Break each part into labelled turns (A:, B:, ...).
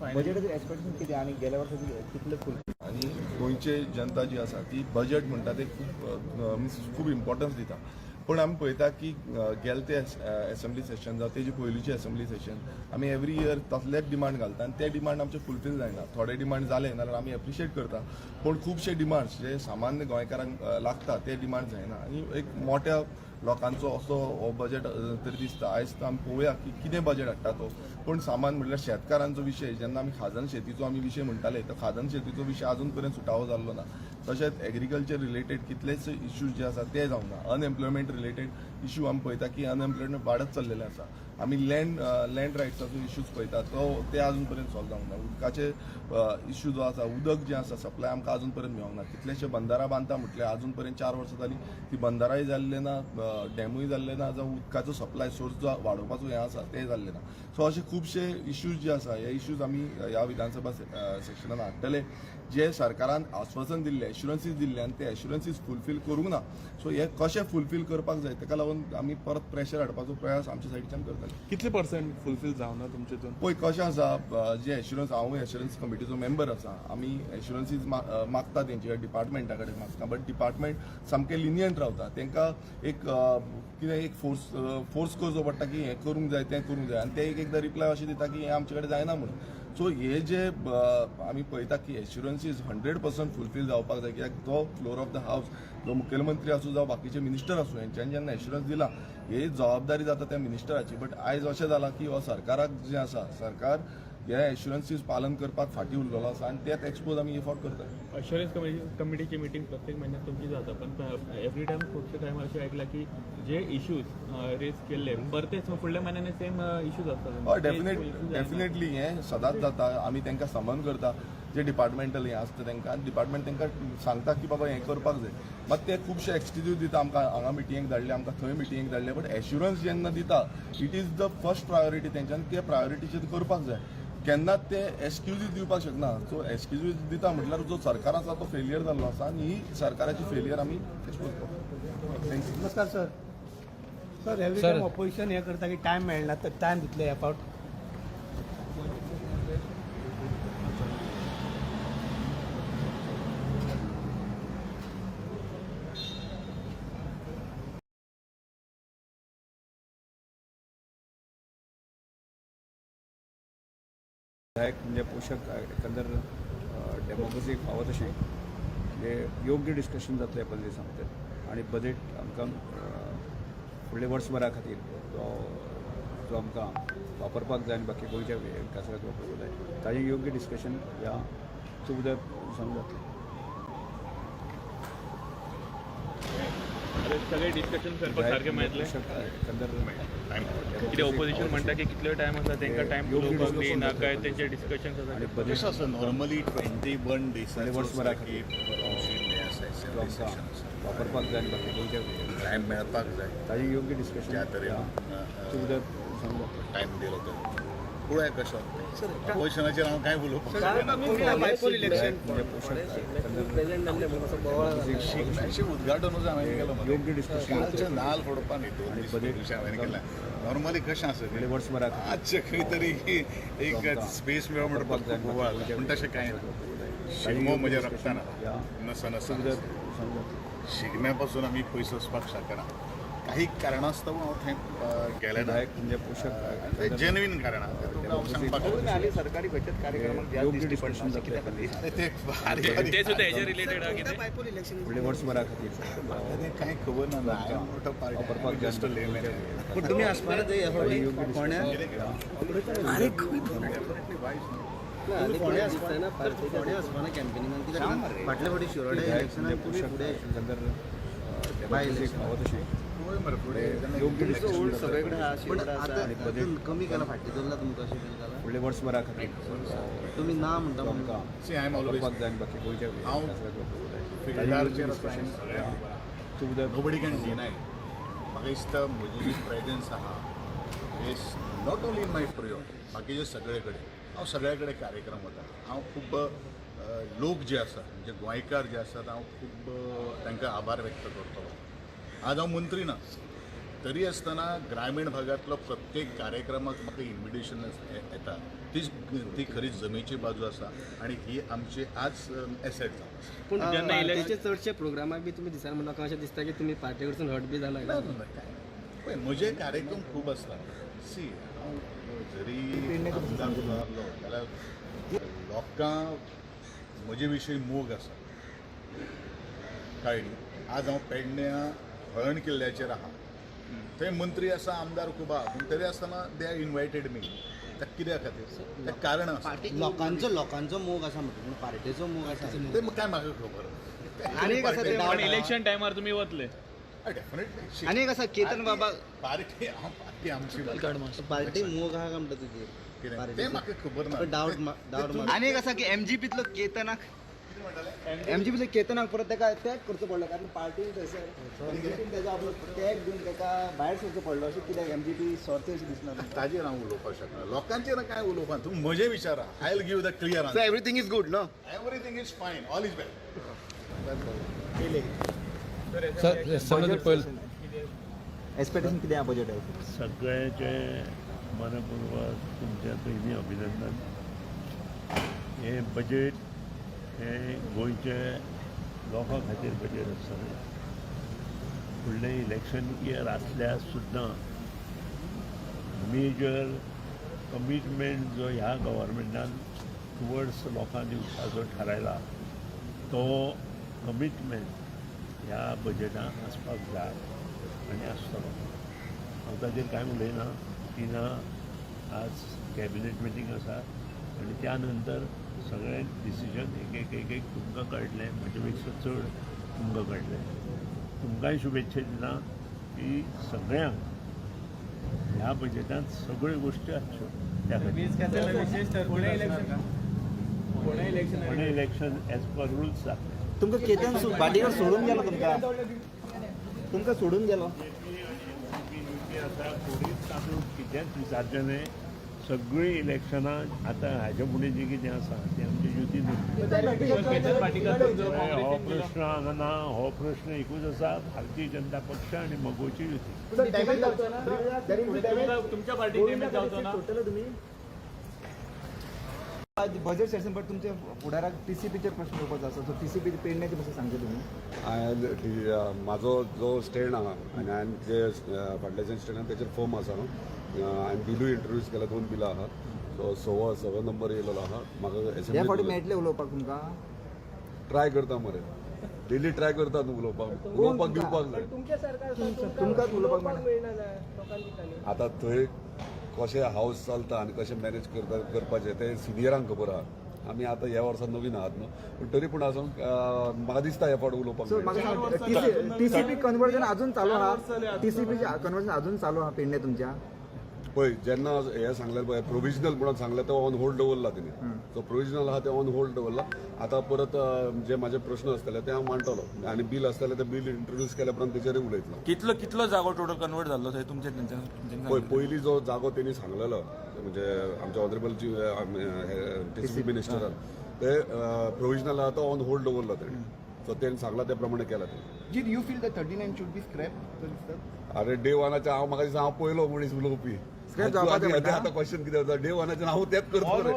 A: बजेटाचेर expectation कितें आनी गेल्या वर्सा कितले फूल
B: आनी गोंयचे जनता जी आसा ती बजेट म्हणटा ते खूब मिन्स खूब इम्पॉर्टन्स दिता. पूण आमी पळयता की गेले ते एसेंब्ली सेशन जावं तेजे पयलींचे एसेंब्ली सेशन आमी एवरी इयर तसलेच डिमांड घालता आनी ते डिमांड आमचे फुलफील जायना. थोडे डिमांड जाले नाल्यार आमी एप्रिशिएट करता, पूण खुबशे डिमांड्स जे सामान्य गोंयकारांक लागता ते डिमांड जायना आनी एक मोठ्या लोकांचो असो हो बजेट तरी दिसता. आयज आमी पळोवया की कितें बजेट हाडटा तो. पूण सामान म्हटल्यार शेतकारांचो विशय जेन्ना आमी खाजन शेतीचो आमी विशय म्हणटाले तो खाजन शेतीचो विशय अजून पर्यंत सुटावो जाल्लो ना. तशेंच एग्रीकल्चर रिलेटेड कितलेच इश्यूज जे आसा ते जावंक ना. अनएम्प्लॉयमेंट रिलेटेड इश्यू आमी पळयता की अनएम्प्लॉयमेंट वाडत चल्लेलें आसा. आमी लँड रायट्साचो इश्यूज पळयता तो ते अजून पर्यंत सॉल्व जावंक ना. उदकाचे इश्यू जो आसा, उदक जें आसा सप्लाय आमकां अजून पर्यंत मेळोंक ना. कितलेशे बंदारां बांदता म्हटल्यार अजून पर्यंत 4 वर्सां जालीं ती बंदाराय जाल्ले ना, डॅमूय जाल्ले ना, जावं उदकाचो सप्लाय सोर्स जो वाडोवपाचो हें आसा तें जाल्लें ना. सो अशे खुबशे इश्यूज जे आसा हे इश्यूज आमी ह्या विधानसभा सेक्शनान हाडटले, जे सरकारान आश्वासन दिल्लें, एश्युरन्सीज दिल्ले आनी ते एश्युरन्सीज फुलफील करूंक ना. सो हे कशें फुलफील करपाक जाय तेका लागून आमी परत प्रेशर हाडपाचो प्रयास आमच्या सायडीच्यान करतले.
C: कितले पर्सेंट फुलफील जावना तुमचे हितून?
B: पळय कशें आसा, जे एश्युरन्स, हांवूय एश्युरन्स कमिटीचो मेंबर आसा, आमी एश्युरन्सीज मागता तेंचे डिपार्टमेंटा कडेन मागता, बट डिपार्टमेंट सामकें लिनियंट रावता. तांकां एक कितें एक फोर्स करचो पडटा की हें करूंक जाय तें करूंक जाय आनी ते एक एकदां रिप्लाय अशें दिता की हें आमचे कडेन जायना म्हणून. सो हे जे आमी पळयता की एश्युरन्सीज 100% फुलफील जावपाक जाय, कित्याक तो फ्लोर ऑफ the house जो मुखेलमंत्री आसूं जावं बाकीचे मिनिस्टर आसूं हेंच्यांनी जेन्ना एश्युरन्स दिला ही जबाबदारी जाता त्या मिनिस्टराची. बट आयज अशें जालां की हो सरकाराक जें आसा सरकार हे एश्युरन्सीज पालन करपाक फाटीं उरलेलो आसा आनी तेच एक्सपोज आमी हे फावट करता.
D: अश्युरन्स कमिटीची मिटींग प्रत्येक म्हयन्याक तुमची जाता, पण एवरी टायम खुबशे टायमार अशें आयकलां की जे इश्यूज रेज केल्ले परतेच फुडल्या म्हयन्यानी सेम इश्यूज आसता.
B: हय, डेफिनेटली हें सदांच जाता. आमी तांकां समन करता जे डिपार्टमेंटल हें आसता तांकां, आनी डिपार्टमेंट तांकां सांगता की बाबा हें करपाक जाय. मात ते खुबशे एक्सक्यूज दिता, आमकां हांगा मिटिंगेक धाडले, आमकां थंय मिटिंगेक धाडले. बट एश्युरन्स जेन्ना दिता it is the first priority तेंच्यान ते प्रायोरिटीचेर करपाक जाय. केन्नाच ते एक्सक्युजीज दिवपाक शकना. सो एक्सक्युजीज दिता म्हटल्यार जो सरकार आसा तो फेलियर जाल्लो आसा आनी ही सरकाराची फेलियर आमी एक्सपोज करता. Thank you.
E: नमस्कार sir. Sir, every time opposition हें करता की टायम मेळना, तर टायम दितले ह्या फावट?
F: विधायक म्हणजे पोशक एकंदर डेमोक्रेसीक फावो तशें म्हणजे योग्य डिस्कशन जातलें 15 दिसां भितर आनी बजेट आमकां फुडल्या वर्सभरा खातीर जो जो आमकां वापरपाक जाय आनी बाकी गोंयच्या विकासा खातीर वापरपाक जाय ताजें योग्य डिस्कशन ह्या 14 दिसांनी जातलें.
D: सगळे डिस्कशन करपाक सारकें मेळटलें?
F: पोशक एकंदर
D: कितें ऑपोजिशन म्हणटा की कितलो टायम आसा तांकां टायम उलोवपाक दिना काय तेंचे डिस्कशन आसा?
F: आनी बजेट
G: कशें आसा, नॉर्मली 21
F: फुडल्या वर्सभरा
G: डेजाचो
F: खातीर
G: की
F: जो आमकां वापरपाक जाय आनी बाकी गोंयच्या
G: टायम मेळपाक जाय.
F: ताजें योग्य डिस्कशन
G: ज्या तरेन
F: ह्या 14 दिसांनी जातलें.
G: टायम दिलो तो पळोवया कशें जाता. ऑपोजिशनाचेर हांव कांय उलोवपाक शकना.
E: बायपोल इलेक्शन
F: म्हणजे पोशक एकंदर
G: शिगम्याचें उद्घाटनूच हांवें केलो मरे.
F: योग्य डिस्कशन
G: कालचें नाल फोडपा न्ही, 2
F: आनी
G: दीस
F: बजेट
G: पयलीं हांवें केलें. नॉर्मली कशें आसा
F: फुडल्या वर्सभरा खातीर
G: आजचे खंय तरी एक स्पेस मेळो म्हणटा खूब बोवाळ जाता. पूण तशें कांय ना. शिगमो म्हज्या रक्तान आसा, नसा नसा
F: 14 दिसांनी जातलें.
G: शिगम्या पासून आमी पयस वचपाक शकना. काही कारणास्तव हांव थंय गेलें ना.
F: विधायक म्हणजे पोशक
G: ते जेन्युइन कारणां ते तुमकां हांव सांगपाक शकना.
A: सरकारी बचत कार्यक्रमाक
F: योग्य डिस्कशन जातलें.
G: अरे ते बारीक बारीक
D: ते सुद्दां हेजे रिलेटेड आहा कितें?
E: बायपोल इलेक्शन
F: फुडल्या वर्सभरा खातीर
G: ते कांय खबर ना. I am not a
F: वापरपाक
G: पार्टी,
F: जाय
G: जस्ट अ लेमॅन.
A: पूण तुमी आसपाना ते ह्या फावटी फोंड्या ना, फोंड्या आसपाना कॅम्पेनिंगान कित्याक फाटल्या फावटी शिरोडे इलेक्शनाक तुमी
F: पोशक
A: फुडें
F: एकंदर डेमोक्रेसीक फावो तशें
G: पळय मरे फुडें
F: योग्य डिस्कशन
A: सगळे कडेन
F: जातलें.
A: पण आतां कमी केला फाटीं दवरला तुमकां अशें फील जाला?
F: फुडल्या वर्सभरा खातीर
A: तुमी ना म्हणटा
F: जो
A: म्हणून
F: आमकां
G: See, I am always
F: वापरपाक जाय आनी बाकी गोंयच्या
G: हांव
F: विकासा खातीर वापरपाक जाय
G: फिल्डार
F: ताजें योग्य discussion
G: discussion
F: 14
G: nobody can deny. म्हाका दिसता म्हजी जी प्रेजन्स आहा is not only in my Prior, बाकीचे सगळे कडेन हांव सगळ्या कडेन कार्यक्रम वता. हांव खूब लोक जे आसात म्हणजे गोंयकार जे आसात हांव खूब तांकां आभार व्यक्त करतलो. आज हांव मंत्री ना. तरी आसतना ग्रामीण भागांतलो प्रत्येक कार्यक्रमाक म्हाका इन्विटेशन येता. ती ती खरी जमेची बाजू आसा आनी ही आमची आज एसेट जावन आसा.
A: पूण पार्टेचे चडशे प्रोग्रामाक बी तुमी दिसना, म्हण लोकांक अशें दिसता की तुमी पार्टे कडसून हट बी जाला.
G: ना ना ना, काय पळय, म्हजे कार्यक्रम खूब आसता. सी, हांव जरी आमदार जाल्लो जाल्यार लोकांक म्हजे विशीं मोग आसा, कळ्ळें न्ही. आज हांव पेडण्यां हळण किल्ल्याचेर आहा, थंय मंत्री आसा, आमदार खूब आहा, पूण तरी आसतना they are invited मी. ताका कित्या खातीर? ताका कारण आसा.
A: लोकांचो लोकांचो मोग आसा म्हणटा, पूण पार्टेचो मोग आसा
G: ते काय म्हाका खबर ना.
A: आनी एक आसा ते
D: पण इलेक्शन टायमार तुमी वतले?
G: डेफिनेटली.
A: आनी एक आसा केतन बाबा.
G: पार्टी, हांव पार्टी आमची.
A: पार्टी मोग आहा काय म्हणटा तुजेर?
G: कितें तें म्हाका खबर ना.
A: डावट डावट. आनी एक आसा की एमजीपीतलो केतनाक, एमजीपीतलो केतनाक परत ताका टॅग करचो पडलो, कारण पार्टी थंयसर एमजीपीन तेजो आपलो टॅग दिवन ताका भायर सरचो पडलो. अशें कित्याक एमजीपी सोरते अशें दिसना तुमकां?
G: ताजेर हांव उलोवपाक शकना, लोकांचेर कांय उलोवपाक. तुमी म्हजें विचारा, I will give the clear
A: so
G: answer.
A: Everything is good no?
G: Everything is fine, all is well.
A: Expectation कितें आहा बजेटाचें?
H: सगळ्यांचे मनपूर्वक तुमच्या पयलीं अभिनंदन. हें बजेट हें गोंयचे लोकां खातीर बजेट आसतलें. फुडलें इलेक्शन इयर आसल्यार सुद्दां मेजर कमिटमेंट जो ह्या गव्हर्मेंटान टुवर्ड्स लोकांक दिवपाचो थारायला तो कमिटमेंट ह्या बजेटान आसपाक जाय आनी आसतलो. हांव ताजेर कांय उलयना. तिना आज कॅबिनेट मिटींग आसा आनी त्या नंतर सगळें डिसिजन एक एक एक एक तुमकां कळटलें, म्हजे पेक्षा चड तुमकां कळटलें. तुमकांय शुभेच्छा दिता की सगळ्यांक ह्या बजेटांत सगळ्यो गोश्टी आसच्यो त्या खातीर.
D: विशेष पुणे इलेक्शन, पुणे इलेक्शन
H: फुडलें इलेक्शन एज पर रुल्स जातलें.
A: तुमकां केतन भाटीकर सोडून गेलो, तुमकां तुमकां सोडून गेलो.
H: युती आसा, कोणीच तातूंत कितेंच विचारचें न्हय. सगळीं इलेक्शनां आतां हाजे फुडें जें कितें आसा तें आमचे युतीन.
D: केतन भाटीकर जो
H: हो
D: काँग्रेसीन गेलो.
H: प्रश्न हांगा ना. हो प्रश्न एकूच आसा, भारतीय जनता पक्ष आनी मगोची युती.
D: तुमच्या पार्टीक डॅमेज जावचो ना?
A: बजेट सेशन पण तुमच्या फुडाराक टीसीपीचेर प्रश्न येवपाचो आसा, सो टीसीपी पेडण्याचे मातशें सांगचे तुमी.
I: हांवें म्हाजो जो स्टँड आहा आनी हांवें जे फाटले जे स्टँड आहा तेचेर फर्म आसा. हांवें बिलूय इंट्रोड्यूस केला, दोन बिलां आहा. सो सवो सवो नंबर येयलेलो आहा म्हाका.
A: ह्या फावटी
I: एसेंब्ली
A: मेळटलें उलोवपाक तुमकां?
I: ट्राय करता मरे, डेली ट्राय करता न्हू उलोवपाक, उलोवपाक दिवपाक जाय.
A: तुमकांच उलोवपाक मेळना.
I: आतां थंय कशें हावस चलता आनी कशें मॅनेज करता करपाचें तें सिनियरांक खबर आहा. आमी आतां ह्या वर्सा नवीन आहात न्हू, पूण तरी पूण आसूं, म्हाका दिसता ह्या फावट उलोवपाक
A: सो
I: मेळटलें.
A: म्हाका सांग, टीसीपी कन्वर्जन अजून चालू आहा? टीसीपीचें कन्वर्जन अजून चालू आहा पेडणे तुमच्या?
I: पळय, जेन्ना हें सांगलें पळय, प्रोविजनल म्हणून सांगलें, तो ऑन होल्ड दवरला तेणी. सो प्रोविजनल आहा तें ऑन होल्ड दवरला. आतां परत जे म्हाजे प्रश्न आसतले ते हांव मांडटलो आनी बील आसतलें तें बील इंट्रोड्यूस केल्या उपरांत तेचेरूय उलयतलो.
C: कितलो कितलो जागो टोटल कन्वर्ट जाल्लो थंय तुमचे तेंच्या?
I: पळय, पयलीं जो जागो तेणी सांगलेलो, म्हणजे आमच्या ऑनरेबल टीसीपी मिनिस्टरान, ते प्रोविजनल आहा तो ऑन होल्ड दवरलो तेणी. सो तेणी सांगला ते प्रमाणे केला तेणी.
A: Did you feel the 39 should be scrap?
I: अरे, डे वनाचे हांव, म्हाका दिसता हांव पयलो मनीस उलोवपी.
A: Scrap जावपाचें म्हणटा?
I: आतां क्वेश्चन कितें जाता, डे वनाचे हांव तेंच करतलो रे.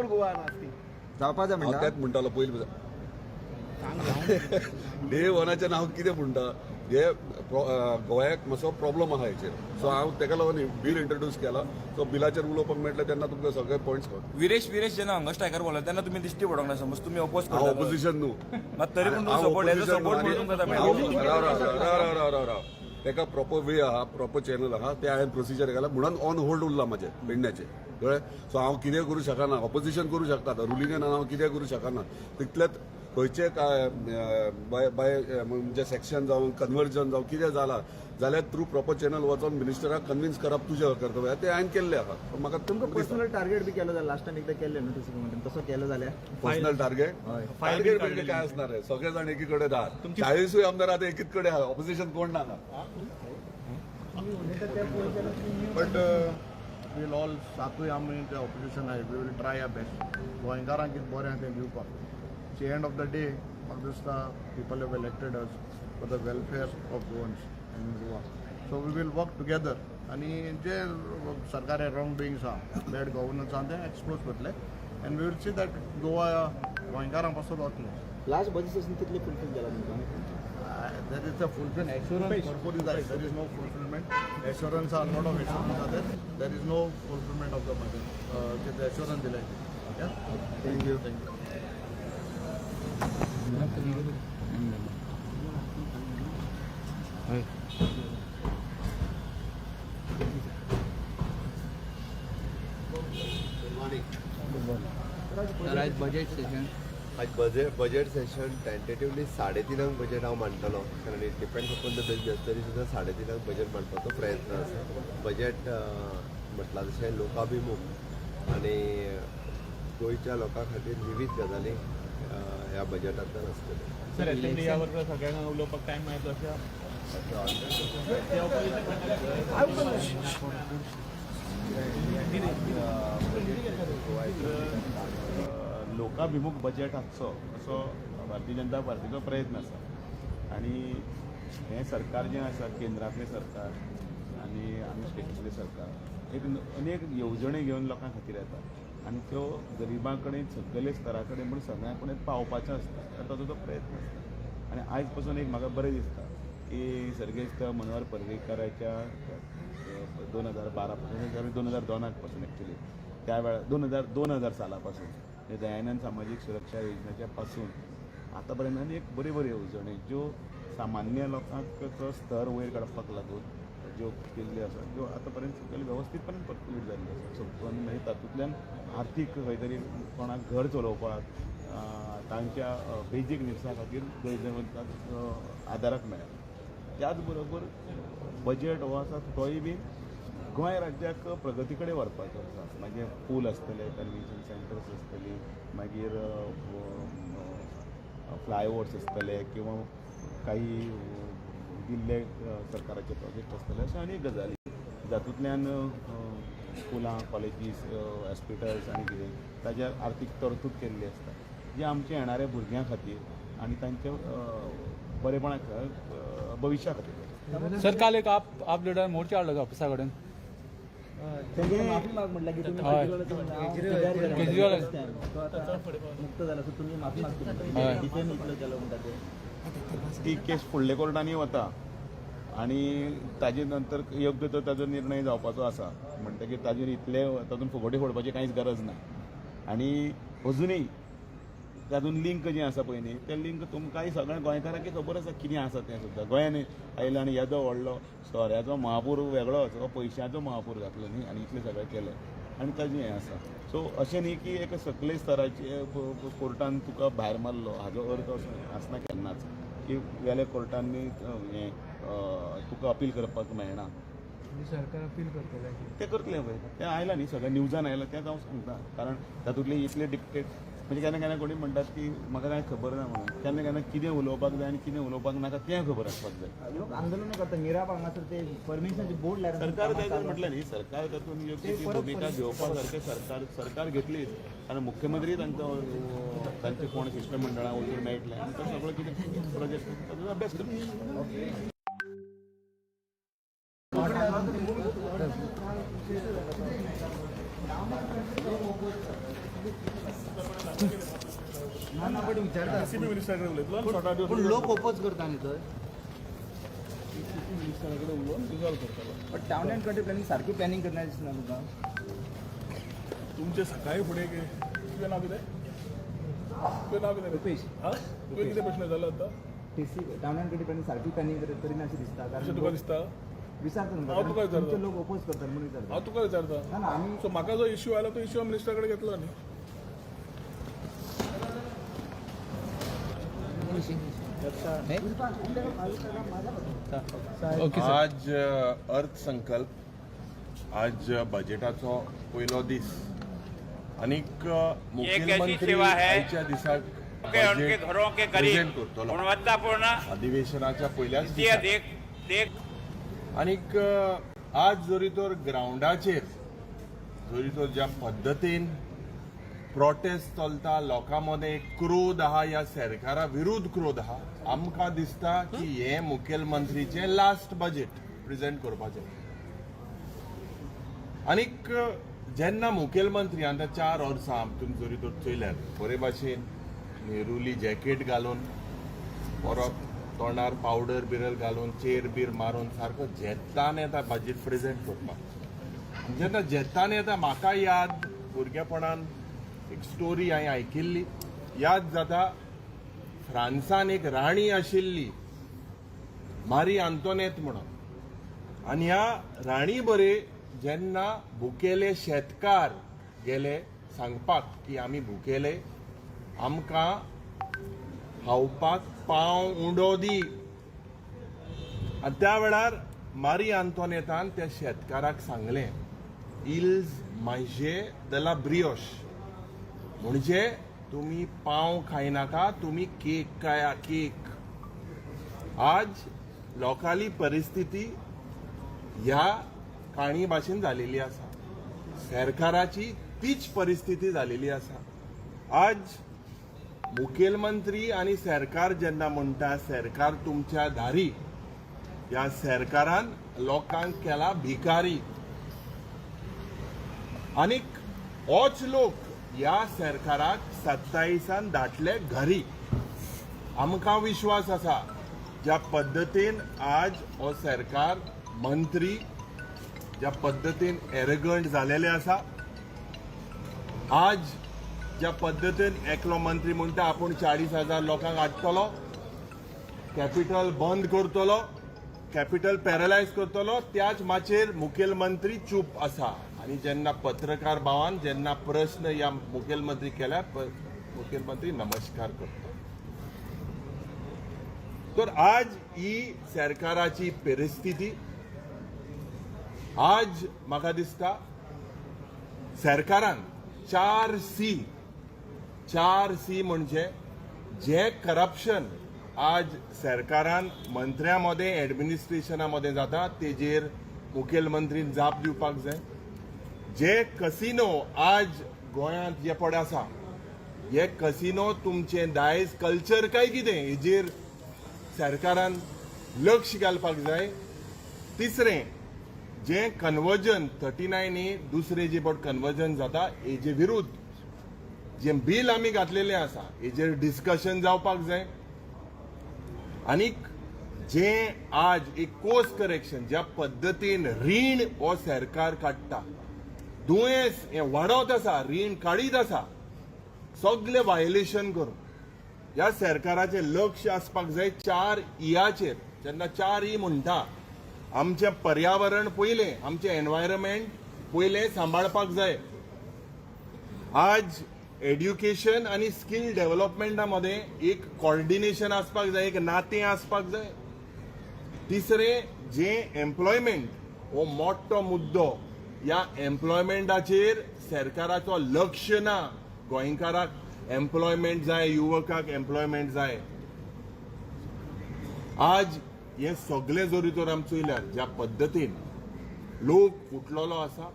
A: जावपाचें
I: हांव
A: म्हणटा?
I: तेंच म्हणटालो पयलीं, डे वनाचें नांव कितें म्हणटा हे गोंयाक मातसो प्रॉब्लम आहा हेचेर. सो हांव तेका लागून बील इंट्रोड्यूस केला. सो बिलाचेर उलोवपाक मेळटलें तेन्ना तुमकां सगळे पॉयंट्स कळटले.
C: विरेश विरेश जेन्ना हंगर स्ट्रायकार बोलला तेन्ना तुम्ही दिश्टी पडोंक ना, समज तुम्ही अपोज
I: हांव
C: करता
I: ऑपोजिशन न्हू.
C: मात तरी पूण
I: हांव
C: support as a
I: opposition
C: support
I: न्हू.
C: म्हणून तुमकां
I: हांव, राव राव राव राव राव राव राव, तेका प्रॉपर वे आहा, प्रॉपर चॅनल आहा, ते हांवें प्रोसिजर केला म्हणून ऑन होल्ड उरला म्हाजें पेडण्याचें, कळ्ळें. सो हांव कितें करूं शकना, ऑपोजिशन करूं शकता. आतां रुलिंगान हांव कितें करूं शकना तितलेंच. खंयचे काय बाय बाय म्हणजे सेक्शन जावं, कन्वर्जन जावं, कितें जालां जाल्यार थ्रू प्रॉपर चॅनल वचोन मिनिस्टराक कन्विन्स करप तुजें कर्तव्य आहा. तें हांवें केल्लें आहा, पूण म्हाका
A: तुमकां पर्सनल टार्गेट बी केलो जाल्यार, लास्ट टायम एकदां केल्लें न्हू टीसीपी, तसो केलो जाल्यार?
I: Personal target?
A: हय.
I: टार्गेट म्हणजे काय असणार आहे? सगळे जण एकीकडे आहात, 40ूय आमदार आता एकीच कडे आहात, ऑपोजिशन कोण ना.
B: बट वील ऑल, सातूय आमी ते ऑपोजिशन आहाय, we will try our best गोंयकारांक कितें बरें आहा तें दिवपाक. See, end of the day म्हाका दिसता people have elected us for the welfare of Goans and Goa.
J: So we will work together आनी जे सरकार रॉंग डुईंग्स आहा, बॅड गव्हर्नन्स आहा, ते एक्सपोज करतले and we will see that Goa गोंयकारां पासून वतलें.
A: लास्ट बजेट सेशन कितले फुलफील जाला तुमकां?
J: There is a fulfillment assurance भरपूर जाय. There is no fulfillment assurance are lot of assurance are there. There is no fulfillment of the budget ते assurance दिलें. Thank you, thank you.
K: तर आयज budget Seshan.
L: आज बजेट सेशन टेंटेटिवली 3:30 बजेट हांव मांडटलो, कारण it depends upon the business. तरी सुद्दां 3:30 budget मांडपाचो प्रयत्न आसा. बजेट म्हटलां तशें लोकाभिमूख आनी गोंयच्या लोकां खातीर विवीध गजाली ह्या बजेटांतल्यान आसतल्यो.
D: सर, असेंब्ली ह्या वर्सा सगळ्यांक उलोवपाक टायम मेळटलो अशें ते opposition म्हणटाले.
B: लोकाभिमूख बजेट आसचो असो भारतीय जनता पार्टीचो प्रयत्न आसा आनी हें सरकार जें आसा, केंद्रांतलें सरकार आनी आमी स्टेटींतलें सरकार, एक अनेक येवजण्यो घेवन लोकां खातीर येता आनी त्यो गरिबां कडेन, सगळे स्तरा कडेन म्हूण सगळ्यां कडेन पावपाचें आसता. तर ताचो तो प्रयत्न आसता आनी आयज पसून एक म्हाका बरें दिसता की सर्गेस्त मनोहर पर्रीकाराच्या 2012 पासून, 2002 पासून, एक्चुली त्या वेळार 2000 साला पासून, म्हणजे दयानंद सामाजीक सुरक्षा योजनेच्या पासून आतां पर्यंत आनी एक बऱ्यो बऱ्यो येवजण्यो ज्यो सामान्य लोकांक तो स्तर वयर काडपाक लागून ज्यो केल्ल्यो आसा, त्यो आतां पर्यंत सकयल वेवस्थीतपणान पर्क्युलेट जाल्ल्यो आसा. सोंपून मागीर तातूंतल्यान आर्थीक खंय तरी कोणाक घर चलोवपाक, तांच्या बेजीक निड्सा खातीर गरजेवंतांक आदाराक मेळ्ळा. त्याच बरोबर बजेट हो आसा तोय बी गोंय राज्याक प्रगती कडेन व्हरपाचो आसा. मागीर पूल आसतले, कन्वेन्शन सेंटर्स आसतली, मागीर फ्लायओवर्स आसतले किंवा काही दिल्ले सरकाराचे प्रोजेक्ट आसतले, अशे अनेक गजाली जातूंतल्यान स्कुलां, कॉलेजीस, हॉस्पिटल्स आनी कितें ताज्या आर्थीक तरतूद केल्ली आसता, जी आमच्या येणाऱ्या भुरग्यां खातीर आनी तांच्या बरेपणा, भविश्या खातीर.
K: सर, काल एक आप आप लिडर मोर्चा हाडलो ऑफिसा कडेन.
A: तेंच्यानी माफी माग म्हटलं की तुम्ही
K: केजरीवाल.
A: केजरीवाल तो आता मुक्त जाला, सो तुम्ही माफी मागता, डिफेम इतलो केलो म्हणटा ते.
B: ती केस फुडल्या कोर्टांनी वता आनी ताजे नंतर योग्य तो ताजो निर्णय जावपाचो आसा. म्हणटकीर ताजेर इतले तातूंत फुगोटी फोडपाची कांयच गरज ना. आनी अजुनूय तातूंत लिंक जें आसा पळय न्ही, तें लिंक तुमकांय सगळ्या गोंयकारांक खबर आसा कितें आसा तें सुद्दां. गोंयान आयलें आनी येदो व्हडलो सोऱ्याचो महापूर वेगळोच, हो पयशांचो महापूर घातलो न्ही आनी इतलें सगळें केलें आनी ताजें हें आसा. सो अशें न्ही की एका सकले स्तराचे कोर्टान तुका भायर मारलो हाजो अर्थ असो आसना केन्नाच की वेल्या कोर्टांनी हें तुका अपील करपाक मेळना.
K: सरकार अपील करतलें.
B: ते करतले पळय, तें आयलां न्ही, सगळें न्यूजान आयलां, तेंच हांव सांगता. कारण तातूंतले इतले डिक्टेट, म्हणजे केन्ना केन्ना कोणी म्हणटात की म्हाका कांय खबर ना म्हणून, केन्ना केन्ना कितें उलोवपाक जाय आनी कितें उलोवपाक नाका तें खबर आसपाक जाय.
A: लोक आंदोलन करतात मिराबाग हांगासर, ते परमिशनाचे बोर्ड लायला.
B: सरकार तातूंत म्हटलें न्ही, सरकार तातूंत योग्य ती भुमिका घेवपा सारकें सरकार सरकार घेतलीच, कारण मुख्यमंत्री तांचो तांचे कोण शिश्टमंडळां वचून मेळटलें आनी तो सगळो कितें प्रोजेक्ट ताचो अभ्यास करतले.
A: ना ना, पण विचारता, पूण लोक ओपोज करता न्ही थंय. पण टावन अँड कंट्री प्लॅनिंग सारकी प्लॅनिंग करना दिसना तुमकां.
M: तुमचे सकाळी फुडें तुजें नांव कितें? तुजें नांव कितें?
A: रुपेश.
M: हां, तुवें कितें प्रश्न जालो आतां?
A: TC town and country planning सारकी प्लॅनिंग करिना अशें दिसता.
M: अशें तुका दिसता?
A: विचारता
M: हांव तुका
A: तुमकां,
M: विचारता.
A: तुमचे लोक ओपोज करतात म्हणून विचारता.
M: हांव तुका विचारता.
A: ना ना, आमी
M: सो म्हाका जो इश्यू आयलो तो इश्यू हांव मिनिस्टरा कडेन घेतलो न्ही.
K: Okay sir.
B: आज अर्थसंकल्प, आज बजेटाचो पयलो दीस आनीक मुखेलमंत्री
N: सेवा है
B: आयच्या दिसाक
N: के उनके
B: बजेट
N: घरों के
B: प्रेझेंट
N: करीब
B: करतलो
N: गुणवत्तापूर्ण
B: अधिवेशनाच्या पयल्याच
N: वित्तीय
B: दिसा.
N: देख देख
B: आनीक आज जरी तर ग्रावंडाचेर जरी तर ज्या पद्दतीन प्रोटेस्ट चलता, लोकां मदें एक क्रोध आहा, ह्या सरकारा विरुद्ध क्रोध आहा. आमकां दिसता की हें मुखेलमंत्रीचें लास्ट बजेट. प्रेझेंट करपाचें. आनीक जेन्ना मुखेलमंत्री आतां 4 वर्सां तुमी जरी तर चोयल्यार बरे भाशेन नेरुली जॅकेट घालून, परत तोंडार पावडर बिरल घालून, चेर बीर मारून सारको झेतान येता बजेट प्रेझेंट करपाक. जेन्ना झेतान येता, म्हाका याद भुरगेपणान एक स्टोरी हांवें आयकिल्ली, याद जाता, फ्रांसान एक राणी आशिल्ली मारी आंतोनेत म्हणून. आनी ह्या राणी बरे जेन्ना भुकेले शेतकार गेले सांगपाक की आमी भुकेले, आमकां खावपाक पाव उंडो दी, आनी त्या वेळार मारी आंतोनेतान त्या शेतकाराक सांगलें, "Ils mangeaient de la brioche", म्हणजे तुमी पाव खायनाका, तुमी केक खाया, केक. आज लोकांली परिस्थिती ह्या काणी भाशेन जालेली आसा. सरकाराची तीच परिस्थिती जालेली आसा. आज मुखेलमंत्री आनी सरकार जेन्ना म्हणटा सरकार तुमच्या दारी, ह्या सरकारान लोकांक केला भिकारी. आनीक होच लोक ह्या सरकाराक 27 धाडले घरी. आमकां विश्वास आसा, ज्या पद्दतीन आज हो सरकार, मंत्री ज्या पद्दतीन एरगंट जालेले आसा, आज ज्या पद्दतीन एकलो मंत्री म्हणटा आपूण 40,000 लोकांक हाडटलो, कॅपिटल बंद करतलो, कॅपिटल पॅरलायज करतलो, त्याच माचयेर मुखेलमंत्री चूप आसा. आनी जेन्ना पत्रकार भावान जेन्ना प्रस्न ह्या मुखेलमंत्री केल्या, मुखेलमंत्री नमस्कार करता. तर आज ही सरकाराची परिस्थिती. आज म्हाका दिसता सरकारान चार सी, चार सी म्हणजे जे करप्शन आज सरकारान मंत्र्यां मदें, एडमिनिस्ट्रेशना मदें जाता, तेजेर मुखेलमंत्रीन जाप दिवपाक जाय. जे कसिनो आज गोंयांत जे पड आसा, हे कसिनो तुमचें दायज, कल्चर काय कितें, हेजेर सरकारान लक्ष घालपाक जाय. तिसरें, जें कन्वर्जन 39A दुसरें जे पट कन्वर्जन जाता, हेजे विरुद्ध जें बील आमी घातलेलें आसा, हेजेर डिस्कशन जावपाक जाय. आनीक जें आज एक कोर्स करेक्शन, ज्या पद्दतीन रीण हो सरकार काडटा, दुयेंस हें वाडत आसा, रीण काडीत आसा, सगळे व्हायलेशन करून, ह्या सरकाराचें लक्ष आसपाक जाय चार इयाचेर. जेन्ना चार ई म्हणटा, आमचें पर्यावरण पयलें, आमचें एनवायरमेंट पयलें सांबाळपाक जाय. आज एड्युकेशन आनी स्कील डेव्हलपमेंटा मदें एक कॉर्डिनेशन आसपाक जाय, एक नातें आसपाक जाय. तिसरें, जें एम्प्लॉयमेंट हो मोठो मुद्दो, ह्या एम्प्लॉयमेंटाचेर सरकाराचो लक्ष ना. गोंयकाराक एम्प्लॉयमेंट जाय, युवकाक एम्प्लॉयमेंट जाय. आज हे सगळे जरी तर आमी चोयल्यार, ज्या पद्दतीन लोक उठलेलो आसा,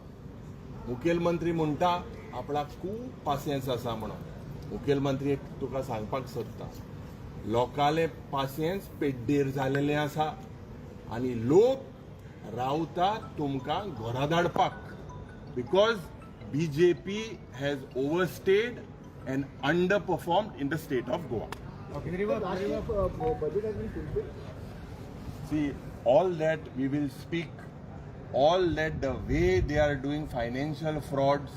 B: मुखेलमंत्री म्हणटा आपणाक खूब पासियेंस आसा म्हणून. मुखेलमंत्री, एक तुका सांगपाक सोदता, लोकांले पासियेंस पेड्डेर जालेलें आसा आनी लोक रावता तुमकां घरा धाडपाक, because BJP has overstayed and under performed in the state of Goa.
A: Budget has been fulfilled?
B: See, all that we will speak, all that the way they are doing financial frauds,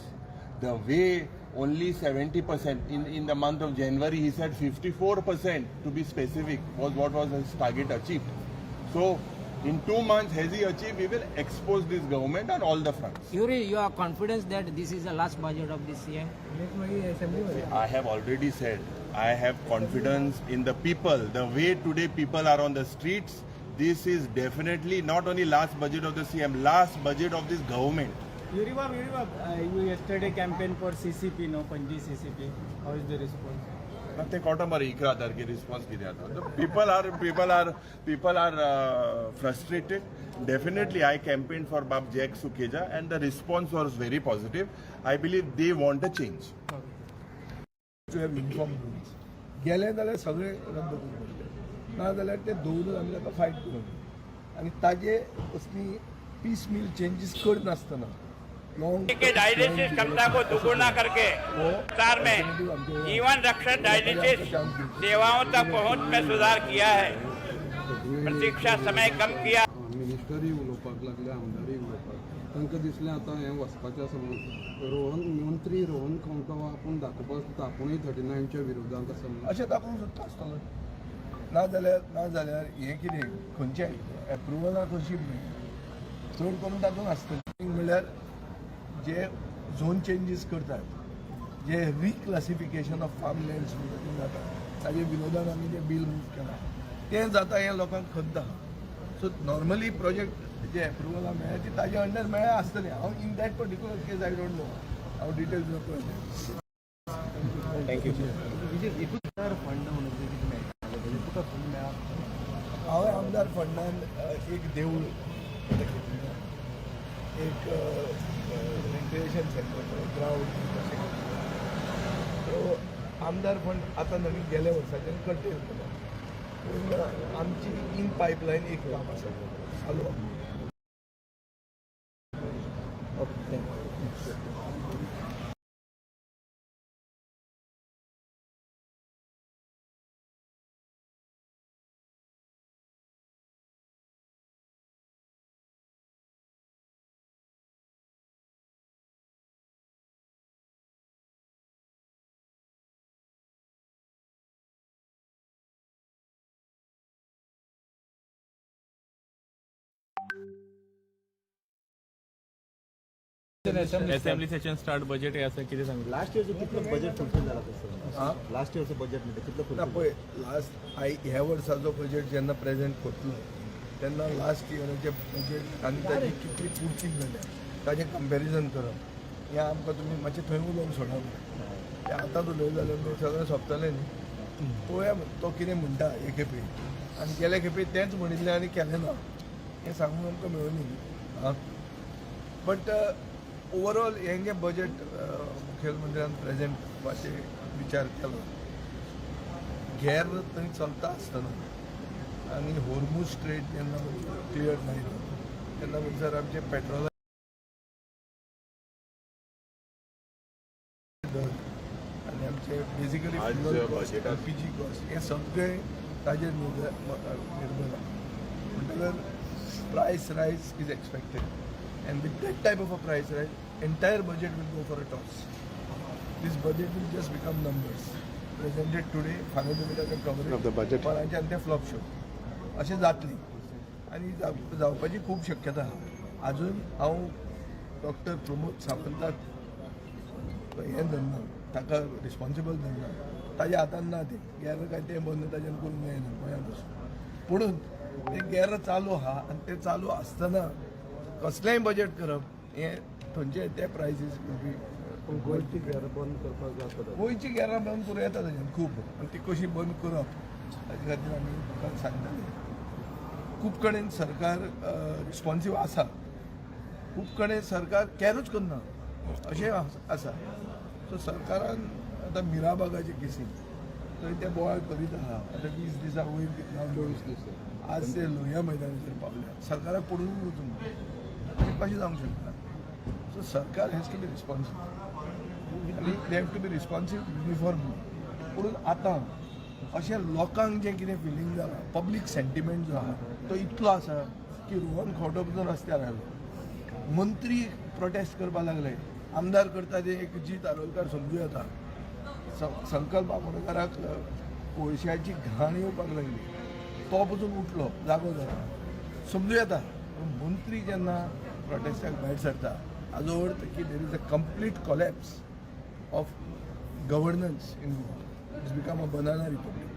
B: the way only 70% in the month of January, he said 54% to be specific, was what was his target achieved. So, in 2 months, has he achieved? We will expose this government on all the fronts.
O: Yuri, you are confident that this is the last budget of this CM?
B: I have already said I have confidence in the people. The way today people are on the streets, this is definitely not only last budget of the CM, last budget of this government.
E: Yuri Bab, Yuri Bab, you yesterday campaign for CCP, no, Panaji CCP. How is the response?
B: ना, ते कोटा मरे 11 तारखे response कितें जाता. People are frustrated. Definitely I campaign for Bab Jack Sukhija and the response was very positive. I believe they want a change.
J: To have uniform rules. गेले जाल्यार सगळे रद्द करून पडले, ना जाल्यार ते दवरून आमी ताका फायट करूंक.
B: आनी ताजे असली पीस मील चेंजीस करनासतना लॉंग
N: के डायलिसिस क्षमता को दुगुना करके विस्तार में जीवन रक्षक डायलिसिस सेवाओं तक पहुंच में सुधार किया है, प्रतीक्षा समय कम किया।
J: मिनिस्टरूय उलोवपाक लागले, आमदारूय उलोवपाक, तांकां दिसलें आतां हें वचपाचें आसा म्हणून. रोहन मंत्री रोहन खंवटो आपूण दाखोवपाक सोदता आपुणूय 39च्या विरोधांत आसा म्हणून.
B: अशें दाखोवंक सोदता आसतलो. नाजाल्यार हें कितें खंयचें एप्रुवलां कशी मेळ्ळी चड करून तातूंत आसतलें. म्हणल्यार जे झोन चेंजीस करतात, जे रिक्लासिफिकेशन ऑफ फार्म लँड्स म्हणटा तें जाता, ताजे विरोधान आमी जें बील मूव केलां तें जाता हें लोकांक खंत आहा. सो नॉर्मली प्रोजेक्ट जे एप्रुवलां मेळ्ळ्या ती ताजे अंडर मेळ्ळ्या आसतलें. हांव in that particular case I don't know, हांव डिटेल्स पळयलें.
A: आमदार फंड म्हणून कितें मेळटा, तुका फंड मेळ्ळा?
B: हांवें आमदार फंडान एक देवूळ आतां घेतिल्लें, एक रिक्रिएशन सेंटर ग्रावंड तशें घेतिल्लें. सो आमदार फंड आतां नवीन गेल्या वर्साच्यान करते उरतलो, पूण आमची इन पायपलायन एक काम आसा चालू आहा.
A: Okay, thank you.
D: Assembly session start, budget हे आसा, कितें सांगता?
A: लास्ट इयरचं कितलं बजेट फुलफिल झाला तसं?
B: आं?
A: लास्ट इयरचं बजेट म्हणजे कितलं
B: ना
A: फुलफिल?
B: पळय, लास्ट I ह्या वर्साचो बजेट जेन्ना प्रेजेंट करतलो तेन्ना लास्ट इयराचें बजेट आनी ताजी कितली पुर्ती जाल्या ताजें कंपॅरिजन करप हें आमकां तुमी मातशें थंय उलोवन सोडा. तें आतांच उलयले जाल्यार सगळें सोंपतलें न्ही. पळोवया तो कितें म्हणटा हे खेपे आनी गेले खेपे तेंच म्हणिल्लें आनी केलें ना हें सांगूंक आमकां मेळुनी. आं, बट ओवरऑल हें जें बजेट मुखेलमंत्र्यान प्रेजेंट करपाचें विचार केलो, गॅर थंय चलता आसतना आनी होर्मूज स्ट्रेट जेन्ना क्लियर जायना तेन्ना म्हणसर आमचें पेट्रोला दर आनी आमचे बेजिकली
G: आज
B: फ्युअल कॉस्ट,
G: बजेटात
B: एलपीजी कॉस्ट हें सगळें ताजेर निर्भर आहा. म्हणटकर price rise is expected and with that type of a price rise, entire budget will go for a toss. This budget will just become numbers presented today. फाल्यां तुमी ताका coverage
J: Of the budget.
B: परांच्यान ते flop show अशें जातली आनी जावपाची खूब शक्यता आहा. आजून हांव डॉक्टर प्रमोद सावंताक हें धरना, ताका रिस्पॉन्सिबल धरना. ताज्या हातान ना तें गेर काय तें बंद ताज्यान करूंक मेळना गोंयांत वचून. पुणून तें गेर चालू आहा आनी तें चालू आसतना कसलेंय बजेट करप हें थंयचे ते प्रायसीस will be
J: पूण गोंयची घरां बंद करपाक जाता?
B: गोंयची गेरां बंद करूं येता ताज्यान खूब आनी ती कशी बंद करप ताजे खातीर आमी लोकांक सांगताले. खूब कडेन सरकार रिस्पॉन्सीव आसा, खूब कडेन सरकार कॅरूच करना अशें आसा. सो सरकारान आतां मिराबागाचे केसीन थंय ते बोवाळ करीत आहा. आतां 20 दिसां वयर कितला
J: 24 दीस.
B: आज ते लोहिया मैदानाचेर पावल्या. सरकाराक पडून वचूंक अशें कशें जावंक शकता? सो सरकार has to be responsive आनी they have to be responsive uniformly. पूण आतां अशें लोकांक जें कितें फिलींग जालां, पब्लीक सेंटिमेंट जो आहा तो इतलो आसा की रोहन खंवटो पसून रस्त्यार आयलो, मंत्री प्रोटेस्ट करपाक लागले, आमदार करता ते एक जीत आरोलकार समजू येता, संकल्प आमोणकाराक कोळशाची घाण येवपाक लागली, तो पसून उठलो, जागो जाला, समजू येता. पूण मंत्री जेन्ना प्रोटेस्टाक भायर सरता हाजो अर्थ की there is a complete collapse of governance in Goa. It's become a banana republic.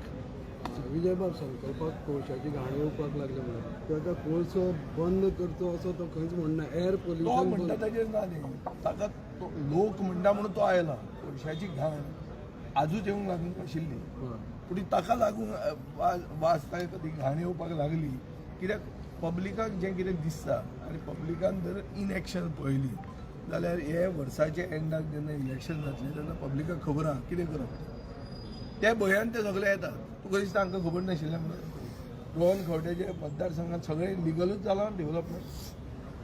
J: विजयबाब, संकल्पाक कोळशाची घाण येवपाक लागली म्हणून ताका कोळसो बंद करचो असो तो खंयच म्हणना. एअर
B: तो
J: पोल्युशन
B: म्हणटा ताजेर ना न्ही, ताका तो लोक म्हणटा म्हणून तो आयला. कोळशाची घाण आजूच येवंक लागूंक नाशिल्ली, पूण ती ताका लागून वास ताका ती घाण येवपाक लागली कित्याक पब्लिकाक जें कितें दिसता आनी पब्लिकान जर इनएक्शन पळयली जाल्यार हे वर्साच्या एंडाक जेन्ना इलेक्शन जातलें तेन्ना पब्लिकाक खबर आहा कितें करप तें. त्या भंयान ते सगळे येतात. तुका दिसता हांकां खबर नाशिल्लें म्हणून? रोहन खंवटेचे मतदारसंघात सगळें लिगलूच जालां डेव्हलपमेंट.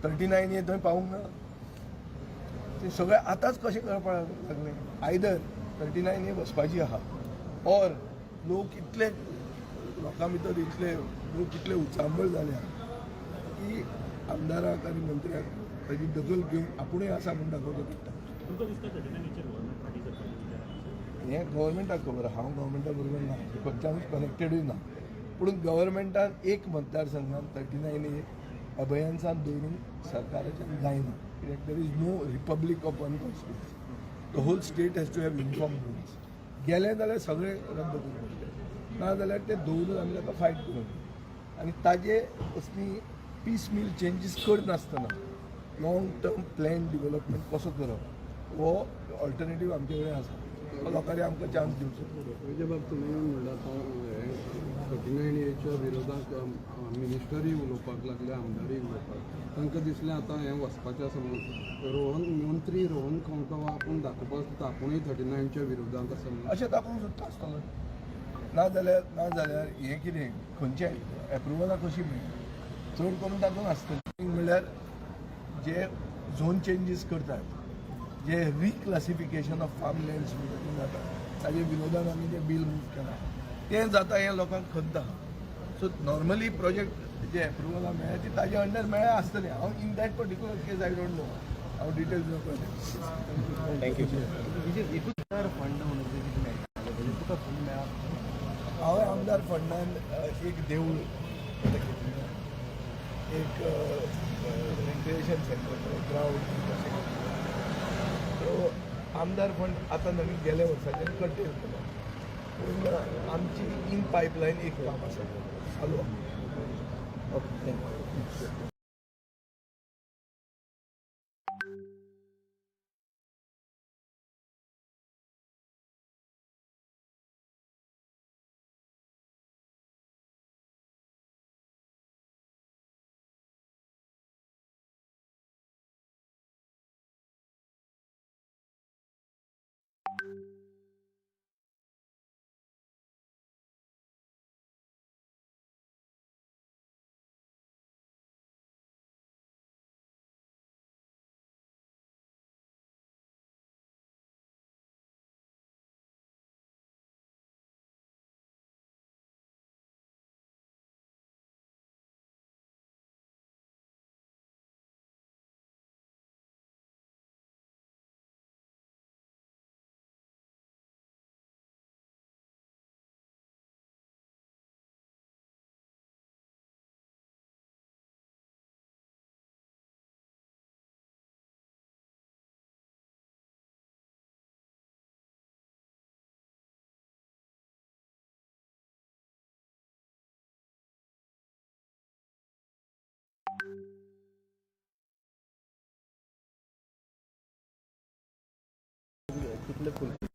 B: 39 ए थंय पावूंक ना. ते सगळें आतांच कशें करपाक लागलें? आयदर 39 ए बसपाची आहा ऑर लोक इतले, लोकां भितर इतले लोक इतले उचांबळ जाल्या की आमदाराक आनी मंत्र्याक ताजी दखल घेवन आपुणूय आसा म्हूण दाखोवचें पडटा.
D: तुमकां दिसता 39 एचेर गव्हर्मेंट फाटीं सरपाचें विचार आसा?
B: हें गव्हर्मेंटाक खबर. हांव गव्हर्मेंटा बरोबर ना, खंयच्यानूच कनेक्टेडूय ना. पूण गव्हर्मेंटान एक मतदारसंघान 39 ए अबयन्सान दवरूंक सरकाराच्यान जायना, कित्याक there is no republic of one constituency. The whole state has to have uniform rules. गेले जाल्यार सगळे रद्द करूंक पडटले, ना जाल्यार ते दवरून आमी ताका फायट करूंक. आनी ताजे असली पीस मील चेंजीस करनासतना लाँग टर्म प्लॅन डेव्हलपमेंट कसो करप हो ऑल्टरनेटीव आमचे कडेन आसा. तो लोकांनी आमकां चान्स दिवचो.
J: विजयबाब, तुमी म्हणल्यार आतां हें 39 एच्या विरोधात मिनिस्टरूय उलोवपाक लागले, आमदारूय उलोवपाक. तांकां दिसलें आतां हें वचपाचें आसा म्हणून. रोहन मंत्री रोहन खंवटो आपूण दाखोवपाक सोदता आपुणूय 39च्या विरोधांत आसा म्हणून.
B: अशें दाखोवंक सोदता आसतलो. नाजाल्यार हें कितें, खंयचे एप्रुवलां कशीं मेळ्ळी? चड करून तातूंत आसतलें. म्हणल्यार जे झोन चेंजीस करतात, जे रिक्लासिफिकेशन ऑफ फार्म लँड्स जाता, ताजे विरोधान आमी जें बील मूव केलां तें जाता हें लोकांक खंत आहा. सो नॉर्मली प्रोजेक्ट जे एप्रुवलां मेळ्ळ्या ती ताजे अंडर मेळ्ळ्या आसतलें. हांव in that particular case I don't know. हांव डिटेल्स.
K: Thank you. आमदार फंड म्हणून कितें मेळटालें, म्हणजे तुका फंड मेळ्ळा?
B: हांवें आमदार फंडान एक देवूळ घेतिल्लें, एक रिक्रिएशन सेंटर ग्रावंड अशें. सो आमदार फंड आतां नवीन गेल्या वर्साच्यान कंटिन्यू केला, पूण आमची इन पायपलायन एक काम आसा, चालू. Okay, thank you.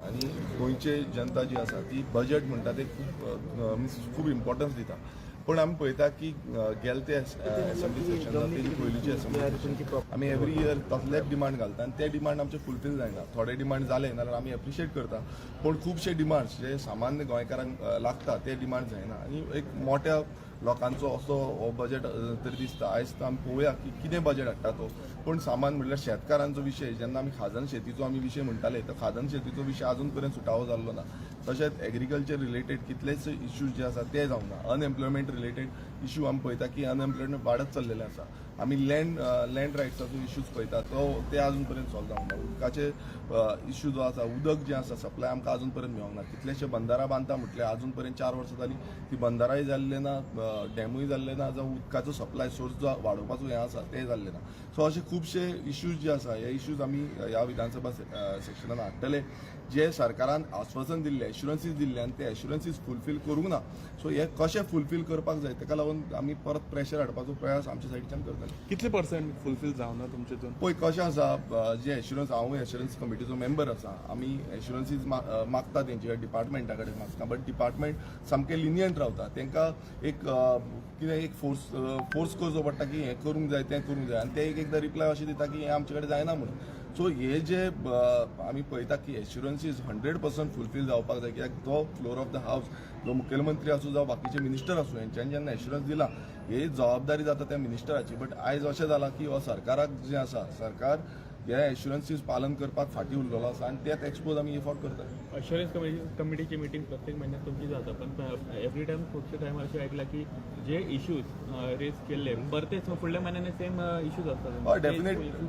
I: आनी गोंयचे जनता जी आसा ती बजेट म्हणटा ते खूब मिन्स खूब इम्पॉर्टन्स दिता. पूण आमी पळयता की गेले ते एसेंब्ली सेशन, तेजी पयलींची एसेंब्ली सेशन, आमी एवरी इयर तसलेच डिमांड घालता आनी ते डिमांड आमचे फुलफील जायना. थोडे डिमांड जाले नाल्यार आमी एप्रिशिएट करता, पूण खुबशे डिमांड्स जे सामान्य गोंयकारांक लागता ते डिमांड जायना. आनी एक मोट्या लोकांचो असो हो बजेट तरी दिसता. आयज तर आमी पळोवया की कितें बजेट हाडटा तो. पूण सामान म्हणल्यार शेतकारांचो विशय, जेन्ना आमी खाजन शेतीचो आमी विशय म्हणटाले, तर खाजन शेतीचो विशय अजून पर्यंत सुटावो जाल्लो ना. तशेंच एग्रीकल्चर रिलेटेड कितलेच इश्यूज जे आसा ते जावंक ना. अनएम्प्लॉयमेंट रिलेटेड इश्यू आमी पळयता की अनएम्प्लॉयमेंट वाडत चल्लेलें आसा. आमी लँड लँड रायट्साचो इश्यूज पळयता, तो ते अजून पर्यंत सॉल्व जावंक ना. उदकाचे इश्यू जो आसा, उदक जें आसा सप्लाय आमकां अजून पर्यंत मेळोंक ना. कितलेशे बंदारां बांदता म्हटल्यार अजून पर्यंत 4 वर्सां जालीं, ती बंदाराय जाल्ले ना, डॅमूय जाल्ले ना, जावं उदकाचो सप्लाय सोर्स जो वाडोवपाचो हें आसा तें जाल्लें ना. सो अशे खुबशे इश्यूज जे आसा, हे इश्यूज आमी ह्या विधानसभा सेक्शनान हाडटले, जे सरकारान आश्वासन दिल्ले, एश्युरन्सीस दिल्ले आनी ते एश्युरन्सीस फुलफील करूंक ना. सो हे कशे फुलफील करपाक जाय तेका लागून आमी परत प्रेशर हाडपाचो प्रयास आमच्या सायडीच्यान करतले.
M: कितले पर्सेंट फुलफील जावना तुमचे?
I: पळय कशें आसा, जे एश्युरन्स, हांव एश्युरन्स कमिटीचो मेंबर आसा. आमी एश्युरन्सीज मागता, तेंच्या डिपार्टमेंटा कडेन मागता, बट डिपार्टमेंट सामकें लिनियंट रावता. तांकां एक कितें एक फोर्स फोर्स करचो पडटा की हें करूंक जाय, तें करूंक जाय, आनी ते एक एकदां रिप्लाय अशें दिता की हें आमचे कडेन जायना म्हणून.
B: सो हे जे आमी पळयता की एश्युरन्सीज 100% फुलफील जावपाक जाय, कित्याक तो फ्लोर ऑफ the house जो मुखेलमंत्री आसूं जावं बाकीचे मिनिस्टर आसूं हेंच्यांनी जेन्ना एश्युरन्स दिला ही जबाबदारी जाता त्या मिनिस्टराची. बट आयज अशें जालां की हो सरकाराक जें आसा सरकार हे एश्युरन्सीज पालन करपाक फाटीं उरलेलो आसा आनी तेच एक्सपोज आमी हे फावट करता.
D: अश्युरन्स कमिटीची मिटींग प्रत्येक म्हयन्याक तुमची जाता, पण एवरी टायम खुबशे टायमार अशें आयकलां की जे इश्यूज रेज केल्ले परतेच फुडल्या म्हयन्यानी सेम इश्यूज आसता.
B: हय,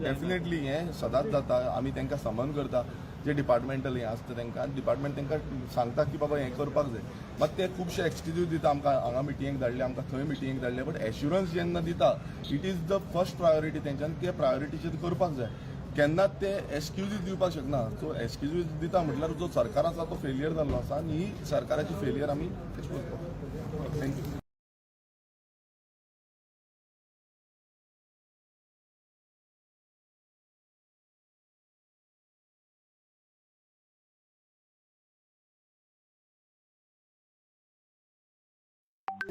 B: डेफिनेटली हें सदांच जाता. आमी तांकां समन करता जे डिपार्टमेंटल हें आसता तांकां, डिपार्टमेंट तांकां सांगता की बाबा हें करपाक जाय. मात ते खुबशे एक्सक्यूज दिता, आमकां हांगा मिटिंगेक धाडले, आमकां थंय मिटिंगेक धाडले. बट एश्युरन्स जेन्ना दिता it is the first priority तेंच्यान ते प्रायोरिटीचेर करपाक जाय. केन्नाच ते एक्सक्युजीस दिवपाक शकना. सो एक्सक्युजीस दिता म्हटल्यार जो सरकार आसा तो फेलियर जाल्लो आसा आनी ही सरकाराची फेलियर आमी एक्सपोज करता. Thank you.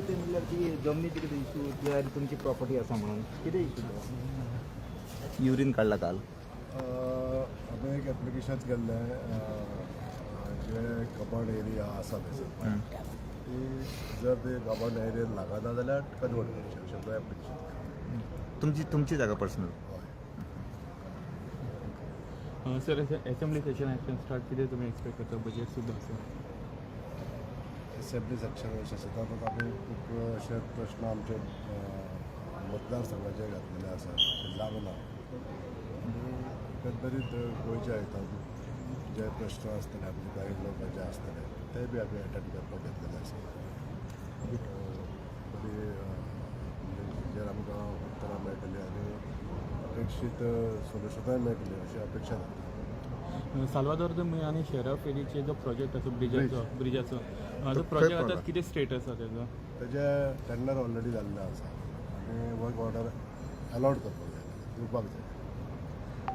A: ते म्हणल्यार ती जमनीची कितें इशू, ती तुमची प्रॉपर्टी आसा म्हणून कितें इशू? युरीन काडला काल.
J: हांवें एक एप्लिकेशन केल्लें, जे कबाड एरिया आसा थंयसर ती जर ते कबाड एरियेन लागना जाल्यार कन्वर्ट करचें अशें एप्लिकेशन.
A: तुमची जागा पर्सनल?
J: हय.
D: सर, असेंब्ली सेशन आयच्यान स्टार्ट, कितें तुमी एक्सपेक्ट करता? बजेट सुद्दां आसा.
J: एसेंब्ली सेक्शन अशें आसा, आमी खूब अशे प्रश्न आमचे मतदारसंघाचे घातलेले आसा ते जावंक ना. आनी एकंदरीत गोंयच्या हितान जे प्रश्न आसतले आमचे गरीब लोकांचे आसतले ते बी आमी एटँड करपाक घेतलेले आसा. बरी म्हणजे आमकां उत्तरां मेळटली आनी अपेक्षीत सोल्युशनाय मेळटली अशी अपेक्षा जाता.
D: साल्वादोर तुमी आनी शेरा फेरीचे जो प्रोजेक्ट आसा ब्रिजाचो तो प्रोजेक्ट आतां कितें स्टेटस आसा तेजो?
J: तेजे टेंडर ऑलरेडी जाल्लें आसा आनी वर्क ऑर्डर अलॉट करपाक जाय, दिवपाक जाय.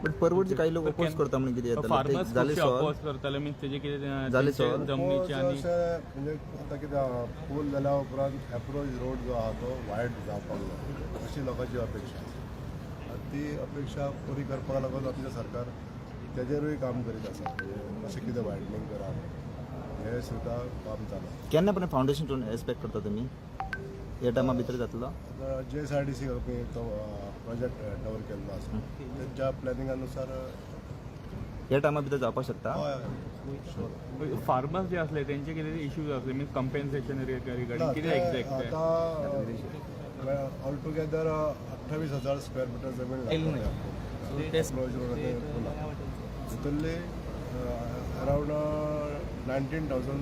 A: बट परवडचे काही लोक अपोज करता म्हणून कितें जाता?
D: फार्मर्स
A: जालें
D: खुबशे
A: सॉल्व?
D: अपोज करताले, मिन्स तेजे कितें
A: जालें सॉल्व?
D: जमनीचे आनी
J: अशें म्हणजे आतां कितें आहा, पूल जाल्या उपरांत एप्रोच रोड जो आहा तो वायड जावपाक जाय अशी लोकांची अपेक्षा आसा आनी ती अपेक्षा पुरी करपाक लागून आमचें सरकार तेजेरूय काम करीत आसा. म्हणजे कशें कितें वायडनींग करप हें सुद्दां काम चालू आसा.
A: केन्ना पर्यंत फावंडेशन एक्सपेक्ट करता तुमी? ह्या टायमा भितर जातलो?
J: आतां JSRDC आमी तो प्रोजेक्ट हँड ओवर केल्लो आसा तेंच्या प्लॅनिंगा नुसार.
A: ह्या टायमा भितर जावपाक शकता?
J: हय, शुअर.
D: फार्मर्स जे असले तेंचे कितें इश्यूज असले, मिन्स कंपेन्सेशन रिगार्डिंग कितें एक्झॅक्ट?
J: आता ऑल टुगेदर 28,000 स्क्वेअर मिटर जमीन लागता अप्रोच रोड पुला. भितरली around 19,000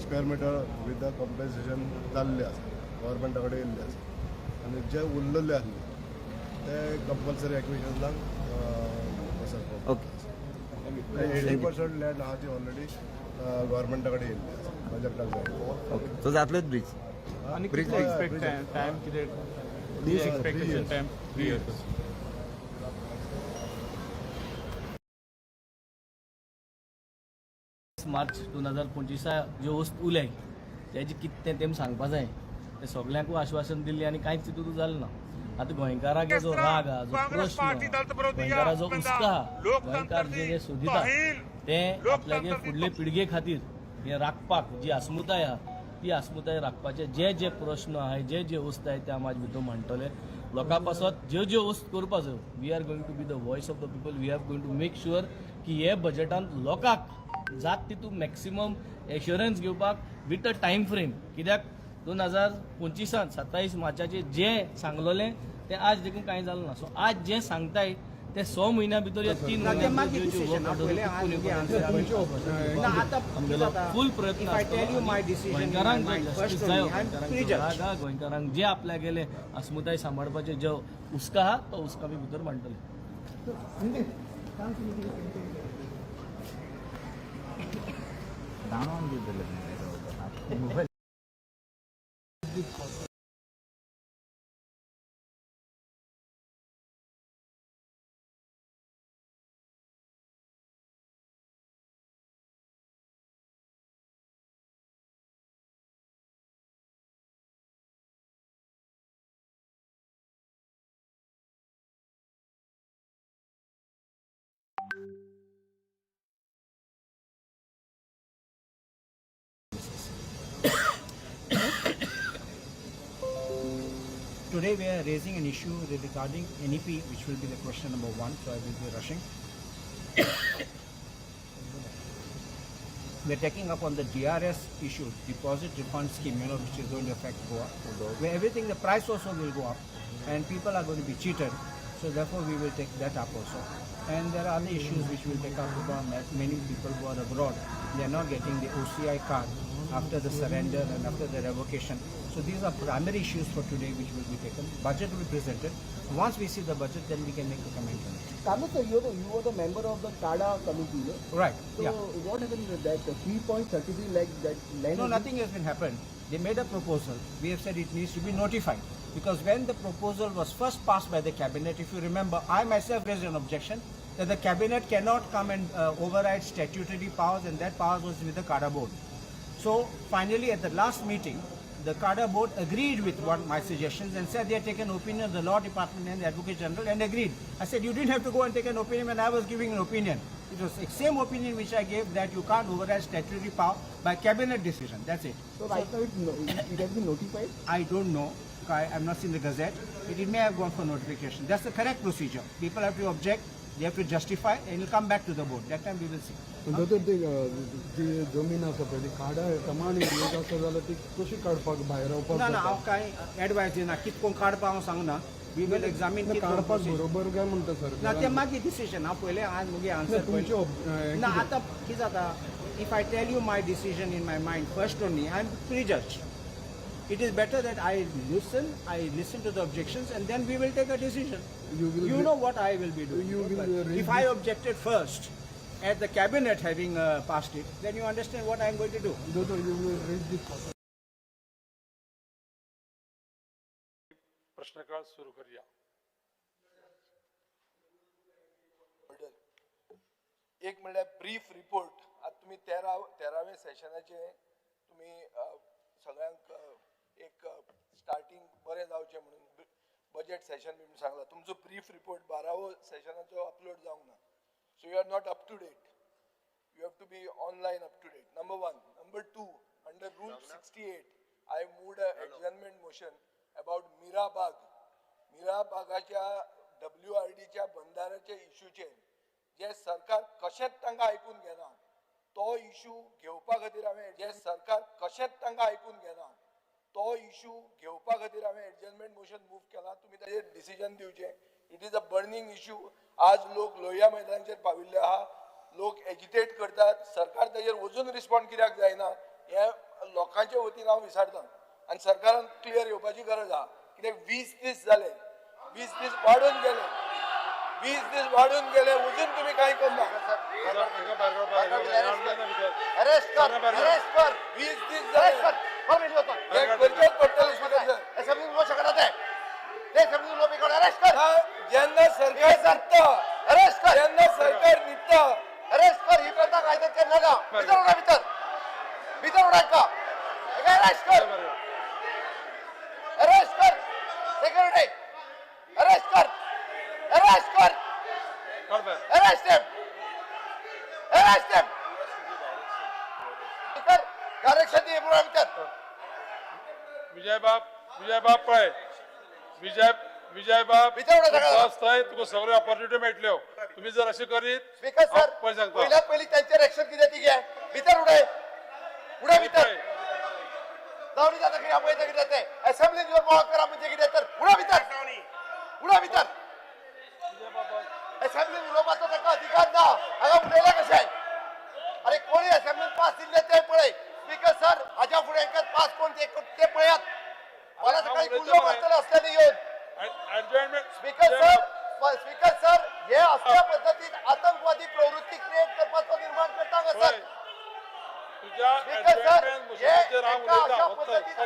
J: square meter with the compensation जाल्ले आसा, गव्हर्मेंटा कडेन येयल्ले आसा आनी जे उरलेले आसले ते कंपल्सरी एक्विशनाक.
A: ओके.
J: 80% लँड आहा ती ऑलरेडी गव्हर्मेंटा कडेन येयल्ली आसा प्रोजेक्टाक जाय.
A: ओके, सो जातलेच ब्रिज?
D: आनी
A: ब्रिज.
D: कितलो एक्सपेक्ट टायम, कितें एक्सपेक्टेशन टायम? 3 years.
K: मार्च 2025 ज्यो वस्त उरल्याय तेजें कितें तें तेमी सांगपा जाय. ते सगल्यांकूय आश्वासन दिल्लें आनी कांयच तितूंत जालें ना. आतां गोंयकाराक जो राग आहा, जो प्रश्न, गोंयकाराचो हुस्को आहा, गोंयकार जे जे सोदिता तें आपल्यागे फुडले पिळगे खातीर हें राखपाक जी अस्मिताय आहा ती अस्मिताय राखपाचे जे जे प्रश्न आहाय, जे जे वस्त आहाय ते आमी आयज भितर मांडटले. लोकां पासत ज्यो ज्यो वस्त करपा जायो, we are going to be the voice of the people. We are going to make sure की हे बजेटान लोकांक जात तितून मॅक्सिमम एश्युरन्स घेवपाक विथ अ टायम फ्रेम. कित्याक 2025 27 मार्चाचे जे सांगलोलें तें आज देखून कांय जालें ना. सो आज जे सांगताय ते 6 म्हयन्या भितर या 3 म्हयन्या भितर फूल प्रयत्न आसतलो. गोंयकारांक जो जस्टीस जायो, गोंयकारांक जो राग आहा, गोंयकारांक जे आपल्या गेले अस्मिताय सांबाळपाचे जो हुस्को आहा तो हुस्को आमी भितर मांडटले.
A: दाणोन दितले mobile.
E: Today we are raising an issue regarding NEP, which will be the question number 1, so I will be rushing. We are taking up on the DRS issue, deposit refund scheme, you know, which is going to affect Goa, where everything, the price also will go up and people are going to be cheated. So therefore we will take that up also. And there are other issues which we will take up because many people who are abroad, they are not getting the OCI card after the surrender and after the revocation. So these are primary issues for today which will be taken. Budget will be presented. Once we see the budget, then we can make a comment on it.
A: Kamat sir, you were the member of the TADA committee, no?
E: Right.
A: So
E: yeah.
A: What happened with that 3.33 lakh that land?
E: No, nothing has been happened. They made a proposal. We have said it needs to be notified. Because when the proposal was first passed by the cabinet, if you remember, I myself raised an objection that the cabinet cannot come and override statutory powers, and that power was with the CADA board. So finally at the last meeting, the CADA board agreed with one my suggestions and said they had taken opinion of the law department and the advocate general and agreed. I said you didn't have to go and take an opinion when I was giving an opinion. It was the same opinion which I gave that you can't override statutory power by cabinet decision. That's it.
A: So right now it has been notified?
E: I don't know. I have not seen the gazette. It may have gone for notification. That's the correct procedure. People have to object, they have to justify, and it will come back to the board. That time we will see.
J: दोतोर ती जी जमीन आसा पळय ती काडा command एरियेक आसा जाल्यार ती कशी काडपाक भायर रावपाक
E: ना ना हांव कांय एडवायस दिना कितकोन काडपाक हांव सांगना. We will examine
J: काडपाक बरोबर काय म्हणटा सर
E: ना ते मागीर डिसिजन. हांव पयलें आज मुगे आन्सर ना. आतां कितें जाता, if I tell you my decision in my mind first only, I am prejudge. It is better that I listen to the objections and then we will take a decision. You know what I will be doing.
J: You will
E: if I objected first at the cabinet having passed it, then you understand what I am going to do.
J: You will raise this.
M: प्रश्नकाळ सुरू करूया. एक म्हणल्यार brief report. आतां तुमी तेरावे सेशनाचे तुमी सगळ्यांक एक starting बरें जावचें म्हणून बजेट सेशन बी म्हणून सांगला. तुमचो ब्रीफ रिपोर्ट 12वो सेशनाचो अपलोड जावंक ना. So you are not up to date. You have to be online up to date. Number 1. Number 2, under rule 68 I moved a adjournment motion about Mirabag. मिराबागाच्या WRDच्या बंदाऱ्याच्या इश्यूचेर जे सरकार कशेंच तांकां आयकून घेना तो इश्यू घेवपा खातीर हांवें जे सरकार कशेंच तांकां आयकून घेना तो इश्यू घेवपा खातीर हांवें एडजर्नमेंट मोशन मूव केला. तुमी ताजेर डिसिजन दिवचें. It is a burning issue. आज लोक लोहिया मैदानाचेर पाविल्ले आहा, लोक एजिटेट करतात, सरकार ताजेर वचून रिस्पॉन्ड कित्याक जायना हें लोकांचे वतीन हांव विचारतां. आनी सरकारान क्लियर येवपाची गरज आहा. कित्याक 20 दीस जाले, 20 दीस वाडून गेले, 20 दीस वाडून गेले, अजून तुम्ही काय करना. 20 दीस जाले, करचेच पडटलें स्पीकर सर. जेन्ना सरकार न्हिदता, जेन्ना सरकार न्हिदता,
L: अरेस्ट कर. ही प्रथा कायद्यात केन्ना ना. भितर उडा, भितर भितर उडा का. अरेस्ट कर, अरेस्ट कर, सिक्युरिटी अरेस्ट कर, अरेस्ट कर, अरेस्ट हिम, अरेस्ट हिम. भितर डायरेक्शन दी पुरा भितर.
M: विजय बाब, विजय बाब पळय, विजय विजय बाब बस थंय तुका सगळ्यो ऑपॉर्च्युनिटी मेळटल्यो. तुमी जर अशें करीत
L: स्पीकर सर
M: पळय सांगता
L: पयल्यात पयलीं तांचेर एक्शन कितें ती घे. भितर उडय, उडय भितर. जावनी जाता कितें पळयता कितें तें असेंब्लीन येवन बोवाळ करा म्हणजे कितें तर. उडय भितर, उडय भितर. असेंब्लीन उलोवपाचो ताका अधिकार ना. हांगा उलयला कशें? अरे कोणी असेंब्लीन पास दिल्लें तें पळय. स्पीकर सर हाज्या फुडें हांकां पास कोण ते पळयात. मला सकाळी गुळयो मारतले असल्यानी येवन. स्पीकर सर, स्पीकर सर हे असल्या पद्धतीन आतंकवादी प्रवृत्ती क्रिएट करपाचो निर्माण करता हांगा सर. स्पीकर सर हे अशा पद्धतीन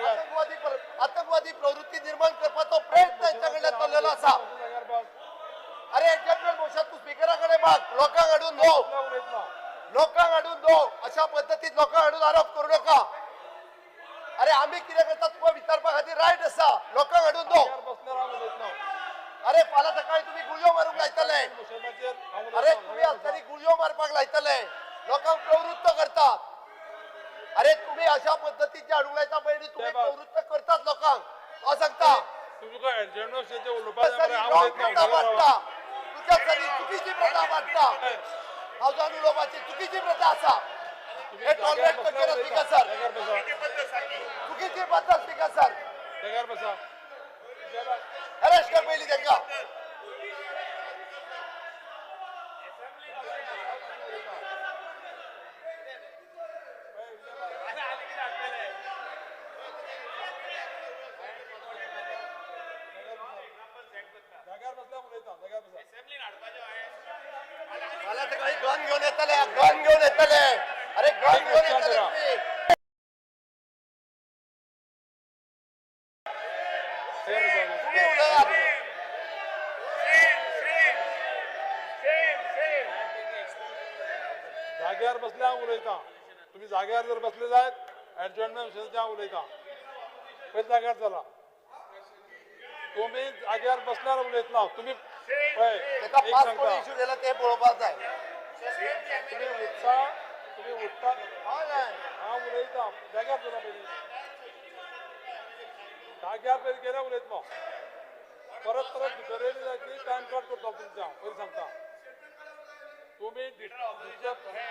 L: आतंकवादी प्रवृत्ती निर्माण करपाचो प्रयत्न हेंच्या कडल्यान चल्लेलो आसा. अरे एडजस्टमेंट मोशन तूं स्पीकरा कडेन माग, लोकांक हाडून दो, लोकांक हाडून दो. अशा पद्धतीन लोकांक हाडून आरोप करू नका. अरे आमी कितें करता तुका विचारपा खातीर रायट आसा. लोकांक हाडून दो. अरे फाल्यां सकाळी तुमी गुळयो मारूंक लायतले. अरे तुमी आसतली गुळयो मारपाक लायतले, लोकांक प्रवृत्त करतात. अरे तुम्ही अशा पद्धतीचे हाडूंक लायता पळय न्ही, तुमी प्रवृत्त करतात लोकांक. हांव सांगता
P: तुमकां एडजर्नमेंट उलोवपाक
L: चुकीची प्रथा वाडटा, हावजान उलोवपाची चुकीची प्रथा आसा. हे टॉलरेट करचें ना स्पीकर सर, चुकीची पद्दत स्पीकर सर. अरेस्ट कर पयलीं तांकां. गन घेऊन येतले, गन घेऊन येतले. अरे गन घेऊन येतले तुम्ही. उलयात.
P: जाग्यार बसले हांव उलयतां, तुमी जाग्यार जर बसले जायत एडजर्नमेंट हांव उलयतां. पयलीं जाग्यार चला, तुमी जाग्यार बसल्यार उलयतना तुमी पळय एक सांगता,
L: इशू केला ते पळोवपाक जाय.
P: तुमी उठता, तुमी उठता, हांव उलयतां. जाग्यार चला पयलीं, जाग्यार पयलीं गेल्यार उलयतलो. परत परत भितर येयली जायत न्ही, टायम कट करतलो तुमचें हांव पयलीं सांगता. तुमी डिस्टर्ब,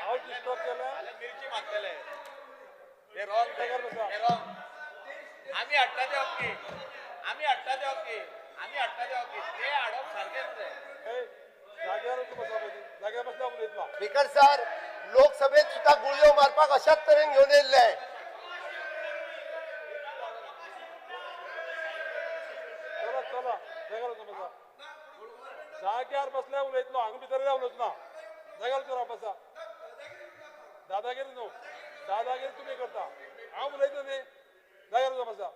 P: हांव डिस्टर्ब केलें
C: मिरची मारतले. हे रॉंग, हे रॉंग. आमी हाडटा ते ओके, आमी हाडटा ते ओके, आमी हाडटा ते ओके. ते हाडप सारकें न्हय.
P: जाग्यार बसा पयलीं, जाग्यार बसल्यार उलयतलो.
L: स्पीकर सर, लोकसभेत सुद्धा गुळयो मारपाक अशाच तरेन घेवन येयल्ले.
P: चला चला जाग्यार बसा, जाग्यार बसल्यार उलयतलो, हांगा भितर उलयचो ना. जाग्यार चला बसा. दादागिरी न्हू, दादागिरी तुमी करता, हांव उलयता न्ही. जाग्यार बसा.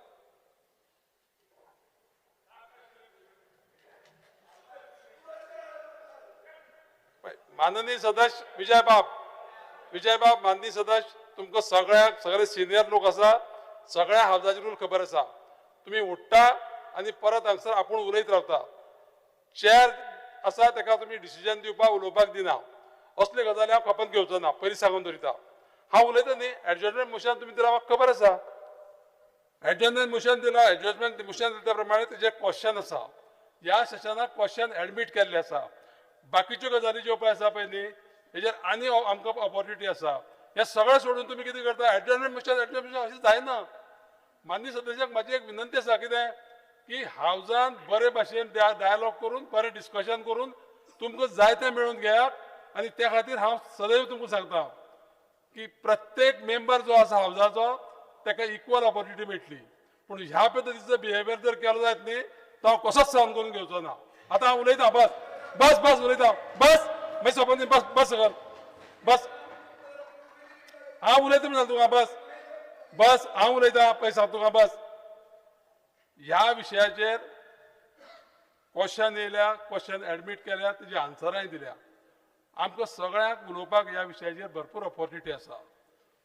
P: माननीय सदस्य विजयबाब, विजयबाब माननीय सदस्य, तुमकां सगळ्याक सगळे सिनियर लोक आसा, सगळ्या हावजाची रूल खबर आसा. तुमी उठ्ठा आनी परत हांगसर आपूण उलयत रावता. चेअर आसा ताका तुमी डिसिजन दिवपाक उलोवपाक दिना. असले गजाली हांव खपत घेवचो ना, पयलीं सांगून दवरिता. हांव उलयता न्ही, एडजर्नमेंट मोशन तुमी दिला म्हाका खबर आसा. एडजर्नमेंट मोशन दिला, एडजर्नमेंट मोशन दिल्या प्रमाणे तेजें क्वेश्चन आसा. ह्या सेशनाक क्वेश्चन एडमीट केल्लें आसा. बाकीच्यो गजाली ज्यो पळय आसा पळय न्ही, हेजेर आनी आमकां ऑपॉर्च्युनिटी आसा. हें सगळें सोडून तुमी कितें करता, एडजर्नमेंट मोशन एडजर्नमेंट अशें जायना. माननीय सदस्यांक म्हाजी एक विनंती आसा, कितें की हावजान बरे भाशेन डायलॉग करून बरें डिस्कशन करून तुमकां जाय तें मेळोवन घेयात. आनी त्या खातीर हांव सदैव तुमकां सांगता की प्रत्येक मेंबर जो आसा हावजाचो ताका इक्वल ऑपॉर्च्युनिटी मेळटली. पूण ह्या पद्दतीचो बिहेवियर जर केलो जायत न्ही तो हांव कसोच सहन करून घेवचो ना. आतां हांव उलयतां, बस बस बस उलयतां, बस मागीर सोंपत न्ही, बस बस सगळ बस. हांव उलयता म्हणून तुका, बस बस हांव उलयतां पळय सांग तुका बस. ह्या विशयाचेर क्वेश्चन येयल्या, क्वेश्चन एडमीट केल्या, तेजी आन्सरांय दिल्या. आमकां सगळ्यांक उलोवपाक ह्या विशयाचेर भरपूर ऑपॉर्च्युनिटी आसा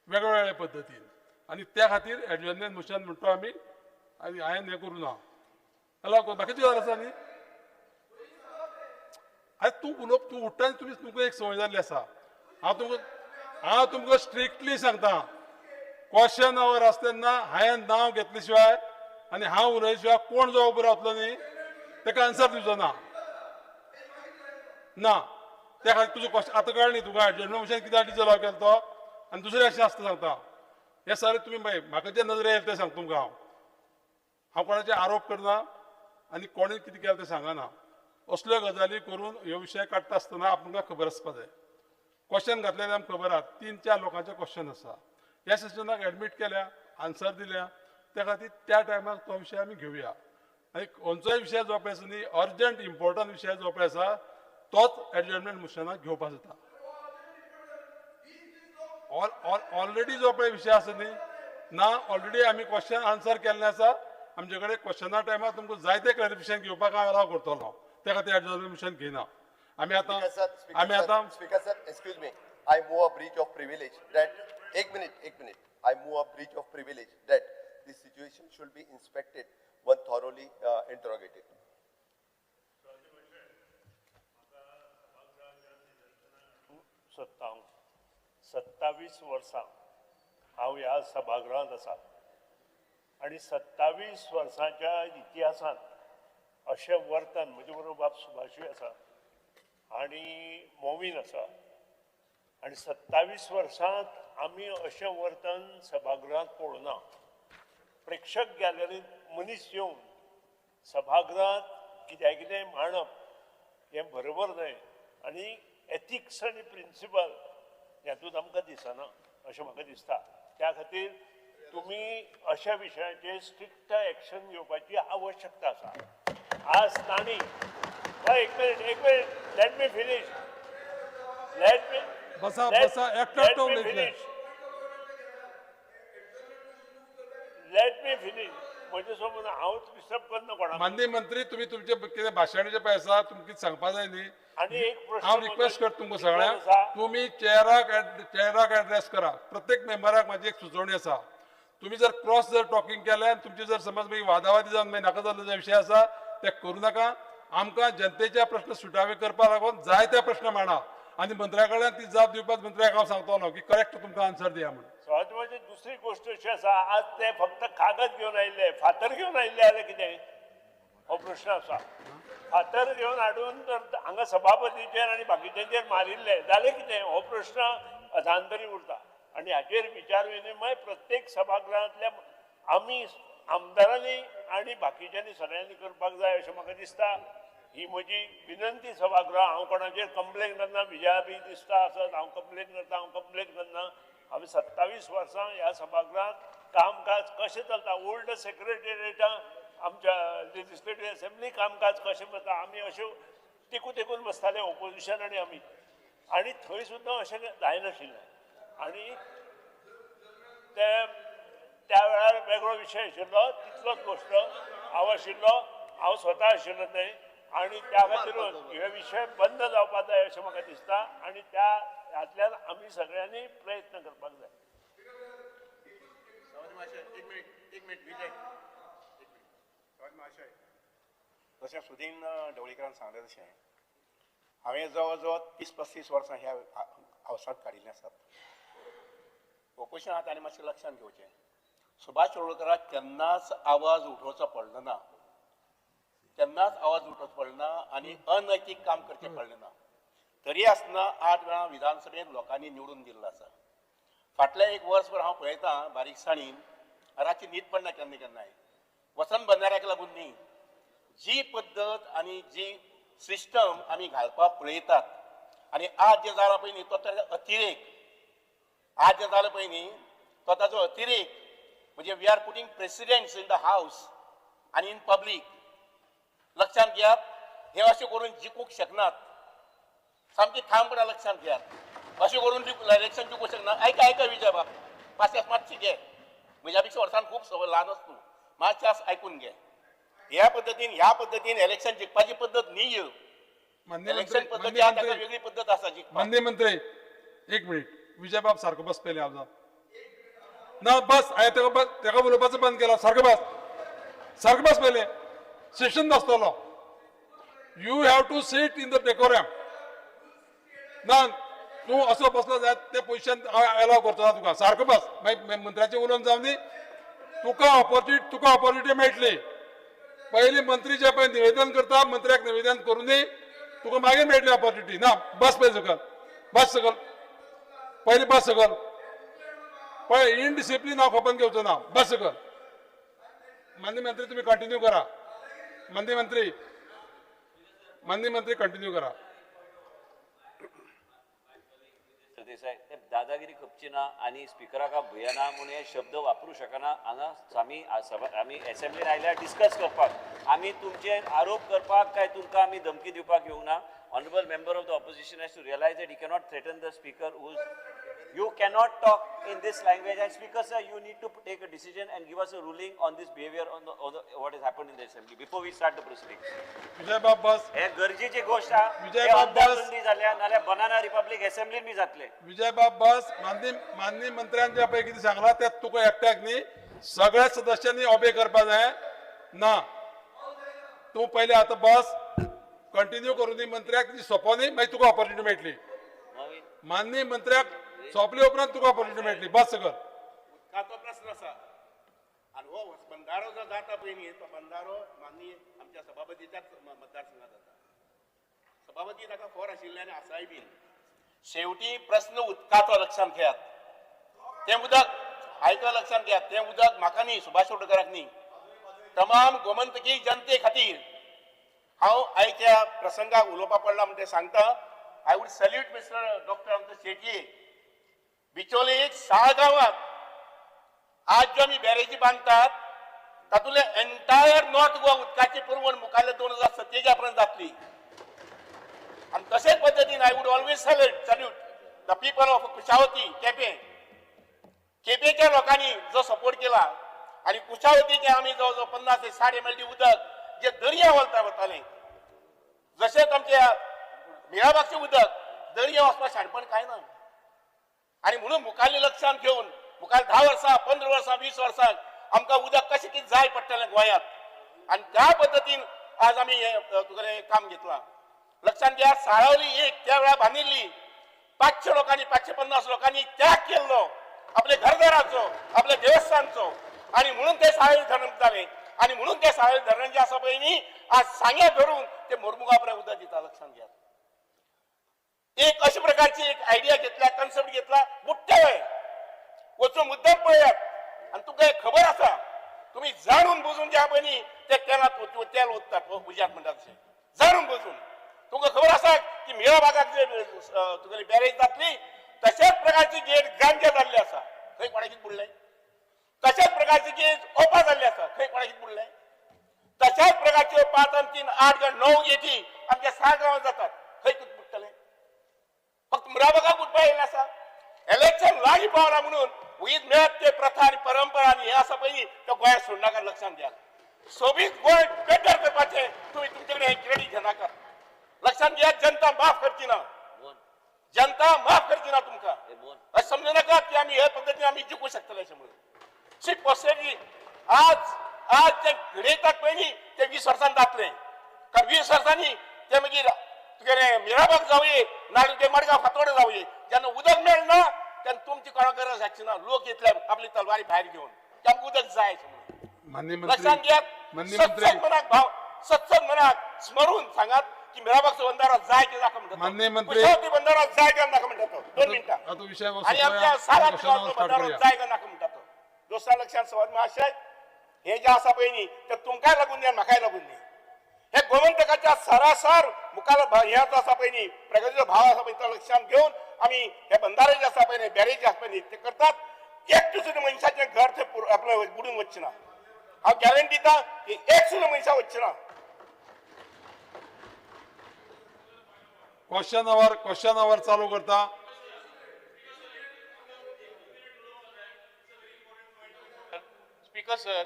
P: वेगवेगळ्या पद्दतीन. आनी त्या खातीर एडजर्नमेंट मोशन म्हणटा आमी, आनी हांवें हें करूं ना. जाल्यार बाकीची गजाल आसा न्ही. आरे तूं उलोवप, तूं उठ्ठा आनी तुमी तुमकां एक संवय जाल्ली आसा. हांव तुमकां स्ट्रिक्टली सांगता, क्वेश्चन our आसता तेन्ना हांवें नांव घेतले शिवाय आनी हांव उलयले शिवाय कोण जो उबो रावतलो न्ही ताका आन्सर दिवचो ना. ना त्या खातीर तुजो क्वेश्चन आतां कळ्ळें न्ही तुका एडजर्नमेंट मोशन कित्याक डिजॉल्व केलो तो. आनी दुसरें अशें आसता सांगता, हें सारें तुमी म्हाका जे नजरे येयलें तें सांगता तुमकां. हांव हांव कोणाचेर आरोप करना आनी कोणें कितें केलें तें सांगना. असल्यो गजाली करून ह्यो विशय काडटा आसतना आमकां खबर आसपा जाय. क्वेश्चन घातलें आमकां खबर आसा, 3-4 लोकांचें क्वेश्चन आसा. ह्या सेशनाक एडमीट केल्या, आन्सर दिल्या, त्या खातीर त्या टायमार तो विशय आमी घेवया. आनी खंयचोय विशय जो पळय आसा न्ही, अर्जंट इम्पॉर्टंट विशय जो पळय आसा तोच एडजर्नमेंट मोशनाक घेवपाक जाता. ऑलरेडी जो पळय विशय आसा न्ही ना, ऑलरेडी आमी क्वेश्चन आन्सर केल्लें आसा. आमचे कडेन क्वेश्चना टायमार तुमकां जायते क्लॅरिफिकेशन घेवपाक हांव अलाव करतलो. त्या खातीर एडजर्नमेंट मोशन घेयना आमी. आतां आमी आतां
L: speaker sir, excuse me, I move a breach of privilege that, एक मिनिट एक minute, I move a breach of privilege that this situation should be inspected one thoroughly interrogated.
H: सोदता 27 वर्सां हांव ह्या सभागृहांत आसा आनी 27 वर्सांच्या इतिहासांत अशें वर्तन, म्हजे बरोबर बाब सुभाषूय आसा आनी मोमीन आसा, आनी 27 वर्सांत आमी अशें वर्तन सभागृहांत पळोवना. प्रेक्षक गॅलरींत मनीस येवन सभागृहांत कित्याक कितें मांडप हें बरोबर न्हय आनी एथिक्स आनी प्रिंसिपल हातूंत आमकां दिसना अशें म्हाका दिसता. त्या खातीर तुमी अशा विशयाचेर स्ट्रिक्ट एक्शन घेवपाची आवश्यकता आसा. आज तांणी एक minute let me finish, let me
P: बसा बसा एकटो
H: finish, let me finish. म्हजे समोर हांव डिस्टर्ब करना कोणाक.
P: माननीय मंत्री, तुमी तुमचे कितें भाशणाचे पळय आसा, तुमकां कितें सांगपा जाय न्ही.
H: आनी एक प्रश्न
P: हांव रिक्वेस्ट करता तुमकां सगळ्यांक, तुमी चेअराक एड्रेस करा. प्रत्येक मेंबराक म्हाजी एक सुचोवणी आसा, तुमी जर क्रॉस जर टॉकिंग केलें आनी तुमचे जर समज मागीर वादावादी जावन मागीर नाका जाल्लो जे विशय आसा ते करूं नाका. आमकां जनतेचे प्रश्न सुटावे करपाक लागून जायते प्रश्न मांडा आनी मंत्र्या कडल्यान ती जाप दिवपाक मंत्र्याक हांव सांगतलो की करेक्ट तुमकां आन्सर दिया म्हणून.
H: सवाजमाची दुसरी गोश्ट अशी आसा, आज ते फक्त कागद घेवन आयिल्ले, फातर घेवन आयिल्ले जाल्यार कितें, हो प्रश्न आसा. फातर घेवन हाडून तर हांगा सभापतीचेर आनी बाकीच्यांचेर मारिल्ले जालें कितें, हो प्रश्न अधांतरी उरता. आनी हाचेर विचार विनिमय प्रत्येक सभागृहांतल्या आमी आमदारांनी आनी बाकीच्यांनी सगळ्यांनी करपाक जाय अशें म्हाका दिसता. ही म्हजी विनंती सभागृह. हांव कोणाचेर कंप्लेन करना, विजया बी दिसता आसत हांव कंप्लेन करता, हांव कंप्लेन करना. हांवें 27 वर्सां ह्या सभागृहांत कामकाज कशें चलता, ओल्ड सेक्रेटेरिएटां आमच्या लेजिस्लेटीव असेंब्ली कामकाज कशें वता, आमी अशें तेकून तेकून बसताले ओपोजिशन आनी आमी, आनी थंय सुद्दां अशें जायनाशिल्लें. आनी ते त्या वेळार वेगळो विशय आशिल्लो, तितलोच गोश्ट हांव आशिल्लो, हांव स्वता आशिल्लो थंय. आनी त्या खातीरूच हे विशय बंद जावपाक जाय अशें म्हाका दिसता आनी त्या हातल्यान आमी सगळ्यांनी प्रयत्न करपाक जाय.
C: एक मिनिट विजय, एक मिनिट. जशें सुदीन ढवळीकरान सांगलें तशें हांवें जवळ जवळ 30-35 वर्सां ह्या हावसांत काडिल्लीं आसात. ओपोजिशन ताणें मातशें लक्षांत घेवचें, सुभाष शिरोडकराक केन्नाच आवाज उठोवचो पडलो ना, केन्नाच आवाज उठोवचो पडलो ना आनी अनैतीक काम करचें पडलें ना. तरी आसतना 8 वेळां विधानसभेंत लोकांनी निवडून दिल्लो आसा. फाटल्या एक वर्सभर हांव पळयतां बारीकसाणीन, रातची न्हीद पडना केन्ना केन्नाय, वसंत बंधाऱ्याक लागून न्ही, जी पद्दत आनी जी सिस्टम आमी घालपाक पळयतात आनी आज जें जालां पळय न्ही तो ताजो अतिरेक, आज जें जालां पळय न्ही तो ताजो अतिरेक. म्हणजे we are putting presidents in the house आनी इन पब्लीक. लक्षांत घेयात, हे अशें करून जिखूंक शकनात, सामकी ठामपणान लक्षांत घेयात, अशें करून इलेक्शन जिखूंक शकना. आयका आयका विजय बाब, मातशें मातशें घे, म्हज्या पेक्षा वर्सान खूब ल्हान आस तूं, मातशें आयकून घे. ह्या पद्दतीन इलेक्शन जिखपाची पद्दत न्ही. इलेक्शन पद्दती वेगळी पद्दत आसा जिखपाक.
P: माननीय मंत्री एक मिनिट, विजय बाब सारको बस पयलीं हांव ना बस, हांवें तेका तेका उलोवपाचो बंद केला. सारको बस, सारको बस पयलें, सेशन आसतलो. You have to sit in the decorum. ना तूं असो बसलो जायत ते पोजिशन हांव एलाव करचो ना तुका. सारको बस, मागीर मंत्र्याचें उलोवन जावं दी. तुका ऑपॉर्च्युनिटी मेळटली. पयलीं मंत्री जे पळय निवेदन करता, मंत्र्याक निवेदन करूं दी, तुका मागीर मेळटली ऑपॉर्च्युनिटी. ना बस पळय सकल, बस सकल, पयलीं बस सकल. पळय इनडिसिप्लीन हांव खपन घेवचो ना, बस सकल. माननीय मंत्री तुमी कंटिन्यू करा. माननीय मंत्री, माननीय मंत्री कंटिन्यू करा.
Q: सरदेसाय, ते दादागिरी खपची ना आनी स्पिकराक भुयना म्हणून हे शब्द वापरूं शकना. हांगा आमी आमी एसेंब्लीन आयल्यार डिस्कस करपाक, आमी तुमचेर आरोप करपाक काय तुमकां आमी धमकी दिवपाक येवंक ना. Honourable member of the opposition has to realise that he cannot threaten the speaker. Whose you cannot talk in this language. And speaker sir, you need to take a decision and give us a ruling on this behaviour on what has happened in the assembly before we start the proceedings.
P: Vijay बाब बस,
Q: हे गरजेची गोष्ट आहा.
P: विजय बाब बस,
Q: जाल्या नाल्यार banana republic असेंब्लीन बी जातले.
P: विजय बाब बस. माननीय मंत्र्यान जे पळय कितें सांगलां तें तुका एकट्याक न्ही, सगळ्या सदस्यांनी ऑबे करपा जाय. ना तूं पयलें आतां बस, कंटिन्यू करूं दी मंत्र्याक, ती सोंपो न्ही, मागीर तुका ऑपॉर्च्युनिटी मेळटली. माननीय मंत्र्याक सोंपले उपरांत तुका ऑपॉर्च्युनिटी मेळटली. बस सकल.
C: उदकाचो प्रश्न आसा. आनी हो बंधारो जो जाता पळय न्ही, तो बंधारो माननीय आमच्या सभापतीच्याच मतदारसंघात जाता. सभापती ताका फोर आशिल्ले आनी आसाय बीन. शेवटी प्रस्न उदकाचो लक्षांत घेयात. तें उदक आयको लक्षांत घेयात, तें उदक म्हाका न्ही, सुभाष शिरोडकराक न्ही, तमाम गोमंतकी जनते खातीर. हांव आयच्या प्रसंगाक उलोवपाक पडला म्हण तें सांगता. I would salute mister doctor आमचो शेटये. बिचोले एक साळ गांवांत आज ज्यो आमी बॅरेजी बांदतात तातूंतले एंटायर नॉर्थ गोवा उदकाची पुरवण मुखारले 2047 पर्यंत जातली. आनी तशेच पद्दतीन I would always salute the people of Kushavati, Quepem. केपेंच्या लोकांनी जो सपोर्ट केला आनी कुशावतीचे आमी जवळ जवळ 50 ते 60 MLD उदक जे दर्या वलता वतालें, जशेंच आमच्या मिराबागचें उदक दर्या वचपाक शाणपण कांय ना. आनी म्हणून मुखारली लक्षांत घेवन मुखार 10 वर्सां, 15 वर्सां, 20 वर्सां आमकां उदक कशें कितें जाय पडटलें गोंयांत, आनी त्या पद्दतीन आज आमी हें तुगेलें काम घेतलां. लक्षांत घ्या, साळावली एक त्या वेळार बांदिल्ली 500 लोकांनी, 550 लोकांनी त्याग केल्लो आपल्या घरदाराचो, आपल्या देवस्थानचो, आनी म्हणून ते साळावली धरण जालें. आनी म्हणून ते साळावली धरण जें आसा पळय न्ही, आज सांग्या धरून ते मोरमुगांव पर्यंत उदक दिता. लक्षांत घेयात, एक अशा प्रकारची एक आयडिया घेतल्या, कन्सेप्ट घेतला. बुडटे वचून मुद्दम पळयात आनी तुमकां एक खबर आसा, तुमी जाणून बुजून जे पळय न्ही ते तेलांत तेल ओततात उज्यात म्हणटा तशें जाणून बुजून. तुमकां खबर आसा की मिराबागाक जे तुगेली बॅरेज जातली तशेंच प्रकारची गेट गांजा जाल्ली आसा, खंय कोणाक कितें बुडलें? तशेंच प्रकारची गेट ओपा जाल्ली आसा, खंय कोणाक कितें बुडलें? तशाच प्रकारच्यो 5 आनी 3 8 9 गेटी आमच्या 6 गांवांत जातात, खंय कितें बुडटलें? फक्त मिराबागाक बुडपा येयल्लें आसा. इलेक्शन लागीं पावला म्हणून वयर मेळत ते प्रथा आनी परंपरा आनी हें आसा पळय न्ही, तो गोंयांत सोडनाका. लक्षांत घेयात, सोबीत गोंय बेटर करपाचें तुमी तुमचे कडेन हें क्रेडीट घेनाकात. लक्षांत घेयात, जनता माफ करची ना, जनता माफ करची ना तुमकां. अशें समजू नाकात की आमी हे पद्दतीन आमी जिखूं शकतले अशें म्हणून. शी पोसेरी आज आज जे घडयतात पळय न्ही ते 20 वर्सांनी जातलें, कारण 20 वर्सांनी ते मागीर तुगेलें मिराबाग जावये नाजाल्यार तुगे मडगांव फातोर्डा जावये, जेन्ना उदक मेळना तेन्ना तुमची कोणा गरज आसची ना. लोक येतले आपली तलवारी भायर घेवन की आमकां उदक जाय अशें म्हणून. लक्षांत घेयात, सत्संग मनाक भाव, सत्संग मनाक स्मरून सांगात की मिराबागचो बंधारो जाय की नाका म्हणटा, कुशावती बंधारो जाय काय नाका म्हणटा तो. 2 मिनटां. आनी आमच्या सारा बंधारो जाय काय नाका म्हणटा तो. दुसऱ्या लक्षांत सवाल महाशय, हे जे आसा पळय न्ही ते तुमकांय लागून न्ही आनी म्हाकाय लागून न्ही. हे गोमंतकाच्या सरासर मुखार हे आसा पळय न्ही प्रगतीचो भाव आसा पळय तो लक्षांत घेवन आमी हे बंधारे जे आसा पळय न्ही, बॅरेज जे आसा पळय न्ही ते करतात. एक सुद्दां मनशाचें घर थंय आपलें बुडून वचचें ना. हांव गॅरंटी दिता की एक सुद्दां मनशां वचचें ना.
P: क्वेश्चन our चालू करता.
C: स्पीकर सर,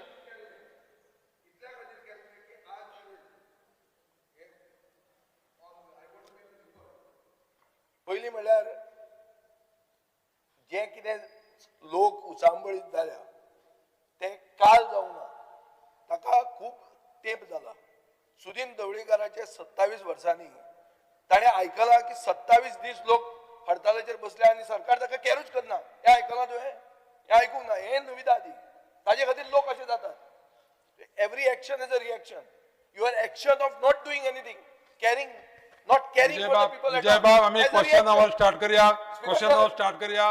M: पयलीं म्हणल्यार जे कितें लोक उचांबळीत जाल्या ते काल जावंक ना, ताका खूब तेंप जाला. सुदीन ढवळीकाराचे 27 वर्सांनी ताणें आयकलां की 27 दीस लोक हडतालाचेर बसले आनी सरकार ताका कॅरूच करना. हें आयकलां तुवें? हें आयकूंक ना. हें नविदा दी. ताजे खातीर लोक अशें जातात. Every action is a reaction. Your action of not doing anything, caring, not caring for the people.
P: Vijay बाब, आमी क्वेश्चन our start करया. क्वेश्चन our start करया.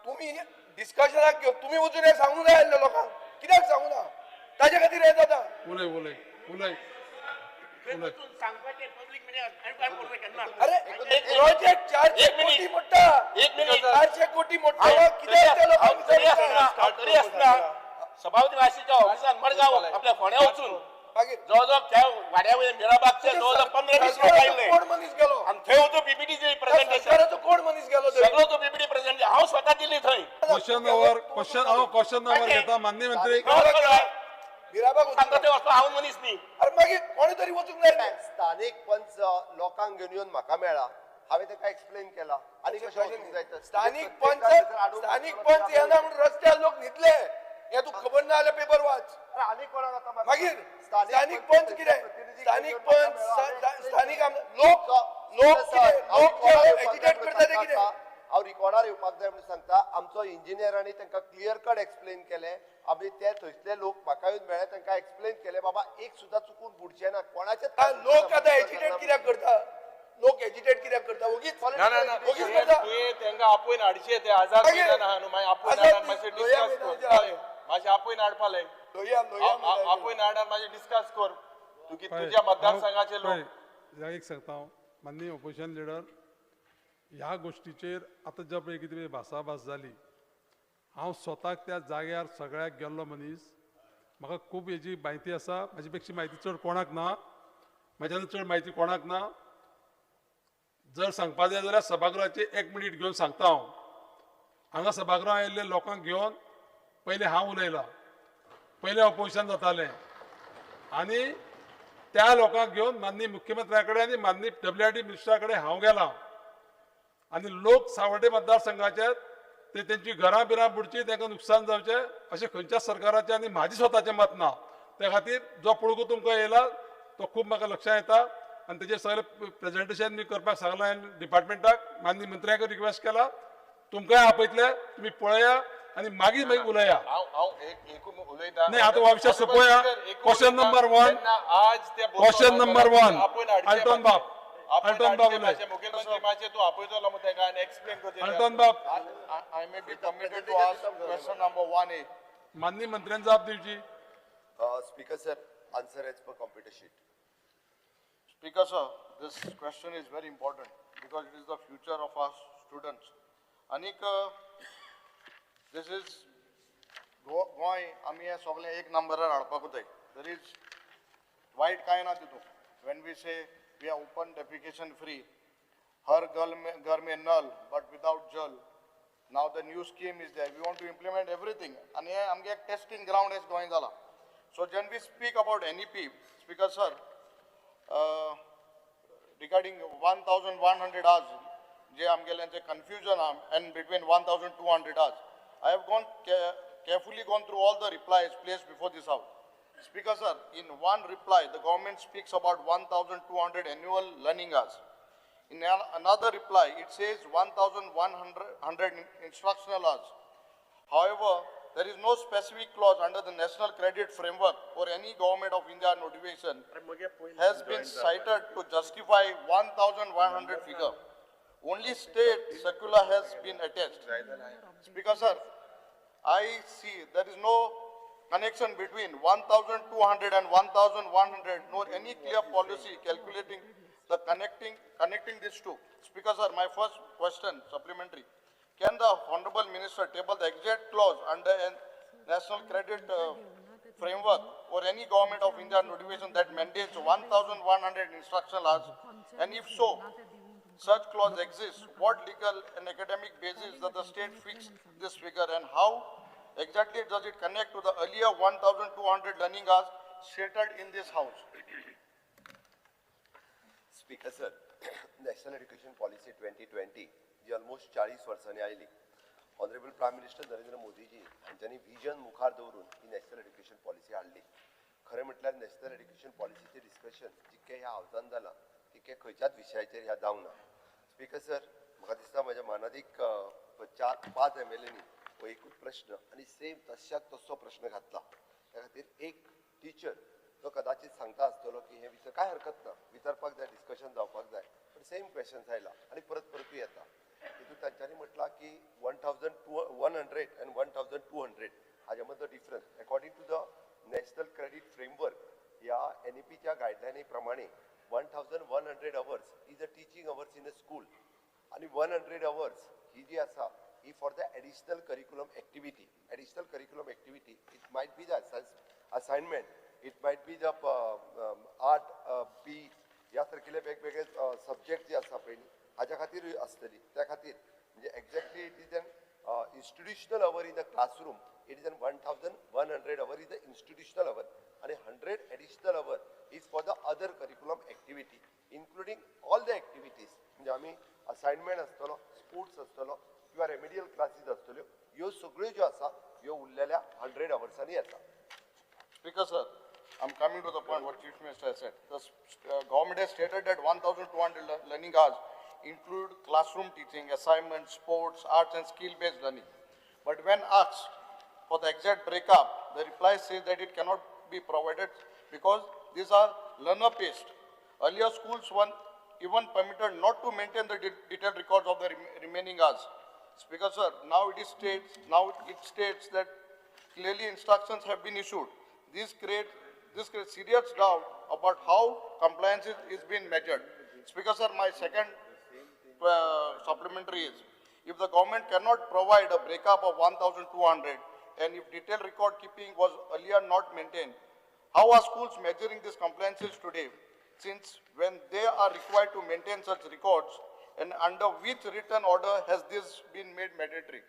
M: तुम्ही डिस्कशनाक घेवन तुमी वचून हें सांगूंक जाय आसलें लोकांक. कित्याक सांगू ना? ताजे खातीर हें जाता.
P: उलय उलय उलय.
M: अरे प्रोजेक्ट 400 कोटी मोठा, 400 कोटी मोठा कित्याक
C: तरी आसतना सभापती महाशयाच्या ऑफिसान मडगांव आपल्या फोंड्या वचून जवळ जवळ त्या वाड्या वयल्या मिराबागचे जवळ जवळ 15-20 लोक आयिल्ले.
M: कोण मनीस गेलो
C: आनी थंय वचून पीपीटी प्रेझेंटेशन,
M: कोण मनीस गेलो
C: सगळो तो पीपीटी प्रेझेंटेशन हांव स्वता दिल्ली थंय.
P: क्वेश्चन our question our घेता माननीय मंत्री.
M: मिराबाग
C: सांगता थंय वचपा हांव मनीस न्ही.
M: अरे मागीर कोणी तरी वचूंक जाय.
L: स्थानीक पंच लोकांक घेवन येवन म्हाका मेळ्ळा, हांवें ताका एक्सप्लेन केला आनी कशें वचूंक जाय.
M: स्थानीक पंच येना म्हणून रस्त्यार लोक न्हिदले, हें तुका खबर ना जाल्यार पेपर वाच.
L: आनी कोणाक आतां
M: मागीर स्थानीक पंच कितें? स्थानीक पंच, स्थानीक लोक लोक एजिटेट करता ते कितें?
L: हांव रिकॉर्डार येवपाक जाय म्हणून सांगता. आमचो इंजिनियरांनी तांकां क्लियर कट एक्सप्लेन केलें. आमी ते थंयसले लोक म्हाका येवन मेळ्ळे, तांकां एक्सप्लेन केलें बाबा एक सुद्दां चुकून बुडचें ना कोणाचेच.
M: लोक आतां एजिटेट कित्याक करता? लोक एजिटेट कित्याक करता? ओगीच
R: ना ना ना,
M: ओगीच करता.
R: तुवें तांकां आपोवन हाडचें, ते आझाद मैदान आहा न्हू, मागीर आपोवन हाड, मातशें डिस्कस कर. मातशें आपोवन हाडपा लाय, आपोवन हाड आनी मातशें डिस्कस कर. तुज्या मतदारसंघाचे लोक.
P: एक सांगता हांव, माननीय ऑपोजिशन लिडर, ह्या गोश्टीचेर आतां ज्या पळय कितें भासाभास जाली, हांव स्वताक त्या जाग्यार सगळ्याक गेल्लो मनीस, म्हाका खूब हेजी म्हायती आसा. म्हाजे पेक्षा म्हायती चड कोणाक ना, म्हाज्यान चड म्हायती कोणाक ना. जर सांगपा जाय जाल्यार सभागृहाचे एक मिनीट घेवन सांगता हांव. हांगा सभागृहां आयिल्ले लोकांक घेवन पयलें हांव उलयलां, पयलें ऑपोजिशन जातालें आनी त्या लोकांक घेवन माननीय मुख्यमंत्र्या कडेन आनी माननीय WRD मिनिस्टरा कडेन हांव गेलां आनी लोक सावड्डे मतदारसंघाचे ते तेंची घरां बिरां बुडची, तांकां नुकसान जावचें अशें खंयच्याच सरकाराचें आनी म्हाजें स्वताचें मत ना. त्या खातीर जो पळगो तुमकां येयला तो खूब म्हाका लक्षांत येता आनी तेजेर सगळें प्रेजेंटेशन बी करपाक सांगलां डिपार्टमेंटाक, माननीय मंत्र्याक रिक्वेस्ट केला, तुमकांय आपयतले, तुमी पळया आनी मागीर मागीर उलया. नाही आतां हो विशय सोंपोया. Question number 1, question number 1, Alton बाब, अल्टन बाब उलय.
R: मुख्यमंत्री तूं आपयतलो मग ताका आनी एक्सप्लेन करचें.
P: अल्टन बाब,
J: I may be permitted to ask question number 1A.
P: माननीय मंत्र्यान जाप दिवची.
L: Speaker sir, answer as per computer sheet.
J: Speaker sir, this question is very important because it is the future of our students. आनीक this is Goa आमी हे सगळें एक नंबरार हाडपाकूच जाय. There is वायट कांय ना तितूंत. When we say we are open defecation free, हर घर में नल but without Jal. Now the new scheme is there, we want to implement everything. आनी हें आमगे एक टेस्टिंग ग्रावंड एस गोंय जाला. So when we speak about NEP, speaker sir, regarding 1100 hours J आमगेल्यांचे confusion आहा and between 1200 hours, I have gone carefully gone through all the replies placed before this house. Speaker sir, in one reply, the government speaks about 1,200 annual learning hours. In another reply, it says 1,100 instructional hours. However, there is no specific clause under the National Credit Framework or any Government of India notification has been cited to justify 1,100 figure. Only state circular has been attached. Speaker sir, I see there is no connection between 1,200 and 1,100, nor any clear policy calculating the connecting these two. Speaker sir, my first question, supplementary. Can the Honorable Minister table the exact clause under a National Credit Framework or any Government of India notification that mandates 1,100 instructional hours? And if so, such clause exists, what legal and academic basis does the state fix this figure, and how exactly does it connect to the earlier 1,200 learning hours stated in this house?
L: Speaker sir, National Education Policy 2020 ji almost 40 वर्सांनी आयली. Honourable prime minister Narendra Modiji हांच्यांनी vision मुखार दवरून ही national education policy हाडली. खरें म्हटल्यार national education पॉलिसीचें discussion जितकें ह्या हावजान जालां तितकें खंयच्याच विशयाचेर ह्या जावंक ना. स्पीकर सर, म्हाका दिसता म्हज्या मानादीक 4-5 MLAंनी हो एकूच प्रश्न आनी सेम तश्याक तसो प्रश्न घातला. त्या खातीर एक टिचर तो कदाचित सांगता आसतलो की हें विचार कांय हरकत ना, विचारपाक जाय, डिस्कशन जावपाक जाय, पण सेम क्वेश्चन्स आयला आनी परत परतूय येता. तितून तांच्यांनी म्हटलां की 1100 आनी 1200 हाज्या मदलो difference according to the national credit framework ह्या NEPच्या गायडलायनी प्रमाणे 1100 hours is a teaching hours in a school आनी 100 अवर्स ही जी आसा ही for the additional curriculum activity. Additional curriculum activity it might be the assignment, it might be the art, P ह्या सारकिले वेगवेगळे subject जे आसा पळय न्ही हाज्या खातीरूय आसतली. त्या खातीर म्हणजे exactly it is an institutional hour in the classroom, it is an 1100 hour is the institutional hour आनी 100 additional hour is for the other curriculum activity including all the activities. म्हणजे आमी असायनमेंट आसतलो, स्पोर्ट्स आसतलो किंवा remedial classes आसतल्यो, ह्यो सगळ्यो ज्यो आसा ह्यो उरलेल्या 100 अवर्सांनी येता.
J: Speaker sir, I'm coming to the point what Chief Minister has said. The government has stated that 1,200 learning hours include classroom teaching, assignments, sports, arts and skill-based learning. But when asked for the exact breakup, the reply says that it cannot be provided because these are learner based. Earlier schools were even permitted not to maintain the detailed records of the remaining hours. Speaker sir, now it states that clearly instructions have been issued. This creates serious doubt about how compliance is being measured. Speaker sir, my second supplementary is, if the government cannot provide a breakup of 1,200 and if detailed record keeping was earlier not maintained, how are schools measuring these compliances today, since when they are required to maintain such records, and under which written order has this been made mandatory?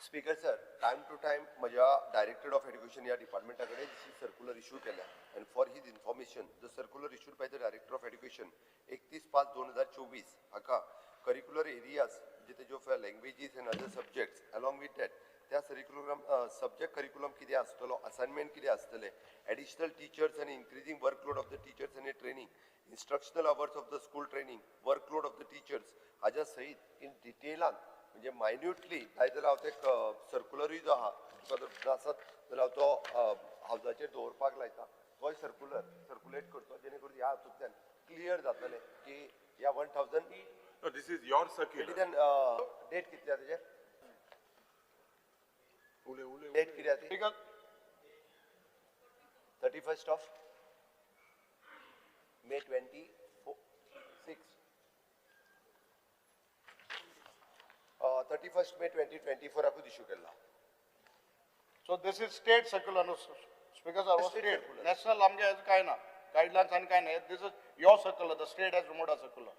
L: Speaker sir, time to time म्हज्या director of education ह्या डिपार्टमेंटा कडेन circular issue केल्या and for his information the circular issued by the director of education 31/5/2024 हाका curricular areas म्हणजे तेज्यो languages and other subjects along with that त्या सरिक्युलम subject curriculum कितें आसतलो, असायनमेंट कितें आसतलें, एडिशनल टिचर्स आनी increasing workload of the teachers आनी training, instructional hours of the school training, workload of the teachers हाज्या सहीत इन डिटेलान म्हणजे मायन्युटली जाय जाल्यार हांव ते सर्कुलरूय जो आहा तुका जर आसत जाल्यार हांव तो हावजाचेर दवरपाक लायता, तोय सर्कुलर सर्कुलेट करचो जेणे करून ह्या हातूंतल्यान क्लियर जातलें की ह्या 1000.
B: This is your circular.
L: Date कितली आहा तेजेर? डेट कितें आहा ती? 31st of May 2026. 31st May 2024 आकूच issue Kella.
J: So this is state circular न्हू स्पीकर सर, state national आमगे कांय ना गायडलायन्स आनी कांय ना. This is your circular, the state has removed a circular.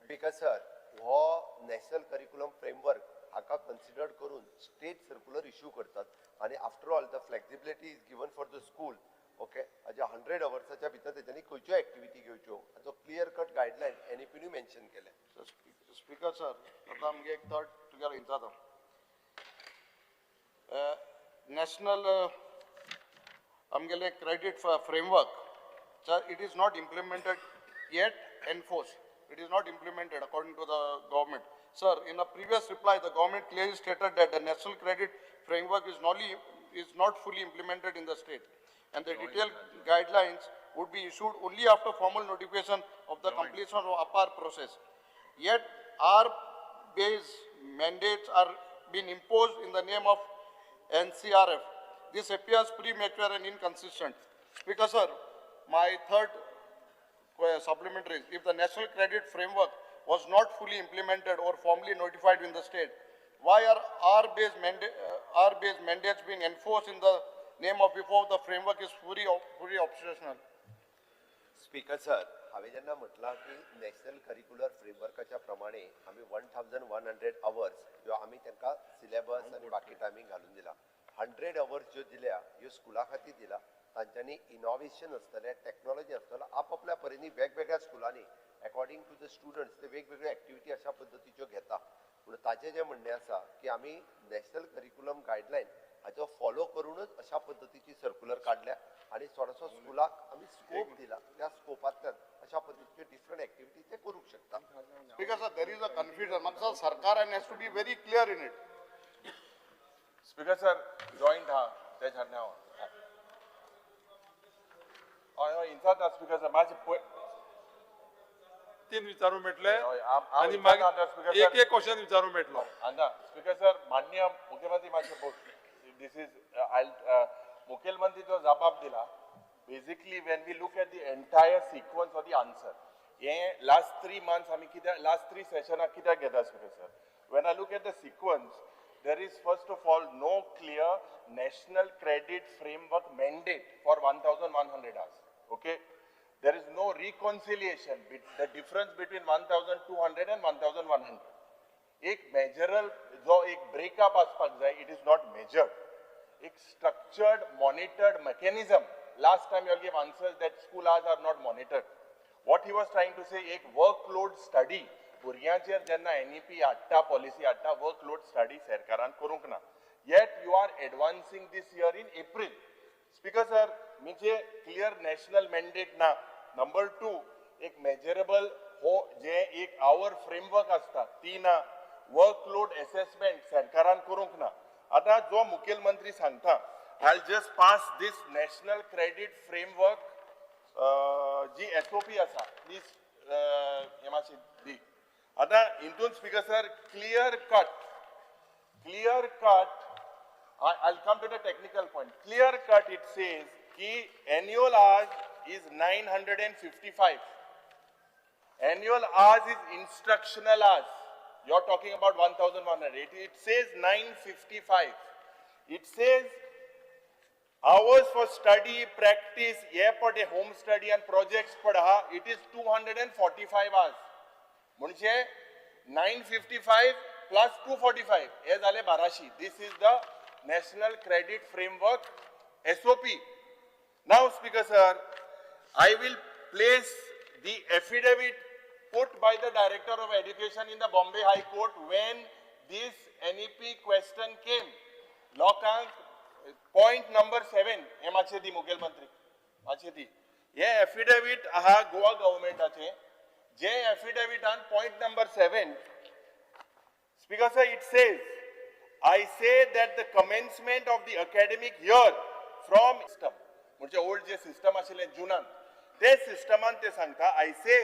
L: Speaker sir, हो नॅशनल करिक्युलम फ्रेमवर्क हाका consider करून स्टेट सर्कुलर इश्यू करतात आनी after all the flexibility is given for the school. Okay, हाज्या 100 अवर्साच्या भितर तेच्यांनी खंयच्यो एक्टिविटी घेवच्यो हाचो क्लियर कट गायडलायन एनईपीनूय मेन्शन केलें.
J: स्पीकर सर, आतां आमगे एक थॉट तुगेलो विचारता. नॅशनल आमगेले credit framework sir, it is not implemented yet enforce. It is not implemented according to the government. Sir, in a previous reply, the government clearly stated that the national credit framework is not fully implemented in the state, and the detailed guidelines would be issued only after formal notification of the completion of APAR process. Yet, R-based mandates are being imposed in the name of NCRF. This appears premature and inconsistent. Speaker sir, my third supplementary is, if the national credit framework was not fully implemented or formally notified in the state, why are R-based mandates being enforced in the name of before the framework is fully operational?
L: Speaker sir, हांवें जेन्ना म्हटलां की national curricular फ्रेमवर्काच्या प्रमाणे आमी 1100 hours ह्यो आमी तांकां syllabus आनी बाकी टायमींग घालून दिला. 100 अवर्स ज्यो दिल्या ह्यो स्कुला खातीर दिला. तांच्यांनी इनोवेशन आसतलें, टॅक्नोलॉजी आसतलो, आपआपल्या परीनी वेगवेगळ्या स्कुलांनी अकॉर्डिंग टू the students ते वेगवेगळ्यो एक्टिविटी अशा पद्दतीच्यो घेता. पूण ताचें जें म्हणणें आसा की आमी नॅशनल करिक्युलम गायडलायन हाचो फॉलो करूनच अशा पद्दतीची सर्कुलर काडल्या आनी थोडोसो स्कुलाक आमी स्कोप दिला, त्या स्कोपांतल्यान अशा पद्दतीच्यो डिफरंट एक्टिविटी ते करूंक शकता.
J: Because sir, there is a confusion. म्हाका सरकार has to be very clear in it.
R: Speaker sir, joint हा तेच्या नांव हय हय इन्साता. स्पीकर सर, मातशें
P: तीन विचारूंक मेळटले आनी मागीर एक एक क्वेश्चन विचारूंक मेळटलो.
R: आंदा स्पीकर सर, माननीय मुख्यमंत्री मातशें this is मुखेलमंत्री जो जबाब दिला, basically when we look at the entire sequence of the answer, हे लास्ट 3 मंथ्स आमी कित्याक लास्ट 3 सेशनाक कित्याक घेता speaker sir? When I look at the sequence, there is first of all no clear national credit framework mandate for 1100 hours. Okay, there is no reconciliation, the difference between 1200 and 1100. एक मेजरल जो एक breakup आसपाक जाय, it is not measured. एक structured monitored mechanism. Last time you give answers that school hours are not monitored. What he was trying to say, एक workload study भुरग्यांचेर जेन्ना NEP हाडटा, पॉलिसी हाडटा, वर्कलोड स्टडी सरकारान करूंक ना. Yet you are advancing this year in April. Speaker sir, म्हणजे clear national mandate ना. नंबर 2, एक मेजरेबल हो जे एक our framework आसता ती ना. वर्कलोड एसेसमेंट सरकारान करूंक ना. आतां जो मुखेलमंत्री सांगता, I just pass this national credit framework G SOP आसा, प्लीज हे मातशी दी. आतां हितून speaker sir, clear cut, clear cut, I come to the technical point. Clear cut it says की annual hours is 955. Annual hours is instructional hours. You are talking about 1100. It says 955. It says hours for study, practice, हे पड home study and projects पड आहा, it is 245 hours. म्हणजे 955 plus 245 हे जाले 1200. This is the national credit framework SOP. Now speaker sir, I will place the affidavit put by the Director of Education in the Bombay High Court when this NEP question came. लोकांक point number 7 हे मातशें दी मुखेलमंत्री, मातशें दी. हे affidavit आहा गोवा गव्हर्मेंटाचे, जे एफिडेविटान point number 7, speaker sir, it says, I say that the commencement of the academic year from system, म्हणजे old जे system आशिल्लें जुनान, ते सिस्टमान ते सांगता, I say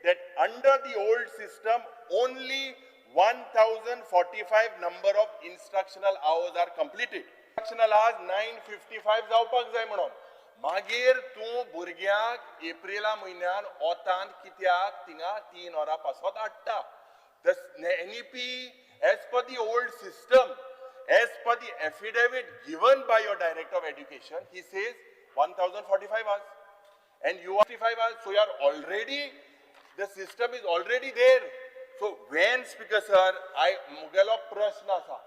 R: that under the old system only 1045 number of instructional hours are completed. Instructional hours 955 जावपाक जाय म्हणून. मागीर तूं भुरग्यांक एप्रिला म्हयन्यान ओतान कित्याक थिंगा 3 वरां पासत हाडटा? The NEP as per the old system, as per the affidavit given by your Director of Education, he says 1045 hours. And you are 55 hours, so you are already, the system is already there. So when, Speaker sir, I मुगेलो प्रश्न आसा,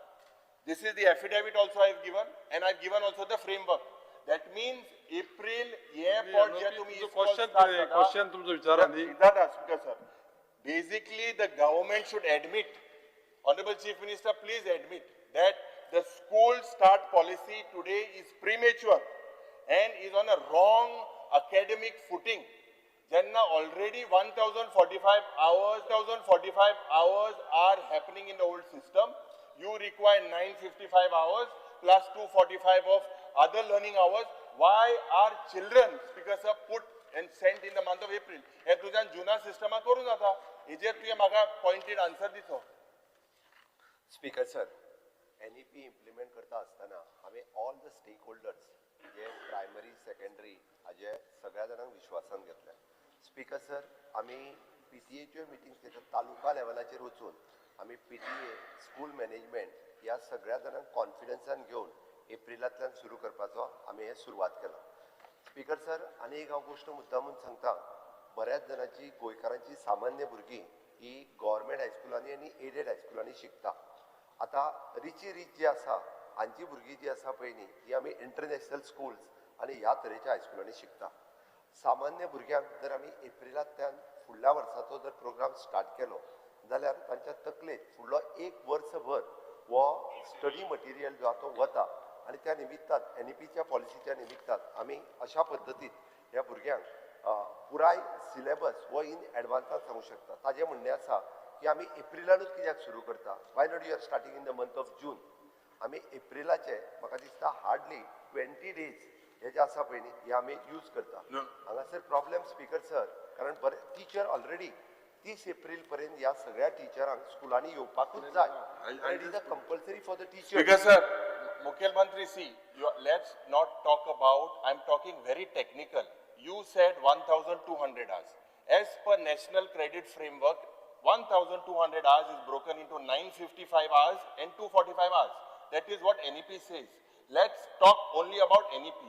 R: this is the affidavit also I have given, and I have given also the framework. That means April हे पट जे तुमी
P: question question तुमचो विचारा न्ही.
R: जाता Speaker sir. Basically the government should admit, Honorable Chief Minister, please admit that the school start policy today is premature and is on a wrong academic footing. Jenna already 1045 hours, 1045 hours are happening in the old system. You require 955 hours plus 245 of other learning hours. Why are children, speaker sir, put and sent in the month of April? हे तुझ्यान जुना Systema करून जाता. हेजेर तुवें म्हाका pointed answer दिचो.
L: Speaker sir, NEP implement करता आसतना हांवें ऑल the stake holders जे प्रायमरी सेकंडरी हाजे सगळ्या जाणांक विश्वासान घेतल्या. स्पीकर सर, आमी PTA meetings घेतात तालुका लेवलाचेर वचून आमी PTA, school management ह्या सगळ्या जाणांक कॉन्फिडन्सान घेवन एप्रिलांतल्यान सुरू करपाचो आमी हें सुरवात केला. स्पीकर सर, आनी एक हांव गोश्ट मुद्दामून सांगता, बऱ्याच जाणांची गोंयकारांची सामान्य भुरगीं ही गव्हर्मेंट हायस्कुलांनी आनी एडेड हायस्कुलांनी शिकता. आतां रिची रीच जी आसा हांची भुरगीं जी आसा पळय न्ही, ही आमी इंटरनॅशनल स्कुल्स आनी ह्या तरेच्या हायस्कुलांनी शिकता. सामान्य भुरग्यांक जर आमी एप्रिलांतल्यान फुडल्या वर्साचो जर प्रोग्राम स्टार्ट केलो जाल्यार तांच्या तकलेंत फुडलो एक वर्सभर हो स्टडी मटिरियल जो आहा तो वता आनी त्या निमित्तान NEPच्या पॉलिसीच्या निमित्तान आमी अशा पद्दतीन ह्या भुरग्यांक पुराय सिलेबस हो इन एडवान्सान सांगू शकता. ताजें म्हणणें आसा की आमी एप्रिलानूच कित्याक सुरू करता, why not you are starting in the month of June. आमी एप्रिलाचे म्हाका दिसता हार्डली 20 डेज हे जे आसा पळय न्ही हे आमी यूज करता. हांगासर प्रॉब्लेम स्पीकर सर, कारण बरे टिचर ऑलरेडी 30 एप्रिल पर्यंत ह्या सगळ्या टिचरांक स्कुलांनी येवपाकूच जाय. It is a compulsory for the teacher.
R: Speaker sir, मुखेलमंत्री, see, let's not talk about, I am talking very technical. You said 1200 hours. As per national credit framework, 1200 hours is broken into 955 hours and 245 hours. That is what NEP says. Let's talk only about NEP.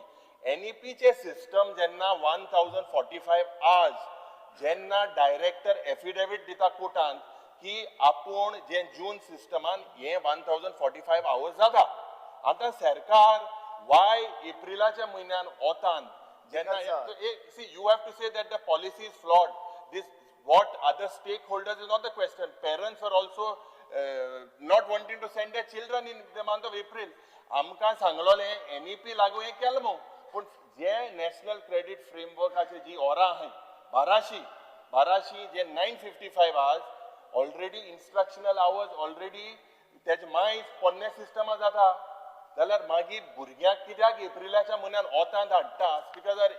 R: NEP चे system जेन्ना 1045 hours, जेन्ना director affidavit दिता कोर्टान की आपूण जे जून सिस्टमान हे 1045 hours जाता. आतां सरकार why एप्रिलाच्या म्हयन्यान ओतान जेन्ना, see, you have to say that the policy is flawed. This what other stakeholders is not the question. Parents are also not wanting to send their children in the month of April. आमकां सांगलोलें NEP लागू हें केलें मू, पूण जे national credit फ्रेमवर्काचे जी ओरां आहाय 1200 जे 955 hours already instructional hours already तेजे मायज पोन्ने सिस्टमा जाता. जाल्यार मागीर भुरग्यांक कित्याक एप्रिलाच्या म्हयन्यान ओतांत हाडटा? स्पीकर सर,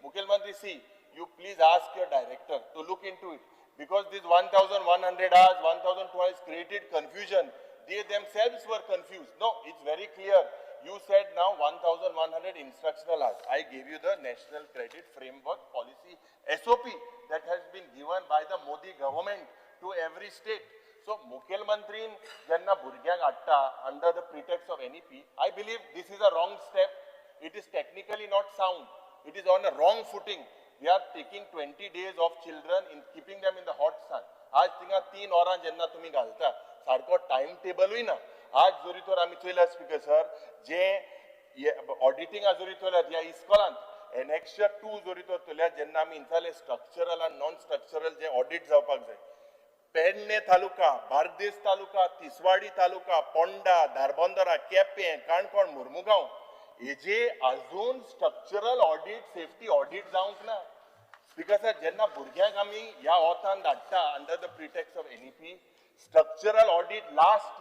R: मुखेलमंत्री, see, you please ask your director to look into it, because this 1100 hours, 1200 hours created confusion. They themselves were confused. No, it's very clear. You said now 1100 instructional hours. I gave you the National Credit Framework Policy SOP that has been given by the Modi government to every state. So, मुखेलमंत्रीन जेन्ना भुरग्यांक हाडटा under the pretext of NEP, I believe this is a wrong step. It is technically not sound. It is on a wrong footing. We are taking 20 days of children in keeping them in the hot sun. आज थिंगा 3 वरां जेन्ना तुमी घालता, सारको time टेबलूय ना. आज जरी तर आमी चोयला स्पीकर सर, जे ऑडिटिंगा जरी चोयल्यात ह्या इस्कॉलांत एनेक्शर 2 जरी तर चोयल्यात, जेन्ना आमी इंचाले स्ट्रक्चरल आनी नॉन स्ट्रक्चरल जे ऑडिट जावपाक जाय, पेडणे तालुका, बार्देस तालुका, तिसवाडी तालुका, पोंडा, धारबांदोरा, केपें, काणकोण, मुर्मुगांव हेजे अजून स्ट्रक्चरल ऑडिट, सेफ्टी ऑडिट जावंक ना. स्पीकर सर, जेन्ना भुरग्यांक आमी ह्या ओतान धाडटा under the pretext of NEP, structural audit last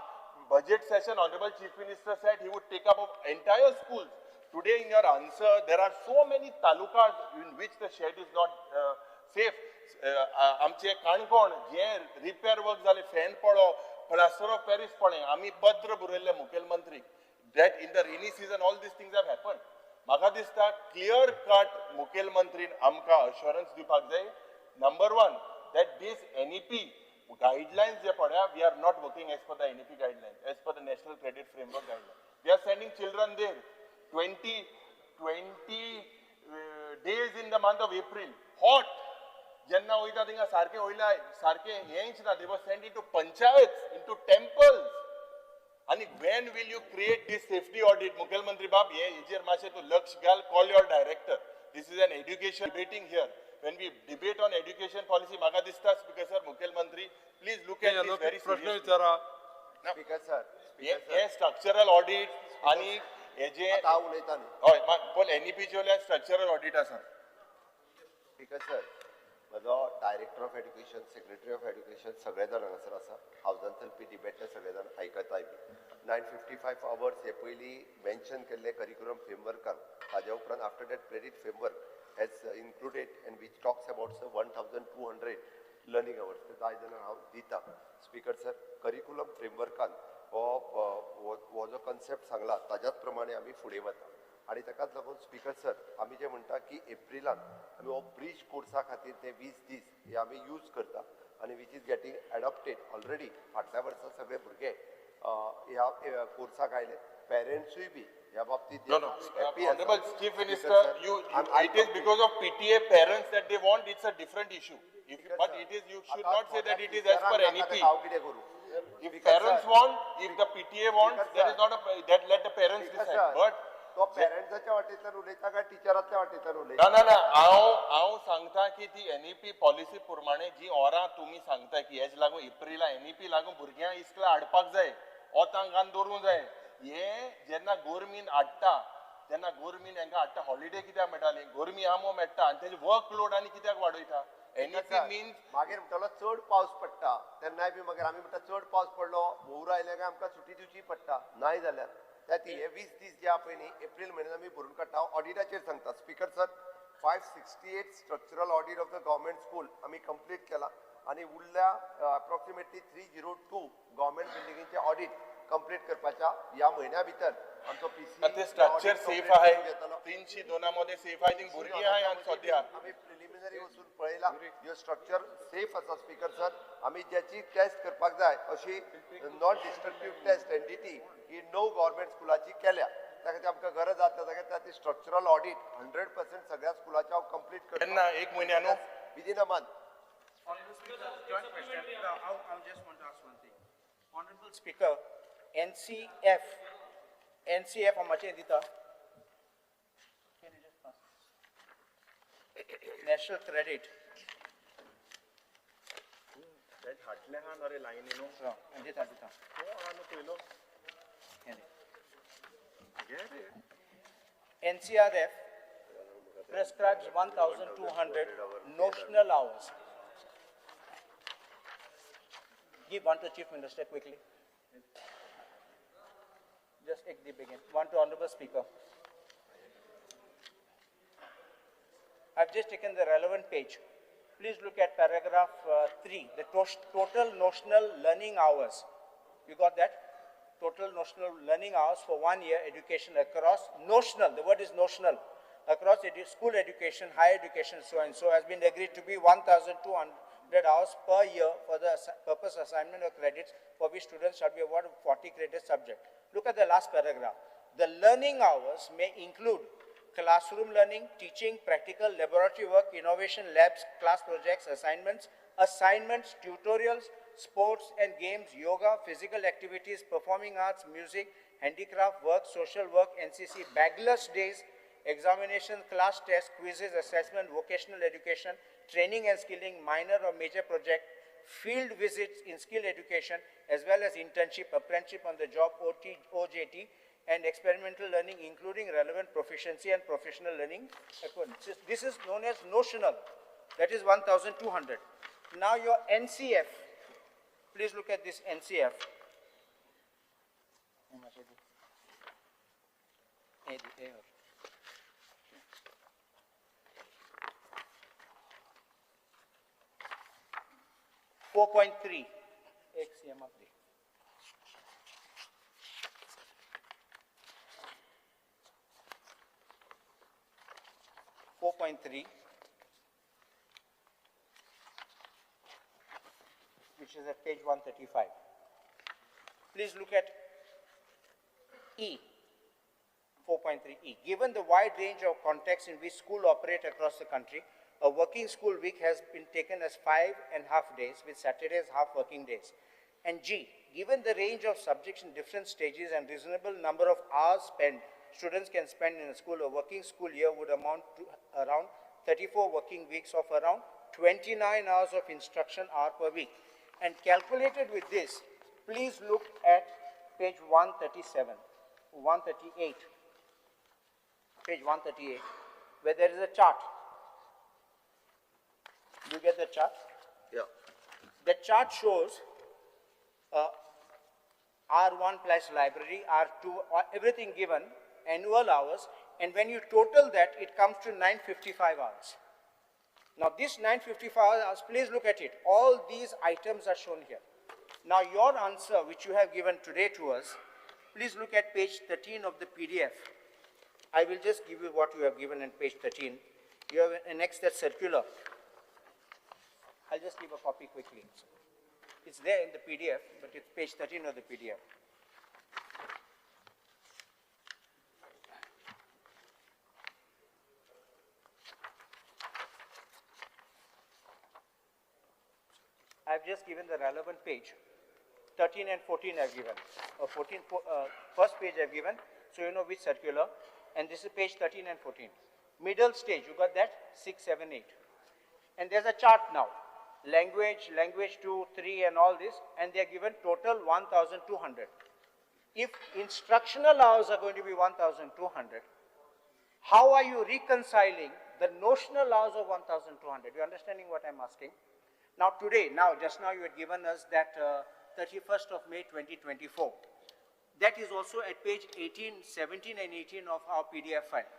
R: budget session honourable chief minister said he would take up of entire schools. Today in your answer there are so many talukas in which the shed is not safe. आमचे काणकोण जे repair work जाले, fan पडो, plaster of Paris पडलें, आमी पत्र बरयल्लें मुखेलमंत्रीक that in the rainy season all these things have happened. म्हाका दिसता clear cut मुखेलमंत्रीन आमकां अश्योरन्स दिवपाक जाय. Number 1, that this NEP guidelines जे पळया, we are not working as per the NEP guidelines, as per the National Credit Framework guideline. We are sending children there 20 days in the month of April, hot. जेन्ना वयता थिंगा सारकें वयला, सारकें हेंच ना. They were send into panchayat, into temples. आनी when will you create this safety audit? मुखेलमंत्री बाब, हे हेजेर मातशें तूं लक्ष घाल. Call your director. This is an education debating here. When we debate on education policy, म्हाका दिसता स्पीकर सर, मुखेलमंत्री please look at this very
P: प्रश्न विचारा.
L: स्पीकर सर,
R: हे स्ट्रक्चरल ऑडिट आनी हेजे
L: हांव उलयता न्ही.
R: हय, पूण एनईपीचे वयल्यान स्ट्रक्चरल ऑडिट आसा.
L: स्पीकर सर, म्हजो director of education, secretary of education सगळे जाण हांगासर आसा. हावजान चलपी डिबेट ते सगळे जाण आयकताय बी. 955 आवर्स हे पयलीं मेन्शन केल्ले करिक्युलम फ्रेमवर्कार, ताज्या उपरांत after that credit framework has included and which talks about 1200 learning hours. ते जाय जाल्यार हांव दिता. स्पीकर सर, करिक्युलम फ्रेमवर्कान हो जो कन्सेप्ट सांगला ताज्याच प्रमाणे आमी फुडें वता. आनी ताकाच लागून स्पीकर सर, आमी जे म्हणटा की एप्रिलान आमी हो ब्रीज कोर्सा खातीर ते 20 दीस हे आमी यूज करता आनी which is getting adopted already. फाटल्या वर्सा सगळे भुरगे ह्या कोर्साक आयले, पेरंट्सूय बी ह्या बाबतीत.
R: No, no. Honorable Chief Minister, you, it is because of PTA parents that they want, it's a different issue. If, but it is, you should not say that it is as per NEP.
L: हांव कितें करूं?
R: If parents want, if the PTA wants, there is not a, that let the parents decide. But
L: तो पेरंट्साच्या वाटेंतल्यान उलयता काय टिचरांतल्या वाटेंतल्यान उलयता?
R: ना ना ना, हांव सांगता की ती एनईपी पॉलिसी प्रमाणे जी ओरां तुमी सांगता की हेज लागून एप्रिला एनईपी लागून भुरग्यांक इस्कला हाडपाक जाय, ओतांक दवरूंक जाय. हे जेन्ना गोरमीन हाडटा तेन्ना गोरमीन हांकां हाडटा, हॉलिडे कित्याक मेळटाली? गोरमी आमो मेळटा आनी तेजे वर्क लोड आनी कित्याक वाडयता? एनईपी मिन्स
L: मागीर म्हणटलो चड पावस पडटा तेन्नाय बी मागीर आमी म्हणटा चड पावस पडलो, हुंवर आयले काय आमकां सुटी दिवची पडटा. नाय जाल्यार त्या ती हे 20 दीस जे आहा पळय न्ही एप्रील म्हयन्यान आमी भरून काडटा. ऑडिटाचेर सांगता speaker sir, 568 structural audit of the government school आमी कंप्लीट केला आनी उरल्या अप्रॉक्सिमेटली 302 गव्हर्मेंट बिल्डिंगेचे ऑडिट कंप्लीट करपाच्या ह्या म्हयन्या भितर आमचो पीसी
R: ते स्ट्रक्चर सेफ आहे, 302 मध्ये सेफ आहे, ती भुरगीं आहे आनी सद्या
L: आमी प्रिलिमिनरी वचून पळयला, ह्यो स्ट्रक्चर सेफ आसा. स्पीकर सर, आमी ज्याची टेस्ट करपाक जाय अशी नॉन डिस्ट्रक्टीव टेस्ट एनडीटी ही 9 गव्हर्मेंट स्कुलाची केल्या. त्या खातीर आमकां गरज आसा त्या खातीर स्ट्रक्चरल ऑडिट 100% सगळ्या स्कुलाचे हांव कंप्लीट करता.
R: केन्ना? एक म्हयन्यान न्हू?
L: Within a month.
E: Joint question. I just want to ask one thing. Honorable Speaker, NCF आमाचें दिता नॅशनल क्रेडीट
R: हाडले आहा न्हू रे लायनी न्हू?
E: दिता दिता.
R: पयलो
E: NCRF prescribes 1,200 notional hours. Give one to Chief Minister quickly. Just take the begin. One to Honorable Speaker. I've just taken the relevant page. Please look at paragraph 3, the total notional learning hours. You got that? Total notional learning hours for 1 year education across notional, the word is notional, across school education, higher education, so and so, has been agreed to be 1,200 hours per year for the purpose assignment of credits for which students shall be awarded 40 credit subject. Look at the last paragraph. The learning hours may include classroom learning, teaching, practical, laboratory work, innovation labs, class projects, assignments, tutorials, sports and games, yoga, physical activities, performing arts, music, handicraft work, social work, NCC, bagless days, examination, class tests, quizzes, assessment, vocational education, training and skilling, minor or major project, field visits in skill education, as well as internship, apprenticeship on the job, OT, OJT, and experimental learning, including relevant proficiency and professional learning. This is known as notional. That is 1,200. Now your NCF, please look at this NCF. .4.3 XMR3. .4.3, which is at page 135. Please look at E, 4.3E. Given the wide range of contexts in which schools operate across the country, a working school week has been taken as 5.5 days, with Saturdays half working days. And G, given the range of subjects in different stages and reasonable number of hours spent, students can spend in a school, a working school year would amount to around 34 working weeks of around 29 hours of instruction hour per week. And calculated with this, please look at page 137, 138, page 138, where there is a chart. Do you get the chart?
A: Yeah.
E: The chart shows R1 plus library, R2, everything given, annual hours, and when you total that, it comes to 955 hours. Now this 955 hours, please look at it. All these items are shown here. Now your answer, which you have given today to us, please look at page 13 of the PDF. I will just give you what you have given in page 13. You have annexed that circular. I'll just give a copy quickly. It's there in the PDF, but it's page 13 of the PDF. I've just given the relevant page. 13 and 14 I've given. 14, first page I've given, so you know which circular. And this is page 13 and 14. Middle stage, you got that? 6, 7, 8. And there's a chart now. Language, language 2, 3 and all this, and they are given total 1,200. If instructional hours are going to be 1,200, how are you reconciling the notional hours of 1,200? You understanding what I'm asking? Now today, now just now you had given us that 31st of May 2024. That is also at page 18, 17 and 18 of our PDF file.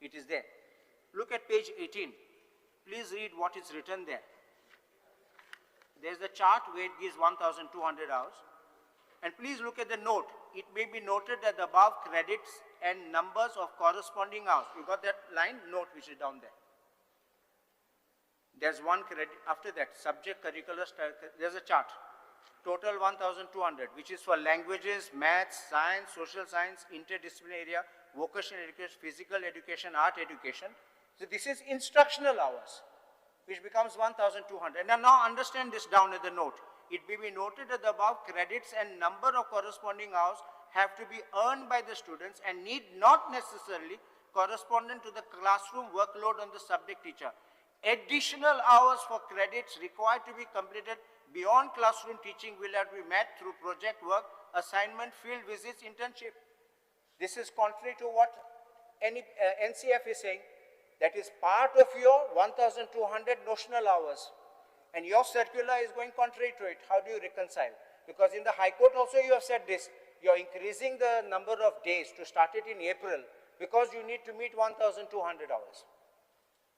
E: It is there. Look at page 18. Please read what is written there. There's the chart where it gives 1,200 hours. And please look at the note. It may be noted that the above credits and numbers of corresponding hours. You got that line note which is down there. There's one credit after that, subject curricular, there's a chart. Total 1,200, which is for languages, maths, science, social science, interdisciplinary area, vocational education, physical education, art education. So this is instructional hours, which becomes 1,200. And now understand this down at the note. It may be noted that the above credits and number of corresponding hours have to be earned by the students and need not necessarily correspond to the classroom workload on the subject teacher. Additional hours for credits required to be completed beyond classroom teaching will have to be met through project work, assignment, field visits, internship. This is contrary to what NCF is saying. That is part of your 1,200 notional hours. And your circular is going contrary to it. How do you reconcile? Because in the High Court also you have said this. you are increasing the number of days to start it in April because you need to meet 1,200 hours.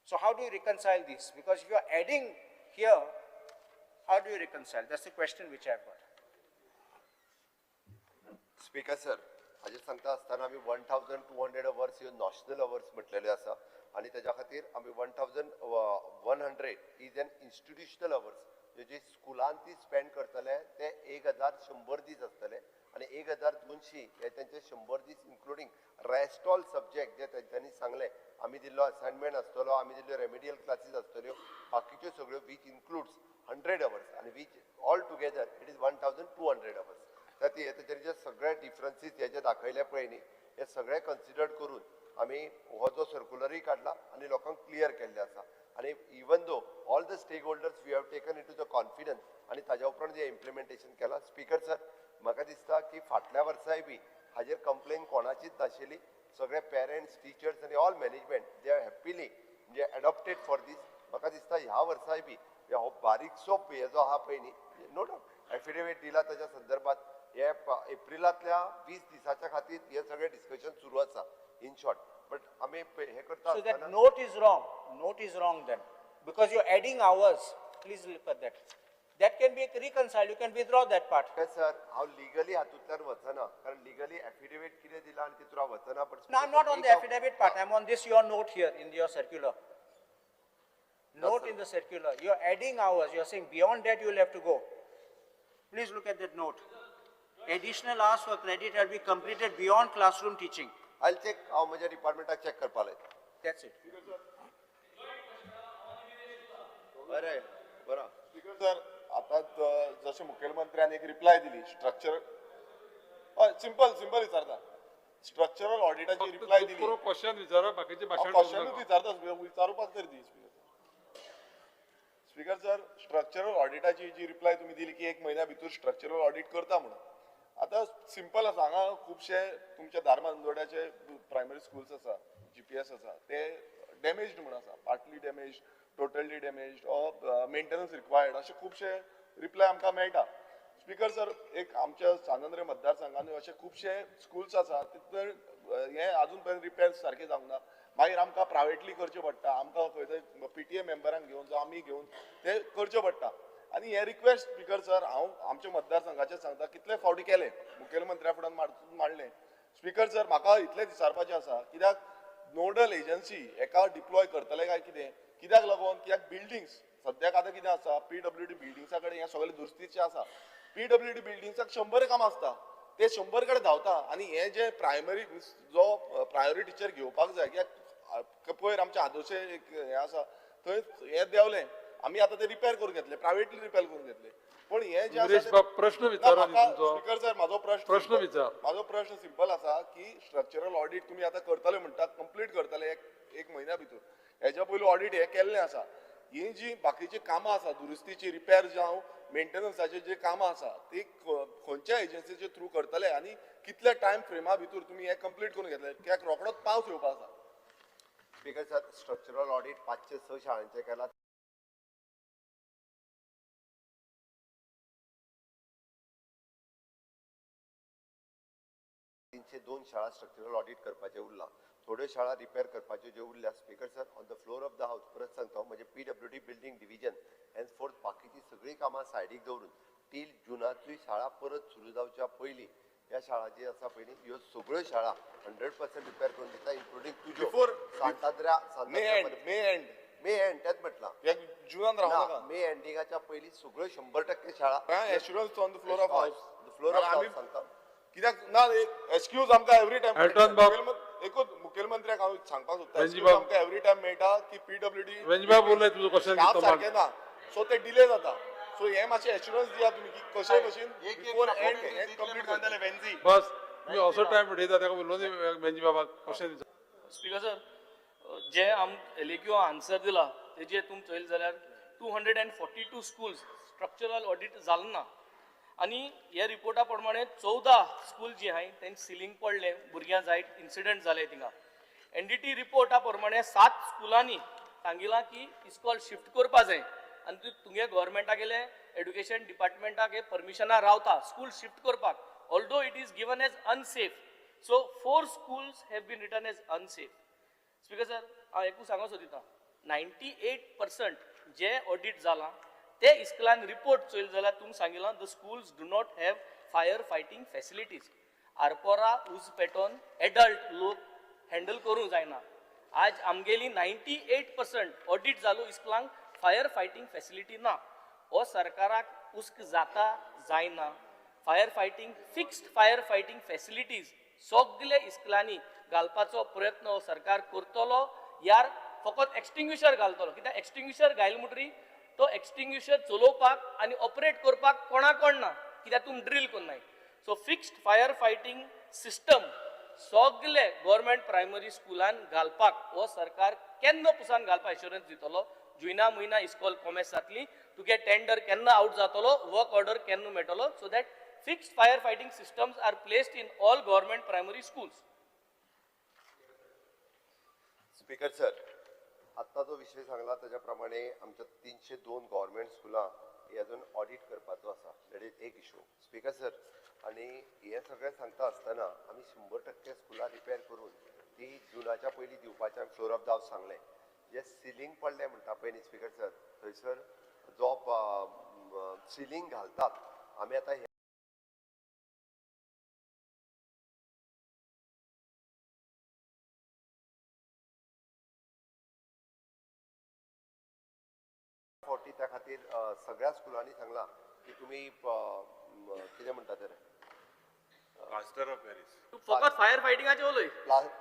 E: So how do you reconcile this? Because if you are adding here, how do you reconcile? That's the question which I have got.
L: Speaker sir, हाजेर सांगता आसतना आमी 1200 hours ह्यो notional hours म्हटलेले आसा आनी तेज्या खातीर आमी 1100 is an institutional hours, जे स्कुलान ती स्पेंड करतले ते 1100 दीस आसतले आनी 1200 हे तेंचे 100 दीस इन्क्लुडींग रेस्ट ऑल सब्जेक्ट जे तेंच्यांनी सांगले, आमी दिल्लो असायनमेंट आसतलो, आमी दिल्ल्यो रेमेडियल क्लासीस आसतल्यो, बाकीच्यो सगळ्यो which includes 100 hours आनी which all together it is 1200 hours. तर तेजेर जे सगळे डिफरन्सीस हे जे दाखयले पळय न्ही, हे सगळे कन्सिडर करून आमी हो जो सर्कुलरूय काडला आनी लोकांक क्लियर केल्ले आसा. आनी even though all the stakeholders we have taken into the confidence आनी ताज्या उपरांत जे इम्प्लिमेंटेशन केलां. स्पीकर सर, म्हाका दिसता की फाटल्या वर्साय बी हाजेर कंप्लेन कोणाचीच नाशिल्ली. सगळे पेरंट्स, टिचर्स आनी all management they are happily म्हणजे एडॉप्टेड फॉर दीस. म्हाका दिसता ह्या वर्साय बी हो बारीकसो हे जो आहा पळय न्ही, नो डावट एफिडेवीट दिला ताज्या संदर्भात हे एप्रिलांतल्या 20 दिसाच्या खातीर हे सगळे डिस्कशन सुरू आसा इन शॉर्ट. बट आमी हे करता.
E: So that note is wrong. Note is wrong then, because you are adding hours. Please look at that. That can be reconciled. You can withdraw that part.
L: Sir, हांव legally हातूंतल्यान वचना, कारण legally affidavit कितें दिलां आनी तितून हांव वचना. But
E: No, I'm not on the affidavit part. I'm on this your note here in your circular. Note in the circular. You are adding hours. You are saying beyond that you will have to go. Please look at that note. Additional hours for credit will be completed beyond classroom teaching.
L: I'll check. हांव म्हज्या डिपार्टमेंटाक check करपा लायता.
E: That's it.
L: बरें बरो.
B: Speaker sir, आतां जशें मुखेलमंत्र्यान एक reply दिली स्ट्रक्चर, हय सिंपल सिंपल विचारता, स्ट्रक्चरल ऑडिटाची रिप्लाय दिली.
P: क्वेश्चन विचारा, बाकीचे भाशण
B: क्वेश्चनूच विचारता, विचारुपाक तरी दी. स्पीकर सर, स्ट्रक्चरल ऑडिटाची जी रिप्लाय तुमी दिली की 1 म्हयन्या भितर स्ट्रक्चरल ऑडिट करता म्हणून, आतां सिंपल आसा. हांगा खुबशे तुमच्या धारबांदोड्याचे प्रायमरी स्कुल्स आसा, GPS आसा, ते डॅमेज्ड म्हूण आसा, partly damaged, totally damaged or maintenance required, अशे खुबशे रिप्लाय आमकां मेळटा. स्पीकर सर, एक आमच्या सांत मतदारसंघान अशे खुबशे स्कुल्स आसा तितून हे अजून पर्यंत रिपेर सारके जावंक ना. मागीर आमकां प्रायवेटली करचें पडटा, आमकां खंय तरी PTA मेंबरांक घेवन जावं आमी घेवन ते करचें पडटा. आनी हे रिक्वेस्ट स्पीकर सर हांव आमच्या मतदारसंघाचेर सांगता, कितले फावटी केले मुखेलमंत्र्या फुड्यान मांडलें. स्पीकर सर, म्हाका इतलें विचारपाचें आसा, कित्याक नोडल एजन्सी एका डिप्लॉय करतले काय कितें, कित्याक लागून कित्याक बिल्डिंग्स सद्याक आतां कितें आसा, PWD बिल्डिंग्सा कडेन हें सगळें दुरुस्तीचें आसा. PWD बिल्डिंग्साक 100 कामां आसता, ते 100 कडेन धांवता आनी हे जे प्रायमरी जो प्रायोरिटीचेर घेवपाक जाय, कित्याक पयर आमच्या आदोशे एक हें आसा थंय हें देंवलें, आमी आतां ते रिपेर करून घेतले, प्रायवेटली रिपेर करून घेतले. पण हे जे
P: प्रश्न विचारा
B: स्पीकर सर, म्हाजो प्रश्न विचार, म्हाजो प्रश्न सिंपल आसा की स्ट्रक्चरल ऑडिट तुमी आतां करतले म्हणटा, कंप्लीट करतले एक म्हयन्या भितर, हेज्या पयलीं ऑडिट हें केल्लें आसा. ही जी बाकीची कामां आसा दुरुस्तीची, रिपेर जावं मेंटेनन्साची जी कामां आसा ती खंयच्या एजन्सीचे थ्रू करतले आनी कितल्या टायम फ्रेमा भितर तुमी हें कंप्लीट करून घेतले, कित्याक रोखडोच पावस येवपा आसा.
L: स्पीकर सर, स्ट्रक्चरल ऑडिट 506 शाळांचें केलां. 302 शाळा स्ट्रक्चरल ऑडिट करपाचें उरलां, थोड्यो शाळा रिपेर करपाच्यो ज्यो उरल्या. Speaker sir, on the floor of the house परत सांगता, म्हणजे PWD building division henceforth बाकीची सगळीं कामां सायडीक दवरून टील जुनांतूय शाळा परत सुरू जावच्या पयलीं ह्या शाळा जी आसा पयलीं ह्यो सगळ्यो शाळा 100% रिपेर करून दिता, इन्क्लुडींग तुज्यो सांतांद्र्या मे एंड तेच म्हटलां,
B: जुनान रावनाका,
L: मे एंडिंगाच्या पयलीं सगळ्यो 100% शाळा
B: assurance on the floor of house,
L: floor of house सांगता.
B: कित्याक ना एक एक्सक्यूज आमकां एवरी टायम, एकूच मुखेलमंत्र्याक हांव सांगपाक सोदता, आमकां एवरी टायम मेळटा की PWD सारकें ना, सो ते डिले जाता. सो हे मातशें एश्युरन्स दिया तुमी की कशे भशेन बिफोर एंड हें कंप्लीट करतले. वेन्जी
P: बस तुमी असो टायम उडयता ताका उलोवन वेन्जी बाबाक क्वेश्चन.
K: स्पीकर सर, जे आम LAQ answer दिला तेजे तुमी चोयले जाल्यार 242 स्कुल्स स्ट्रक्चरल ऑडिट जालें ना आनी ह्या रिपोर्टा प्रमाणे 14 स्कूल जी आहाय तेंचे सिलींग पडलें, भुरग्यां जायत इन्सिडंट जाले थिंगा. NDT रिपोर्टा प्रमाणे 7 स्कुलांनी सांगिलां की इस्कॉल शिफ्ट करपा जाय आनी तुगे गोवोरमेंटा गेले एड्युकेशन डिपार्टमेंटाक परमिशनां रावता स्कूल शिफ्ट करपाक. Although it is given as unsafe. So 4 schools have been written as unsafe. Speaker sir, हांव एकूच सांगो सोदिता, 98% जे ऑडिट जाला ते इस्कुलान रिपोर्ट चोयल जाल्यार तुमी सांगिलां the schools do not have fire fighting facilities. Arpora उज पेटोवन एडल्ट लोक हँडल करूंक जायना. आज आमगेली 98% ऑडिट जालो इस्कुलांक फायर फायटींग फॅसिलिटी ना. हो सरकाराक उस्क जाता जायना. Fire fighting, fixed fire fighting facilities सगळे इस्कुलांनी घालपाचो प्रयत्न हो सरकार करतलो. यार फकत एक्सटिंग्विशर घालतलो, कित्याक एक्सटिंग्विशर घायल म्हणटरी तो एक्सटिंग्विशर चलोवपाक आनी ऑपरेट करपाक कोणा कोण ना, कित्याक तुमी ड्रील करनाय. So fixed fire fighting system सगळे गव्हर्मेंट प्रायमरी स्कुलान घालपाक हो सरकार केन्ना पुसान घालपाक एश्योरन्स दितलो? जुना म्हयना इस्कॉल कॉमेस जातली, तुगे टेंडर केन्ना आवट जातलो, वर्क ऑर्डर केन्ना मेळटलो, so that fixed fire fighting systems are placed in all government primary schools.
L: Speaker sir, आत्ता जो विशय सांगला ताज्या प्रमाणे आमच्या 302 गव्हर्मेंट स्कुलां ही अजून ऑडिट करपाचो आसा. That is एक इशू स्पीकर सर. आनी हें सगळें सांगता आसतना आमी 100% स्कुलां रिपेर करून ती जुनाच्या पयलीं दिवपाचें आमी फ्लोर ऑफ the house सांगलें. जे सिलींग पडलें म्हणटा पळय न्ही स्पीकर सर, थंयसर जो सिलींग घालतात आमी आतां फावटी त्या खातीर सगळ्या स्कुलांनी सांगलां की तुमी कितें म्हणटा ते
R: प्लास्टर ऑफ पॅरीस,
K: फकत फायर फायटिंगाचें उलय,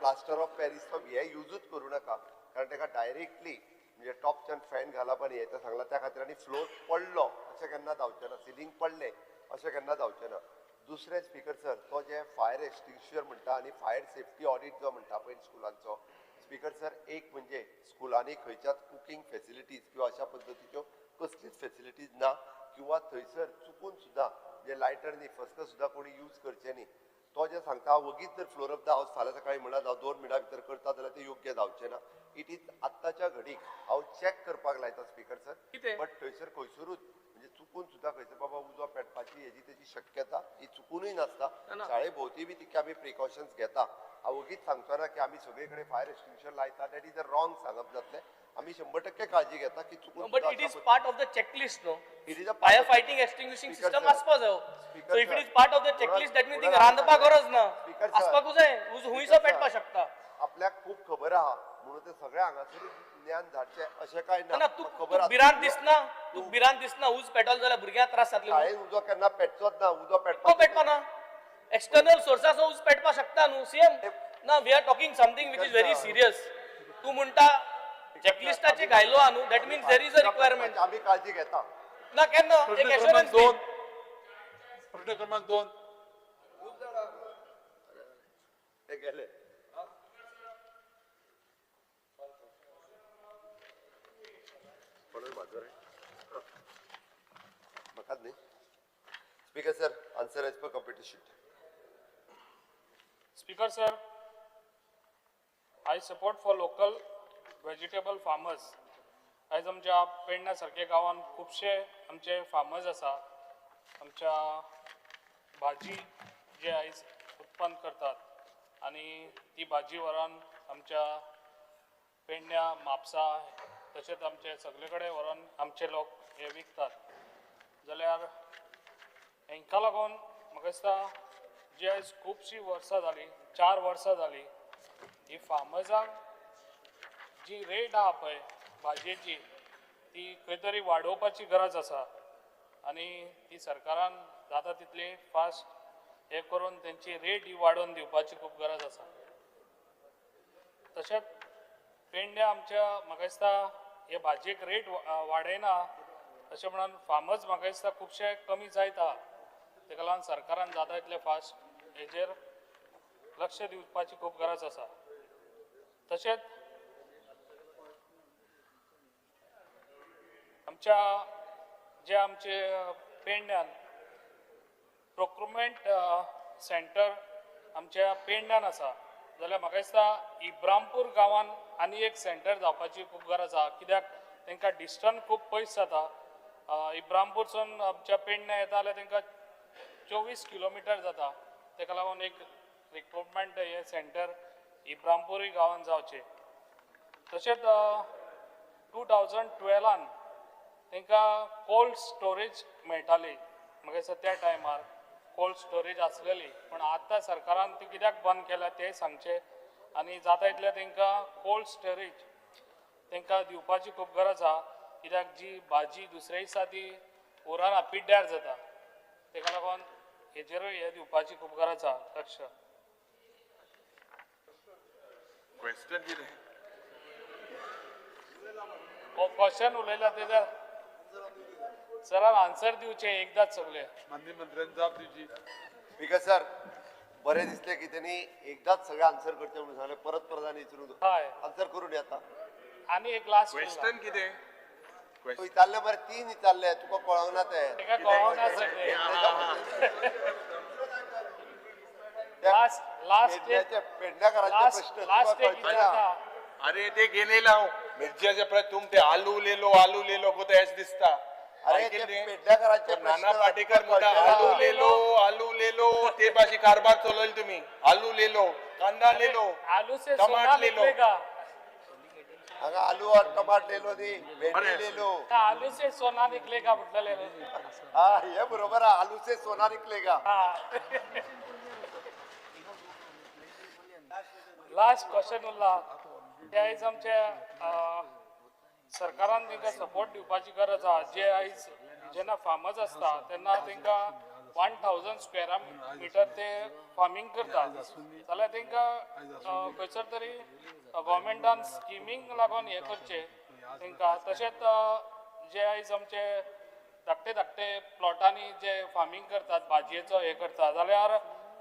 L: प्लास्टर ऑफ पॅरीस हे युजूच करूं नाका, कारण ताका डायरेक्टली म्हणजे टॉपच्यान फॅन घालप आनी हें सांगलां त्या खातीर. आनी फ्लोर पडलो अशें केन्ना जावचें ना, सिलींग पडलें अशें केन्ना जावचें ना. दुसरें स्पीकर सर, तो जे फायर एक्सटिंग्विशर म्हणटा आनी फायर सेफ्टी ऑडिट जो म्हणटा पळय स्कुलांचो स्पीकर सर, एक म्हणजे स्कुलांनी खंयच्याच कुकींग फेसिलिटीज किंवा अशा पद्दतीच्यो कसलीच फेसिलिटीज ना, किंवा थंयसर चुकून सुद्दां म्हणजे लायटर न्ही फस्त सुद्दां कोणी यूज करचें न्ही. तो जे सांगता वगीच जर फ्लोर ऑफ the house फाल्यां सकाळी म्हणा जावं 2 मिनटां भितर करता जाल्यार तें योग्य जावचें ना. It is आत्ताच्या घडीक हांव चॅक करपाक लायता स्पीकर सर, बट थंयसर खंयसरूच म्हणजे चुकून सुद्दां खंयसर बाबा उजो पेटपाची हेजी तेजी शक्यता ही चुकूनय नासता. शाळे भोंवती बी तितके आमी प्रिकॉशन्स घेता. हांव वगीच सांगचो ना की आमी सगळे कडेन फायर एक्सटिंग्विशर लायता, that is a wrong सांगप जातलें. आमी 100% काळजी घेता की चुकून.
K: But it is part of the checklist न्हू, it is a fire fighting extinguishing system आसपा जाय. So if it is part of the checklist that means थिंगा रांदपाक गरज ना, आसपाकूच जाय, हुंयसो पेटपाक शकता.
L: आपल्याक खूब खबर आहा म्हणून ते सगळे हांगासर ज्ञान धाडचें अशें कांय ना.
K: तूं भिरांत दिसना, तूं भिरांत दिसना उज पेटल जाल्यार भुरग्यांक त्रास जातले.
L: शाळेन उजो केन्ना पेटचोच ना, उजो पेटपा
K: पेटपा ना, एक्सटर्नल सोर्साचो उज पेटपाक शकता न्हू सीएम ना. We are talking something which is very serious. तूं म्हणटा चॅकलिस्टाचे घायलो आहा न्हू, that means there is a requirement.
L: आमी काळजी घेता
K: ना केन्ना एक एश्योरन्स.
P: प्रश्न क्रमांक 2
L: गेले. म्हाकाच न्ही speaker sir, answer as per computer sheet.
P: Speaker sir, I support for local vegetable farmers. आयज आमच्या पेडण्या सारक्या गांवांत खुबशे आमचे फार्मर्स आसा, आमच्या भाजी जे आयज उत्पन्न करतात आनी ती भाजी व्हरोन आमच्या पेडण्या, म्हापसा तशेंच आमचे सगळे कडेन व्हरोन आमचे लोक हे विकतात. जाल्यार हेंकां लागून म्हाका दिसता जी आयज खुबशीं वर्सां जालीं, 4 वर्सां जालीं, ही फार्मर्सांक जी रेट आहा पळय भाजयेची ती खंय तरी वाडोवपाची गरज आसा आनी ती सरकारान जाता तितली फास्ट हे करून तेंची रेट ही वाडोवन दिवपाची खूब गरज आसा. तशेंच पेडण्या आमच्या म्हाका दिसता हे भाजयेक रेट वाडयना अशें म्हणून फार्मर्स म्हाका दिसता खुबशे कमी जायत आहा. तेका लागून सरकारान जाता तितले फास्ट हेजेर लक्ष दिवपाची खूब गरज आसा. तशेंच आमच्या जे आमचे पेडण्यान प्रोक्युरमेंट सेंटर आमच्या पेडण्यान आसा, जाल्यार म्हाका दिसता इब्रामपूर गांवान आनी एक सेंटर जावपाची खूब गरज आसा. कित्याक तांकां डिस्टन्स खूब पयस जाता. इब्रामपूरसून आमच्या पेडण्या येता जाल्यार तांकां
S: 24 किलोमिटर जाता. ताका लागून एक रिक्रुटमेंट हे सेंटर इब्रामपूरूय गांवांत जावचें. तशेंच 2012 तांकां कोल्ड स्टोरेज मेळटाली. म्हाका दिसता त्या टायमार कोल्ड स्टोरेज आसलेली, पूण आतां सरकारान ती कित्याक बंद केल्या तें सांगचें आनी जाता इतलें तांकां कोल्ड स्टोरेज तांकां दिवपाची खूब गरज आसा. कित्याक जी भाजी दुसऱ्या दिसा ती उरना, पिड्ड्यार जाता. ताका लागून हेजेरूय हें दिवपाची खूब गरज आसा लक्ष.
R: क्वेश्चन कितें?
S: क्वेश्चन उलयला तेज्या सरान आन्सर दिवचे एकदाच सगळे.
P: माननीय मंत्र्यान जाप दिवची.
L: स्पीकर सर, बरें दिसलें की त्यांनी एकदाच सगळे आन्सर करचे म्हणून सांगलें, परत परत आनी विचारूंक आन्सर करून येता.
S: आनी एक लास्ट
R: क्वेश्चन कितें
L: विचारलें बरें, 3 विचारले, तुका कळोंक ना तें.
S: ताका कळोंक ना सगळें. लास्ट
L: पेडण्याकारांचे प्रश्न
S: लास्ट एक विचारता.
R: अरे ते गेलेला हांव मिरच्याचे प्रश्न तुम ते आलू लेलो आलू लेलो को तेच दिसता.
L: अरे ते पेडण्याकारांचे
R: नाना पाटेकर म्हणटा आलू लेलो आलू लेलो, ते भाजी कारभार चलयलो तुमी. आलू लेलो, कांदा लेलो,
S: आलू से
R: टमाट लेलो.
L: हांगा आलू और टमाट लेलो न्ही, भेंडी लेलो.
S: आलू से सोना निकलेगा म्हटलें.
L: हा, हे बरोबर, आलू से सोना निकलेगा.
S: लास्ट क्वेश्चन उरला ते आयज आमच्या सरकारान तांकां सपोर्ट दिवपाची गरज आसा. जे आयज जेन्ना फार्मर्स आसता तेन्ना तांकां 1000 स्क्वेअर मिटर ते फार्मींग करता जाल्यार तांकां खंयसर तरी गव्हर्मेंटान स्किमींक लागून हें करचें तांकां. तशेंच जे आयज आमचे धाकटे धाकटे प्लॉटांनी जे फार्मींग करतात, भाजयेचो हें करता जाल्यार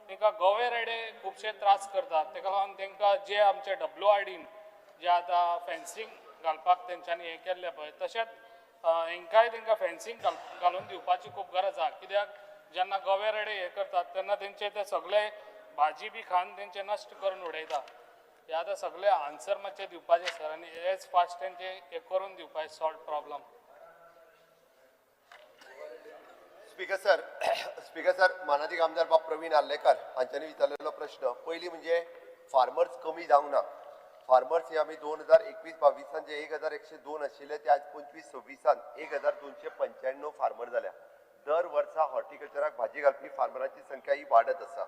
S: तांकां गवे रेडे खुबशे त्रास करतात. ताका लागून तांकां जे आमचे WRDन जे आतां फेन्सींग घालपाक तेंच्यांनी हें केल्लें पळय, तशेंच हेंकांय तांकां फेन्सींग घालून दिवपाची खूब गरज आसा. कित्याक जेन्ना गवे रेडे हें करतात तेन्ना तेंचे ते सगळे भाजी बी खावन तेंचे नश्ट करून उडयता. हे आतां सगळे आन्सर मातशे दिवपाचे सर, आनी एज फास्ट तेंचे हें करून दिवपाचें solve problem.
L: Speaker sir, speaker sir, मानादीक आमदार बाब प्रवीण आर्लेकर हांच्यांनी विचारलेलो प्रश्न पयलीं म्हणजे फार्मर्स कमी जावंक ना. फार्मर्स हे आमी 2021-22 जे 1102 आशिल्ले ते आज 25-26 1295 फार्मर जाल्या. दर वर्सा हॉर्टिकल्चराक भाजी घालपी फार्मरांची संख्या ही वाडत आसा.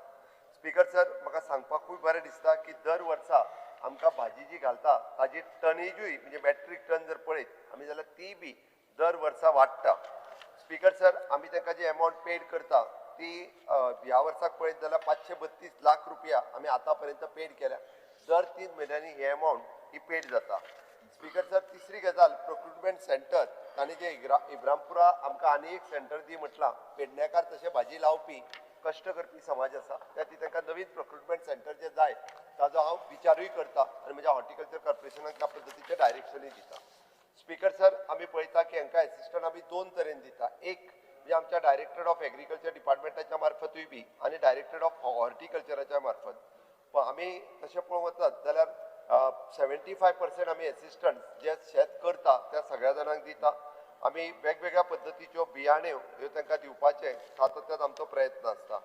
L: स्पीकर सर, म्हाका सांगपाकूय बरें दिसता की दर वर्सा आमकां भाजी जी घालता ताजी टनेजूय म्हणजे मॅट्रीक टन जर पळयत आमी जाल्यार ती बी दर वर्सा वाडटा. स्पीकर सर, आमी तांकां जी एमावंट पेड करता ती ह्या वर्साक पळयत जाल्यार 532 लाख रुपया आमी आतां पर्यंत पेड केल्या. दर 3 म्हयन्यांनी ही एमावंट ही पेड जाता. स्पीकर सर, तिसरी गजाल प्रोक्युरमेंट सेंटर तांणी जे इब्रामपुरा आमकां आनी एक सेंटर दी म्हटलां. पेडण्याकार तशें भाजी लावपी कश्ट करपी समाज आसा, त्या खातीर तांकां नवीन प्रोक्युरमेंट सेंटर जे जाय ताजो हांव विचारूय करता आनी म्हज्या हॉर्टिकल्चर कॉर्पोरेशनाक त्या पद्दतीचें डायरेक्शनूय दिता. स्पीकर सर, आमी पळयता की हांकां एसिस्टंट आमी 2 तरेन दिता. एक म्हणजे आमच्या डायरेक्टर ऑफ एग्रीकल्चर डिपार्टमेंटाच्या मार्फतूय बी आनी डायरेक्टर ऑफ हॉर्टिकल्चराच्या मार्फत. पण आमी तशें पळोवंक वचत जाल्यार 75% आमी एसिस्टंट जे शेत करता त्या सगळ्या जाणांक दिता. आमी वेगवेगळ्या पद्दतीच्यो बियाण्यो ह्यो तांकां दिवपाचें सातत्यान आमचो प्रयत्न आसता.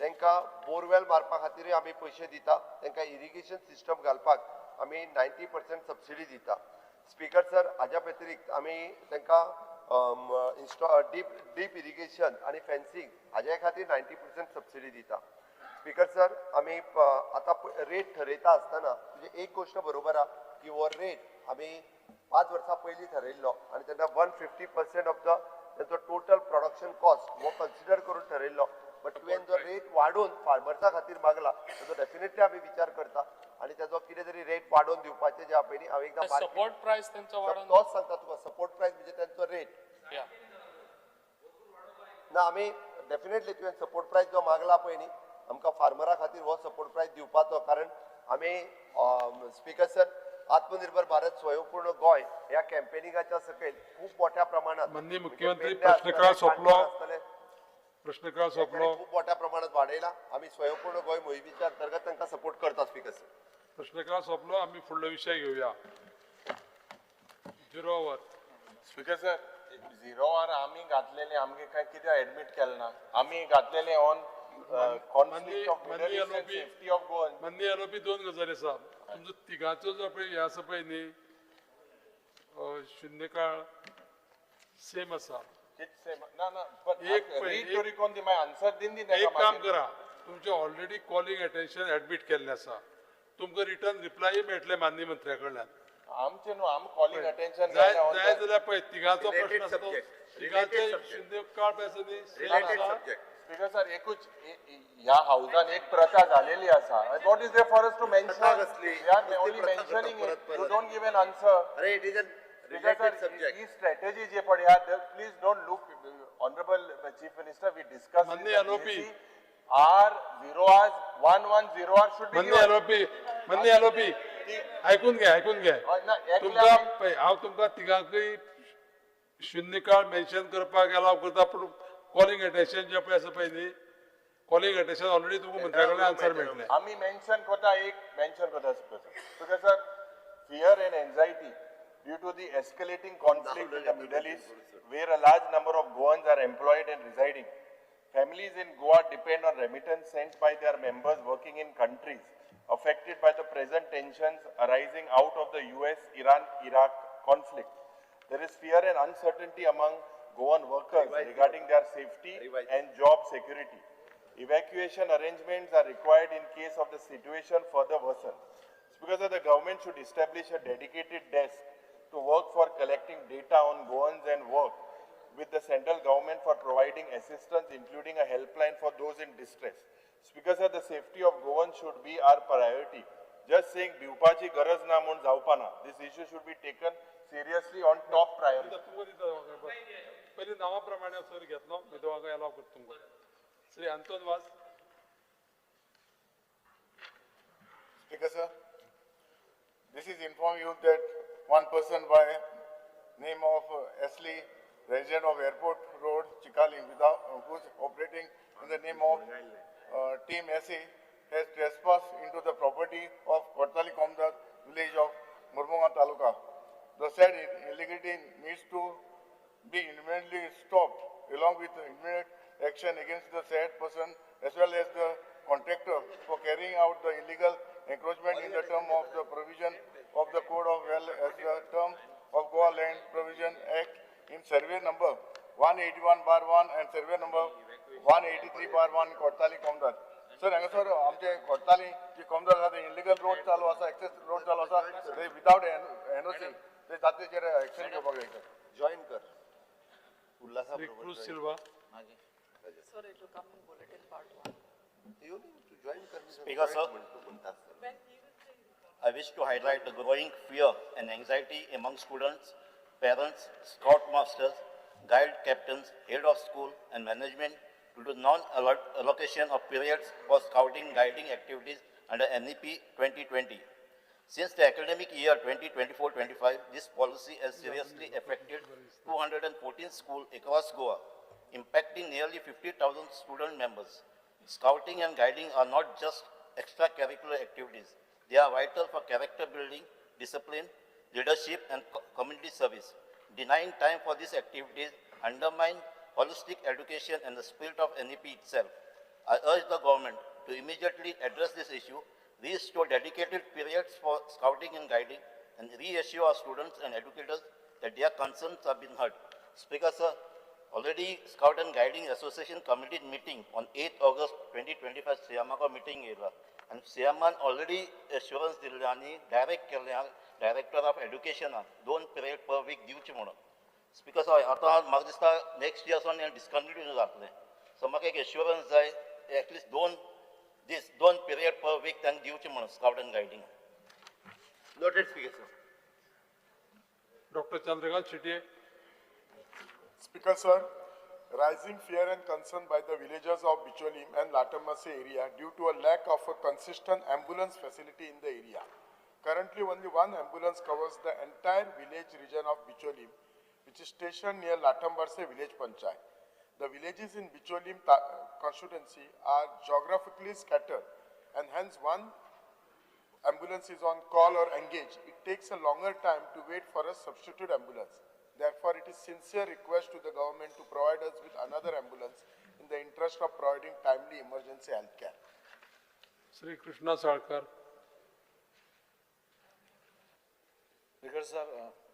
L: तांकां बोरवेल मारपा खातीरूय आमी पयशे दिता. तांकां इरिगेशन सिस्टम घालपाक आमी 90% सबसिडी दिता. स्पीकर सर, हाज्या व्यतिरिक्त आमी तांकां डीप इरिगेशन आनी फेन्सींग हाज्या खातीर 90% सबसिडी दिता. स्पीकर सर, आमी आतां रेट ठरयता आसतना तुजें एक गोश्ट बरोबर आहा की हो रेट आमी 5 वर्सां पयलीं ठरयल्लो आनी तेन्ना 150% ऑफ the तेंचो टोटल प्रोडक्शन कॉस्ट हो कन्सिडर करून ठरयल्लो. बट तुवें जो रेट वाडोवन फार्मर्सा खातीर मागला ताजो डेफिनेटली आमी विचार करता आनी ताजो कितें तरी रेट वाडोवन दिवपाचें जें आहा पळय न्ही, हांव एकदां
S: सपोर्ट प्रायस तेंचो वाडोवन
L: तोच सांगता तुका. सपोर्ट प्रायस म्हणजे तेंचो रेट ना, आमी डेफिनेटली तुवें सपोर्ट प्रायस जो मागला पळय न्ही आमकां फार्मरा खातीर हो सपोर्ट प्रायस दिवपाचो. कारण आमी स्पीकर सर, आत्मनिर्भर भारत स्वयंपूर्ण गोंय ह्या कॅम्पेनिंगाच्या सकयल खूब मोठ्या प्रमाणात
P: माननीय मुख्यमंत्री प्रश्नकाळ सोंपलो, प्रश्नकाळ सोंपलो,
L: खूब मोठ्या प्रमाणात वाडयला. आमी स्वयंपूर्ण गोंय मोहिमेच्या अंतर्गत तांकां सपोर्ट करता. स्पीकर सर,
P: प्रश्नकाळ सोंपलो, आमी फुडलो विशय घेवया. Zero hour.
R: Speaker sir, zero hour आमी घातलेले, आमगे काय कितें एडमीट केलें ना, आमी घातलेले on conflict of Middle East and safety of Goan.
P: मान्य आरोपी, दोन गजाली आसा. तुमचो तिगांचो जो पळय हे आसा पळय न्ही, शुन्यकाळ सेम आसा.
R: ना ना,
P: एक
R: रीड तरी कोण ती मागीर आन्सर दिन दी.
P: एक काम करा, तुमचें ऑलरेडी कॉलिंग अटेन्शन एडमीट केल्लें आसा, तुमकां रिटर्न रिप्लाय मेळटले माननीय मंत्र्या कडल्यान.
R: आमचे न्हू, आम कॉलिंग अटेन्शन
P: जाय जाय जाल्यार पळय तिगांचो प्रश्न आसा, तिगांचे शुन्य काळ पळय आसा न्ही.
R: स्पीकर सर, एकूच ह्या हावजान एक प्रथा झालेली आसा. What is there for us to mention? We are only mentioning it, you don't give an answer.
L: अरे, it is an related subject.
R: He strategy जे पळय ह्या, please don't look, honourable chief minister, we discuss
P: मान्य आरोपी
R: R 0 R 1 1 0 R should be.
P: मान्य आरोपी, मान्य आरोपी, आयकून घे, आयकून घे. तुमकां पळय, हांव तुमकां तिगांकय शुन्य काळ मेन्शन करपाक एलाव करता, पूण कॉलिंग अटेन्शन जे पळय आसा पळय न्ही, कॉलिंग अटेन्शन ऑलरेडी तुमकां मंत्र्या कडल्यान आन्सर मेळटलें.
R: आमी मेन्शन करता, एक मेन्शन करता. Speaker sir, fear and anxiety due to the escalating conflict in the Middle East, where a large number of Goans are employed and residing. Families in Goa depend on remittance sent by their members working in countries affected by the present tensions arising out of the US-Iran-Iraq conflict. There is fear and uncertainty among Goan workers regarding their safety and job security. Evacuation arrangements are required in case of the situation further worsens. It's because the government should establish a dedicated desk to work for collecting data on Goans and work with the central government for providing assistance, including a helpline for those in distress. Speaker sir, the safety of Goans should be our priority. Just saying भिवपाची गरज ना म्हूण जावपा ना. This issue should be taken seriously on top priority.
P: पयलीं नांवा प्रमाणे sir घेतलो, दोगांक एलाव करता तुमकां. Shri Anton Vaz.
J: Speaker sir, this is inform you that one person by name of Ashley, resident of Airport Road, Chicalim, without who's operating in the name of Team SA, has trespassed into the property of Cortalim Komdar village of Mormugao Taluka. The said illegality needs to be immediately stopped, along with immediate action against the said person as well as the contractor for carrying out the illegal encroachment in the term of the provision of the Code of well as the term of Goa Land Provision Act in survey number 181/1 and survey number 183/1 Cortalim Komdar. Sir, हांगासर आमचे कोर्ताली जी कोमदार आसा ते illegal road चालू आसा, access road चालू आसा, ते विदावट एनओसी ते ताचेर एक्शन घेवपाक जाय सर.
L: जॉईन कर उल्हासा.
P: Cruz Silva.
T: Sir, it will come in bulletin part 1.
L: You need to join कर.
C: Speaker sir, I wish to highlight the growing fear and anxiety among students, parents, scout masters, guide captains, head of school and management due to non-allocation of periods for scouting guiding activities under NEP 2020. Since the academic year 2024-25, this policy has seriously affected 214 schools across Goa, impacting nearly 50,000 student members. Scouting and guiding are not just extracurricular activities. They are vital for character building, discipline, leadership, and community service. Denying time for these activities undermine holistic education and the spirit of NEP itself. I urge the government to immediately address this issue, restore dedicated periods for scouting and guiding, and reassure our students and educators that their concerns have been heard. Speaker sir, already Scout and Guiding Association committee meeting on 8th August 2025 सियामाको meeting येयला आनी सियामान already assurance दिल्ले आनी direct केल्ले director of एड्युकेशनाक 2 period per week दिवचे म्हणून. Speaker sir, आतां म्हाका दिसता नेक्स्ट इयर सावन हें डिस्कंटिन्यू जातलें. सो म्हाका एक एश्युरन्स जाय एटलिस्ट 2 दीस 2 पिरियड पर वीक तांकां दिवचे म्हणून scout and guiding.
L: Noted speaker sir.
P: Doctor Chandrakant Shetye.
J: Speaker sir, rising fear and concern by the villagers of Bicholim and Latamase area due to a lack of a consistent ambulance facility in the area. Currently, only one ambulance covers the entire village region of Bicholim, which is stationed near Latambarse village panchayat. The villages in Bicholim constituency are geographically scattered, and hence one ambulance is on call or engaged. It takes a longer time to wait for a substitute ambulance.
R: Therefore, it is sincere request to the government to provide us with another ambulance in the interest of providing timely emergency health care.
P: Shri Krishna Salkar.
T: Speaker sir,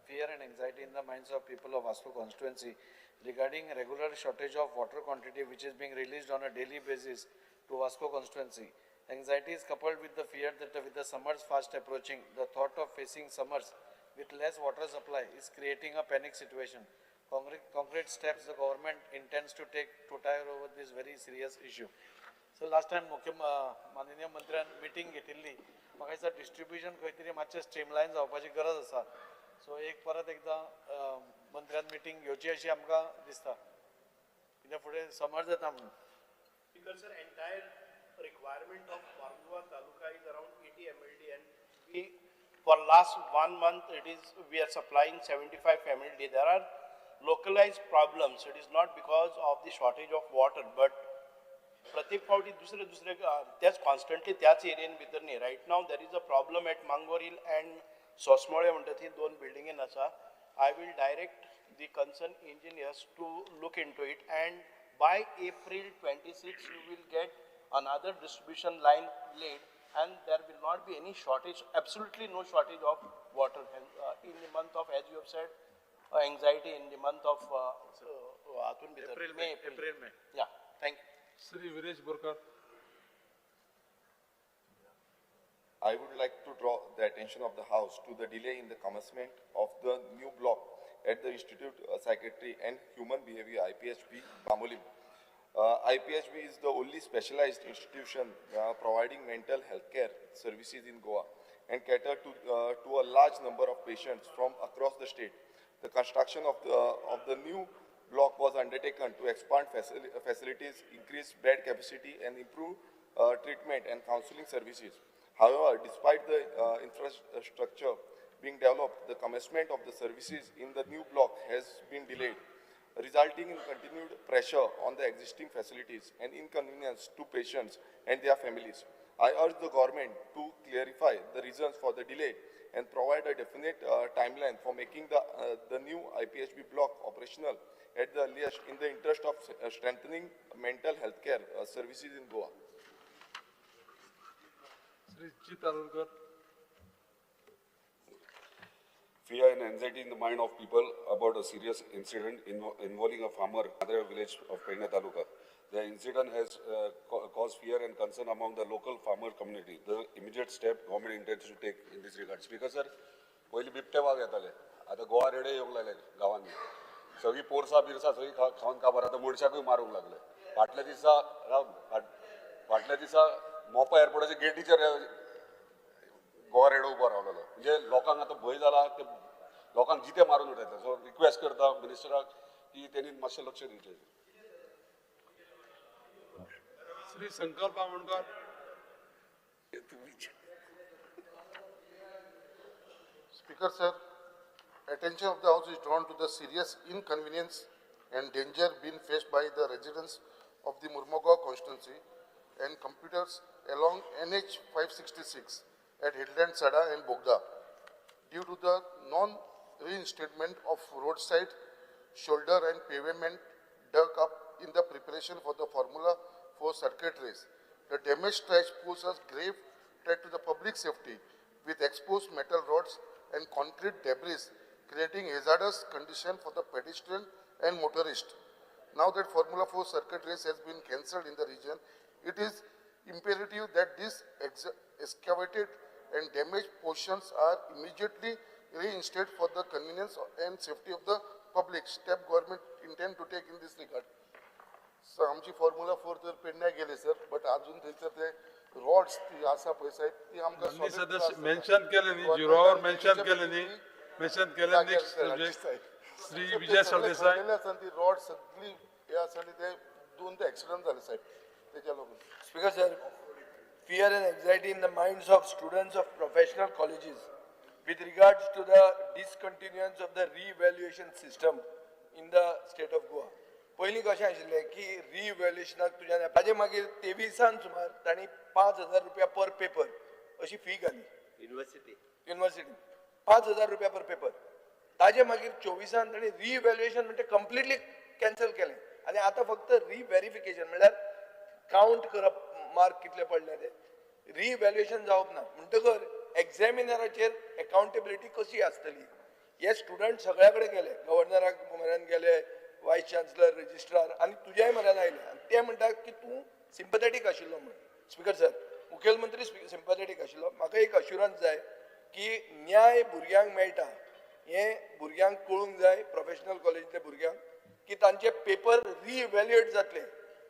T: fear and anxiety in the minds of people of Vasco constituency regarding regular shortage of water quantity which is being released on a daily basis to Vasco constituency. Anxiety is coupled with the fear that with the summers fast approaching, the thought of facing summers with less water supply is creating a panic situation. Concrete steps the government intends to take to tire over this very serious issue. So last time माननीय मंत्र्यान meeting घेतिल्ली, म्हाका दिसता distribution खंय तरी मातशें स्ट्रीमलायन जावपाची गरज आसा. सो एक परत एकदां मंत्र्यान मिटींग घेवची अशी आमकां दिसता, कित्याक फुडें समर जाता म्हणून.
C: Speaker sir, entire requirement of Margao taluka is around 80 MLD and we for last 1 month it is we are supplying 75 MLD. There are localized problems. It is not because of the shortage of water, but प्रत्येक फावटी दुसरे दुसरे त्याच constantly त्याच एरियेन भितर न्ही. Right now there is a problem at Mangor hill and Sosmole म्हणटा ती दोन बिल्डिंगेन आसा. I will direct the concern engineers to look into it and by April 26 you will get another distribution line laid and there will not be any shortage, absolutely no shortage of water in the month of, as you have said, anxiety in the month of
T: April, May, April, May.
C: Yeah, thank you.
P: Shri Viresh Borkar.
B: I would like to draw the attention of the House to the delay in the commencement of the new block at the Institute of Psychiatry and Human Behavior, IPHB, Bambolim. IPHB is the only specialized institution providing mental health care services in Goa and cater to a large number of patients from across the state. The construction of the new block was undertaken to expand facilities, increase bed capacity, and improve treatment and counseling services. However, despite the infrastructure being developed, the commencement of the services in the new block has been delayed, resulting in continued pressure on the existing facilities and inconvenience to patients and their families. I urge the government to clarify the reasons for the delay and provide a definite timeline for making the new IPHB block operational at the earliest in the interest of strengthening mental health care services in Goa.
P: Shri Jeet Arolkar.
I: Fear and anxiety in the mind of people about a serious incident involving a farmer in the village of Pedne Taluka. The incident has caused fear and concern among the local farmer community. The immediate step government intends to take in this regard. Speaker sir, पयलीं बिबटे वाग येताले, आतां गोवा रेडे येवंक लागले गांवांनी. सगळीं पोरसां बिरसां सगळीं खावन काबार, आतां मनशाकूय मारूंक लागले. फाटल्या दिसा फाटल्या दिसा मोपा एअरपोर्टाच्या गेटीचेर गोवा रेडो उबो रावलेलो. म्हणजे लोकांक आतां भंय जाला, ते लोकांक जिते मारून उडयता. सो रिक्वेस्ट करता मिनिस्टराक की तेणी मातशें लक्ष दिवचें.
P: Shri Sankalp Amonkar.
J: Speaker sir, attention of the House is drawn to the serious inconvenience and danger being faced by the residents of the Mormugao constituency and computers along NH 566 at Headland Sada and Bogda due to the non-reinstatement of roadside shoulder and pavement dug up in the preparation for the Formula 4 circuit race. The damaged stretch poses grave threat to the public safety with exposed metal rods and concrete debris, creating hazardous condition for the pedestrian and motorist. Now that Formula 4 circuit race has been cancelled in the region, it is imperative that these excavated and damaged portions are immediately reinstated for the convenience and safety of the public. Step government intend to take in this regard. So, आमची Formula 4 तर पेडण्या गेले sir, but अजून थंयसर ते Rhodes ती आसा पळय साहेब, ती आमकां
P: सदस्य मेन्शन केले न्ही, झिरोवर मेन्शन केले न्ही, मेन्शन केले. Next subject Shri Vijay Sardesai.
J: आसा ती रॉड सगळी हे आसा आनी ते दोन ते एक्सिडंट जाले साहेब तेच्या लागून.
M: Speaker sir, fear and anxiety in the minds of students of professional colleges with regards to the discontinuance of the re-evaluation system in the state of Goa. पयलीं कशें आशिल्लें की रिइव्हॅल्युएशनाक तुज्यान ताजे मागीर 23 सुमार तांणी 5,000 रुपया पर पेपर अशी फी घाली युनिवर्सिटी 5,000 रुपया पर पेपर. ताजे मागीर 24 ताणें रिइव्हॅल्युएशन म्हणजे कंप्लिटली कॅन्सल केलें आनी आतां फक्त रिव्हेरिफिकेशन म्हणल्यार कावंट करप मार्क कितले पडले ते, रिइव्हॅल्युएशन जावप ना. म्हणटकर एग्जॅमिनराचेर एकाउंटेबिलिटी कशी आसतली? हे स्टुडंट सगळ्या कडेन गेले, गव्हर्नराक म्हऱ्यान गेले, वायस चान्सलर, रजिस्ट्रार आनी तुज्याय म्हऱ्यान आयले आनी ते म्हणटात की तूं सिम्पथेटीक आशिल्लो म्हणून. स्पिकर सर, मुखेलमंत्री सिम्पथेटीक आशिल्लो. म्हाका एक अश्युरन्स जाय की न्याय भुरग्यांक मेळटा हें भुरग्यांक कळूंक जाय, प्रोफेशनल कॉलेजींतल्या भुरग्यांक, की तांचे पेपर रिइव्हॅल्युएट जातले.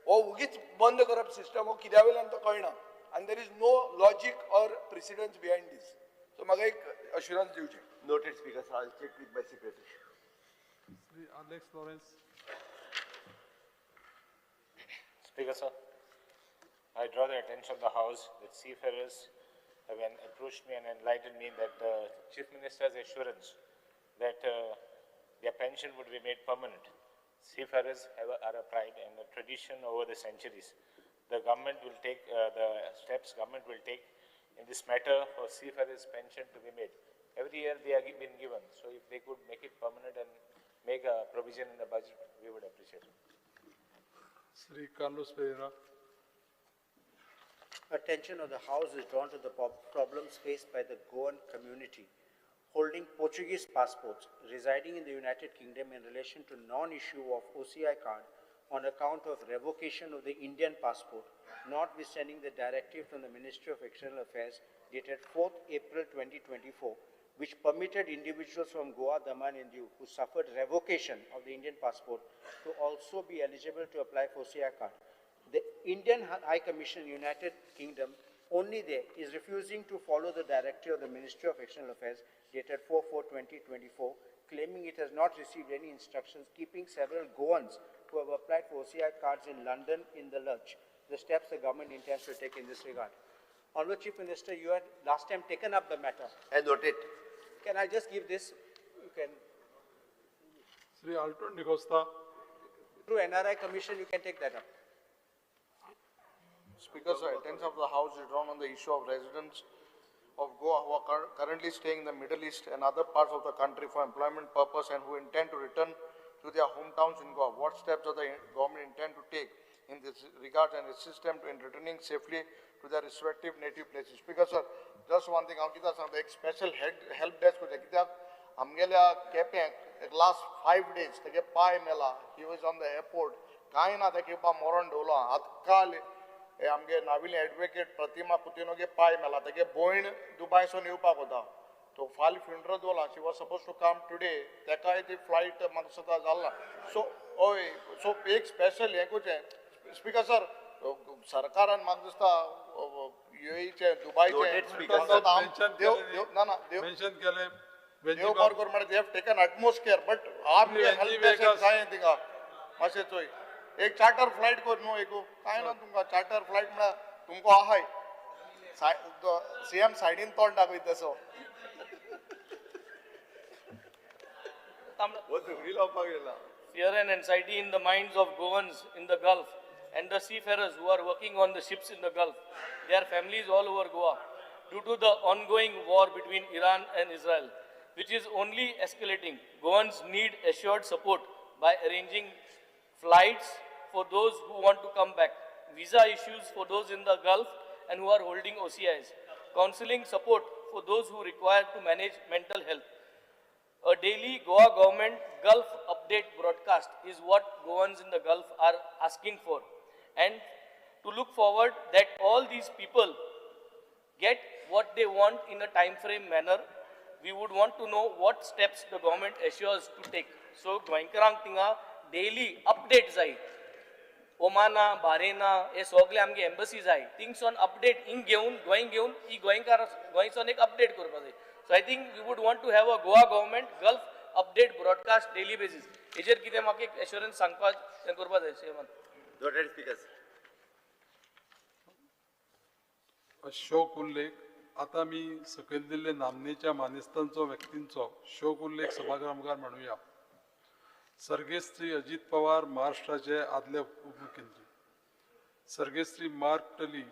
M: हो उगीच बंद करप सिस्टम हो कित्या वयल्यान तो कळना आनी there is no logic or precedence behind this. So म्हाका एक अश्युरन्स दिवचें.
L: Noted speaker sir, I check with my secretary.
P: Shri Alex Lawrence.
U: Speaker sir, I draw the attention of the House that seafarers have approached me and enlightened me that the Chief Minister's assurance that their pension would be made permanent. Seafarers are a pride and a tradition over the centuries. The government will take the steps government will take in this matter for seafarers' pension to be made. Every year they are been given. So if they could make it permanent and make a provision in the budget, we would appreciate it.
P: Shri Carlos Pereira.
E: Attention of the House is drawn to the problems faced by the Goan community holding Portuguese passports residing in the United Kingdom in relation to non-issue of OCI card on account of revocation of the Indian passport, notwithstanding the directive from the Ministry of External Affairs dated 4th April 2024, which permitted individuals from Goa, Daman and Diu who suffered revocation of the Indian passport to also be eligible to apply for OCI card. The Indian High Commission, United Kingdom, only there is refusing to follow the directive of the Ministry of External Affairs dated 4/4/2024, claiming it has not received any instructions, keeping several Goans who have applied for OCI cards in London in the lurch. The steps the government intends to take in this regard. Honorable Chief Minister, you had last time taken up the matter.
L: I note it.
E: Can I just give this? You can.
P: Shri Alton D'Costa.
E: Through NRI Commission, you can take that up.
J: Speaker, sir, attention of the House is drawn on the issue of residents of Goa who are currently staying in the Middle East and other parts of the country for employment purpose and who intend to return to their hometowns in Goa. What steps does the government intend to take in this regard and assist them in returning safely to their respective native places? Speaker, sir, just one thing, हांव कितें सांगता, एक special help desk करचें, कित्याक आमगेल्या केप्यांक last 5 days तेगे पांय मेला, he was on the airport, कांय ना, तेका येवपा मरण दवरलो. आतां काल हे आमगे नाविले एडवोकेट प्रतिमा कुतिनोगे पांय मेला, तेगे भयण दुबायसून येवपाक वता, तो फाल्यां फ्युनरल दवरला, she was suppose to come today, तेकाय ती फ्लायट म्हाका दिसता जाल ना. सो हय, सो एक स्पेशल हें करचें. स्पिकर सर, सरकारान म्हाका दिसता युएईचें, दुबायचें ना ना देव बरें करूं म्हणल्यार they have taken utmost care, but आमगे हेल्प डेस्क जाय थिंगा मातशें चोय. एक चार्टर फ्लायट कर न्हू एक, कांय ना तुमकां चार्टर फ्लायट म्हळ्यार तुमकां आहाय सीएम सायडीन तोंड दाखयता तसो.
K: Fear and anxiety in the minds of Goans in the Gulf and the seafarers who are working on the ships in the Gulf, their families all over Goa, due to the ongoing war between Iran and Israel, which is only escalating. Goans need assured support by arranging flights for those who want to come back, visa issues for those in the Gulf and who are holding OCIs, counseling support for those who require to manage mental health. A daily Goa government Gulf update broadcast is what Goans in the Gulf are asking for, and to look forward that all these people get what they want in a time frame manner. We would want to know what steps the government assures to take. So गोंयकारांक थिंगा daily update जाय, ओमाना, बारेना हे सगळे आमगे embassy जाय, थिंगसून update हिंग घेवन गोंय घेवन ही गोंयकार गोंयसून एक अपडेट करपाक जाय. So I think we would want to have a Goa government Gulf update broadcast daily basis. हेजेर कितें म्हाका एक एश्योरन्स सांगपाक हें करपाक जाय सीएमान.
P: शोक उल्लेख. आतां आमी सकयल दिल्ले नामनेच्या मानेस्तांचो व्यक्तींचो शोक उल्लेख सभागृहा मुखार म्हणुया. सर्गेस्त श्री अजित पवार, महाराष्ट्राचे आदले उपमुख्यमंत्री. सर्गेस्त श्री मार्क टली,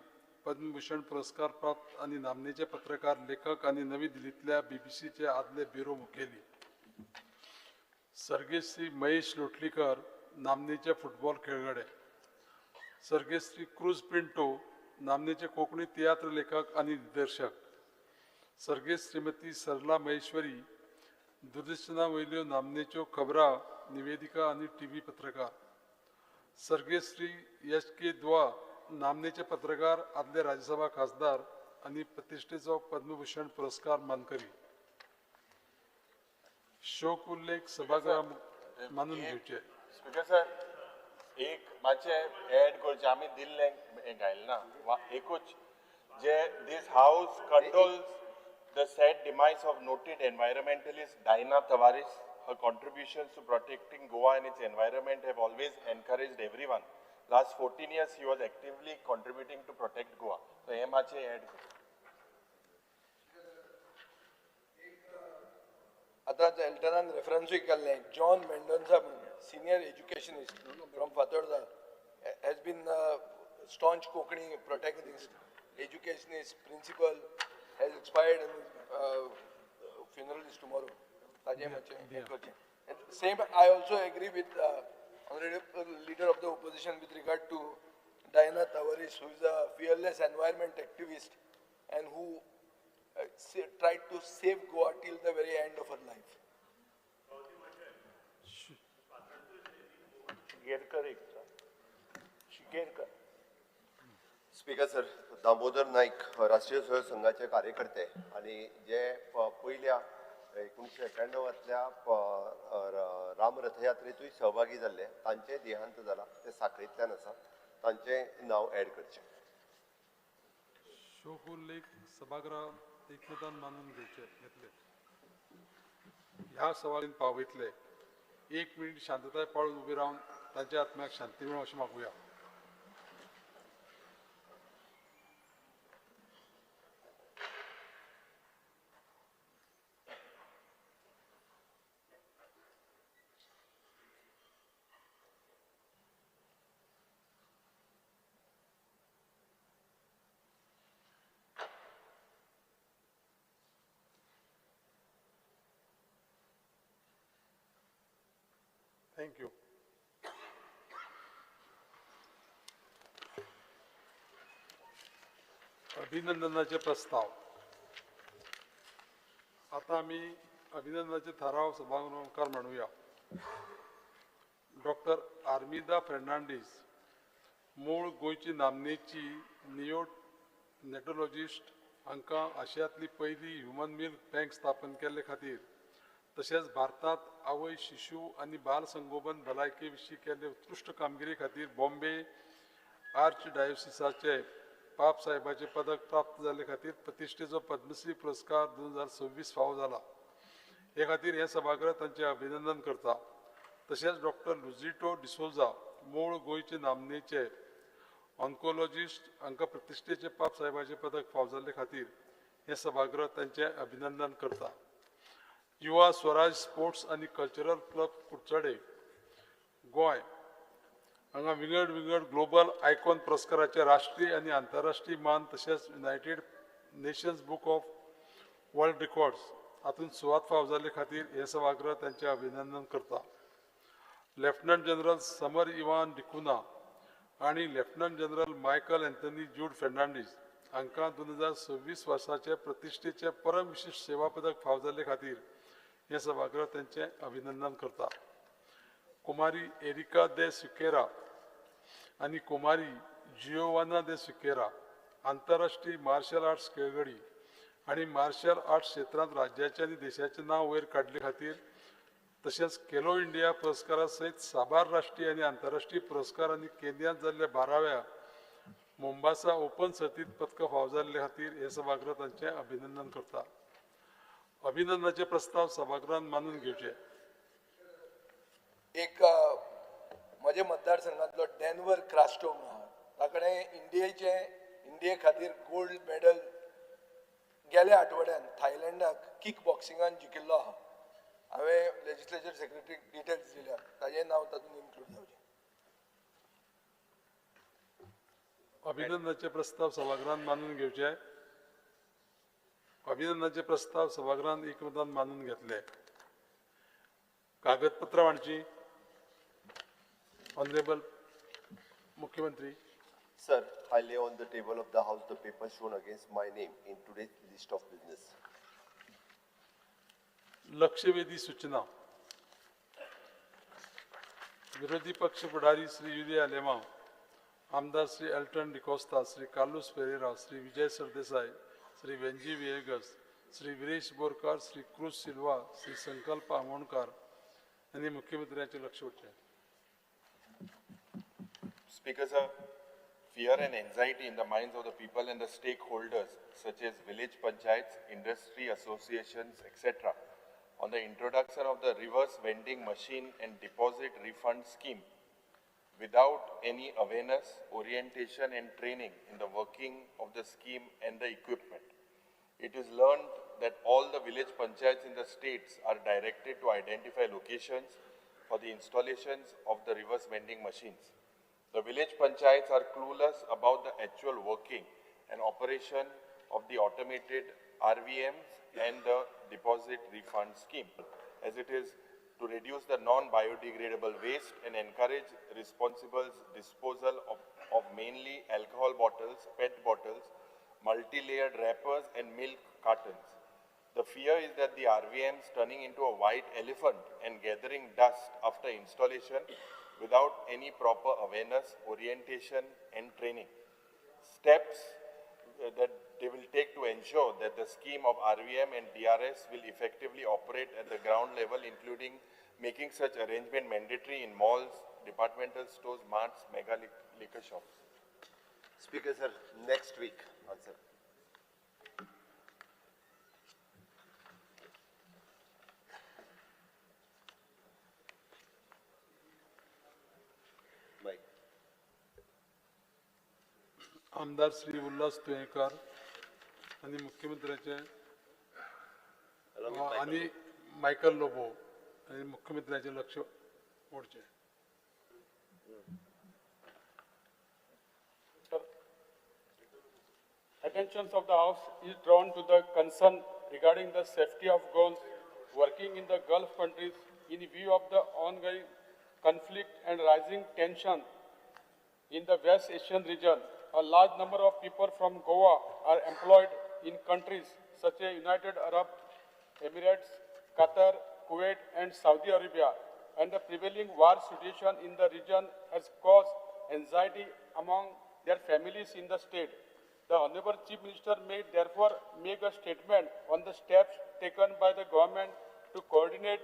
P: पद्मभूषण पुरस्कार प्राप्त आनी नामनेचे पत्रकार, लेखक आनी नवी दिल्लींतल्या बीबीसीचे आदले ब्युरो मुखेली. सर्गेस्त श्री महेश लोटलीकर, नामनेचे फुटबॉल खेळगडे. सर्गेस्त श्री क्रूज पिंटो, नामनेचे कोंकणी तियात्र लेखक आनी दिग्दर्शक. सर्गेस्त श्रीमती सरला महेश्वरी, दूरदर्शना वयल्यो नामनेच्यो खबरां निवेदिका आनी टीव्ही पत्रकार. सर्गेस्त श्री एस के दुआ, नामनेचे पत्रकार, आदले राज्यसभा खासदार आनी प्रतिश्ठेचो पद्मभूषण पुरस्कार मानकरी. शोक उल्लेख सभागृह मानून घेवचे.
R: स्पीकर सर, एक मातशें एड करचें, आमी दिल्लें हें घायलें ना एकूच जे this house condoles the sad demise of noted environmentalist Diana Tavares. Her contributions to protecting Goa and its environment have always encouraged everyone. Last 14 years he was actively contributing to protect Goa. So हें मातशें add कर.
M: आतां एल्टनान रेफरन्सूय केल्लें, John Mendonsa म्हणून senior educationist from Fatorda, has been staunch Konkani protagonist, educationist, principal, has expired and funeral is tomorrow. ताजें मातशें हें करचें. Same I also agree with honourable leader of the opposition with regard to Diana Tavares, who is a fearless environment activist and who tried to save Goa till the very end of her life.
L: Speaker sir, Damodar Naik राष्ट्रीय स्वयं संघाचे कार्यकर्ते आनी जे पयल्या 1991 राम रथयात्रेतूय सहभागी जाल्ले, तांचे देहांत जाला, ते साखळींतल्यान आसा, तांचें नांव एड करचें.
P: शोक उल्लेख सभागृहात एकमतान मानून घेवचे घेतले. ह्या सवालीन पावयतले. 1 मिनिट शांतताय पाळून उबी रावन तांच्या आत्म्याक शांती मेळूं अशें मागुया. Thank you. अभिनंदनाचे प्रस्ताव. आता आमी अभिनंदनाचे थाराव सभागृहा मुखार मांडुया. डॉक्टर आर्मिदा फेर्नांडीस, मूळ गोंयची नामनेची नियोनेटोलॉजिस्ट, हांकां आशियांतली पयली ह्युमन मिल्क बँक स्थापन केल्ले खातीर तशेंच भारतांत आवय शिशू आनी बाल संगोपन भलायके विशीं केल्ले उत्कृश्ट कामगिरी खातीर बॉम्बे आर्च डायोसिसाचे पाप साहेबाचें पदक प्राप्त जाल्ले खातीर प्रतिश्ठेचो पद्मश्री पुरस्कार 2026 फावो जाला. हे खातीर हें सभागृह तांचें अभिनंदन करता. तशेंच डॉक्टर लुजिटो डिसोजा, मूळ गोंयचे नामनेचे ऑन्कोलॉजिस्ट, हांकां प्रतिश्ठेचे पाप साहेबाचें पदक फावो जाल्ले खातीर हें सभागृह तांचें अभिनंदन करता. युवा स्वराज स्पोर्ट्स आनी कल्चरल क्लब कुडचडे गोंय हांगा विंगड विंगड ग्लोबल आयकॉन पुरस्काराचे राष्ट्रीय आनी आंतरराष्ट्रीय मान तशेंच United Nations book of world records हातूंत सुवात फावो जाल्ले खातीर हें सभागृह तांचें अभिनंदन करता. लेफ्टनंट जनरल समर इवान डिकुना आनी lieutenant general Michael Anthony Jude Fernandes हांकां 2026 वर्साचे प्रतिश्ठेचे परम विशिश्ट सेवा पदक फावो जाल्ले खातीर हें सभागृह तांचें अभिनंदन करता. कुमारी एरिका दे सिकेरा आनी कुमारी जियोवाना दे सिकेरा आंतरराष्ट्रीय मार्शल आर्ट्स खेळगडी आनी मार्शल आर्ट्स क्षेत्रांत राज्याचें आनी देशाचें नांव वयर काडले खातीर तशेंच खेलो इंडिया पुरस्कारा सयत साबार राष्ट्रीय आनी आंतरराष्ट्रीय पुरस्कार आनी केन्यांत जाल्ल्या 12व्या मोम्बासा ओपन सर्तींत पदकां फावो जाल्ले खातीर हें सभागृह तांचें अभिनंदन करता. अभिनंदनाचे प्रस्ताव सभागृहान मानून घेवचे.
M: एक म्हज्या मतदारसंघांतलो डॅनवर क्रास्टो म्हणून आहा, ताकडे इंडिये खातीर गोल्ड मेडल गेल्या आठवड्यान थायलंडाक किक बॉक्सिंगान जिखिल्लो आहा. हांवें लेजिस्लेचर सेक्रेटरीक डिटेल्स दिल्या, ताजें नांव तातूंत इन्क्लूड जावचें.
P: अभिनंदनाचे प्रस्ताव सभागृहान मानून घेवचे. अभिनंदनाचे प्रस्ताव सभागृहान एकमतान मानून घेतले. कागदपत्रां मांडची. ऑनरेबल मुख्यमंत्री.
L: Sir, I lay on the table of the House the paper shown against my name in today's list of business.
P: लक्षवेधी सूचना. विरोधी पक्ष पुढारी श्री युरी आलेमाव, आमदार श्री एल्टन डिकोस्ता, श्री कार्लूस फेरेरा, श्री विजय सरदेसाय, श्री वेंजी विएगस, श्री विरेश बोरकार, श्री क्रूज सिल्वा, श्री संकल्प आमोणकर यांनी मुख्यमंत्र्यांचे लक्ष ओढले.
R: Speaker sir, fear and anxiety in the minds of the people and the stakeholders such as village panchayats, industry associations, etc. on the introduction of the reverse vending machine and deposit refund scheme without any awareness, orientation and training in the working of the scheme and the equipment. It is learned that all the village panchayats in the states are directed to identify locations for the installations of the reverse vending machines. The village panchayats are clueless about the actual working and operation of the automated RVMs and the deposit refund scheme, as it is to reduce the non-biodegradable waste and encourage responsible disposal of mainly alcohol bottles, PET bottles, multi-layered wrappers and milk cartons. The fear is that the RVMs turning into a white elephant and gathering dust after installation without any proper awareness, orientation and training. Steps that they will take to ensure that the scheme of RVM and DRS will effectively operate at the ground level, including making such arrangement mandatory in malls, departmental stores, marts, mega liquor shops.
L: Speaker sir, next week answer.
P: आमदार श्री उल्हास तुयेंकार आनी मुख्यमंत्र्याचे आनी Michael Lobo आनी मुख्यमंत्र्याचे लक्ष ओडचें.
S: Attention of the House is drawn to the concern regarding the safety of girls working in the Gulf countries in view of the ongoing conflict and rising tension in the West Asian region. A large number of people from Goa are employed in countries such as United Arab Emirates, Qatar, Kuwait and Saudi Arabia, and the prevailing war situation in the region has caused anxiety among their families in the state. The Honorable Chief Minister may therefore make a statement on the steps taken by the government to coordinate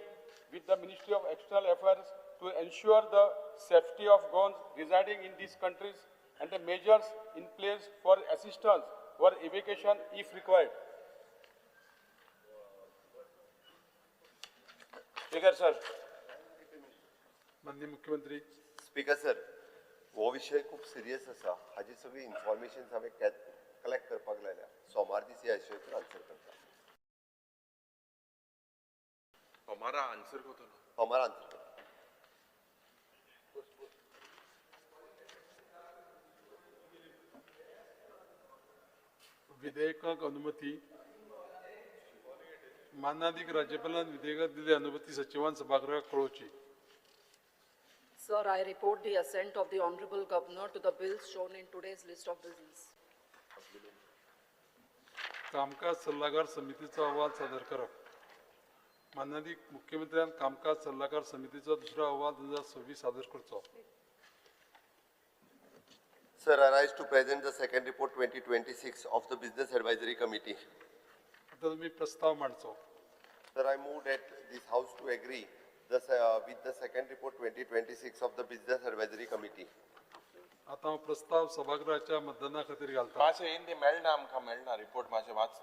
S: with the Ministry of External Affairs to ensure the safety of Goans residing in these countries and the measures in place for assistance or evacuation if required.
R: Speaker sir.
P: माननीय मुख्यमंत्री.
L: Speaker sir, हो विषय खूब serious आसा. हाजी सगळी information हांवें collect करपाक लायल्या. सोमार दीस ह्या विशयाचेर आन्सर करता.
R: सोमारा आन्सर करतलो.
L: सोमारा आन्सर करता.
P: विधेयकाक अनुमती. मानादीक राज्यपालान विधेयकाक दिल्ली अनुमती सचिवान सभागृहाक कळोवची.
F: Sir, I report the assent of the Honorable Governor to the bills shown in today's list of business.
P: कामकाज सल्लागार समितीचा अहवाल सादर करप. मानादीक मुख्यमंत्र्यान कामकाज सल्लागार समितीचो दुसरो अहवाल 2026 सादर करचो.
L: Sir, I rise to present the second report 2026 of the Business Advisory Committee.
P: आता तुम्ही प्रस्ताव मांडचो.
L: Sir, I move that this House to agree with the second report 2026 of the Business Advisory Committee.
P: आता हांव प्रस्ताव सभागृहाच्या मतदाना खातीर घालता.
R: मातशें हिंदी मेळना आमकां, मेळना रिपोर्ट मातशें वाच.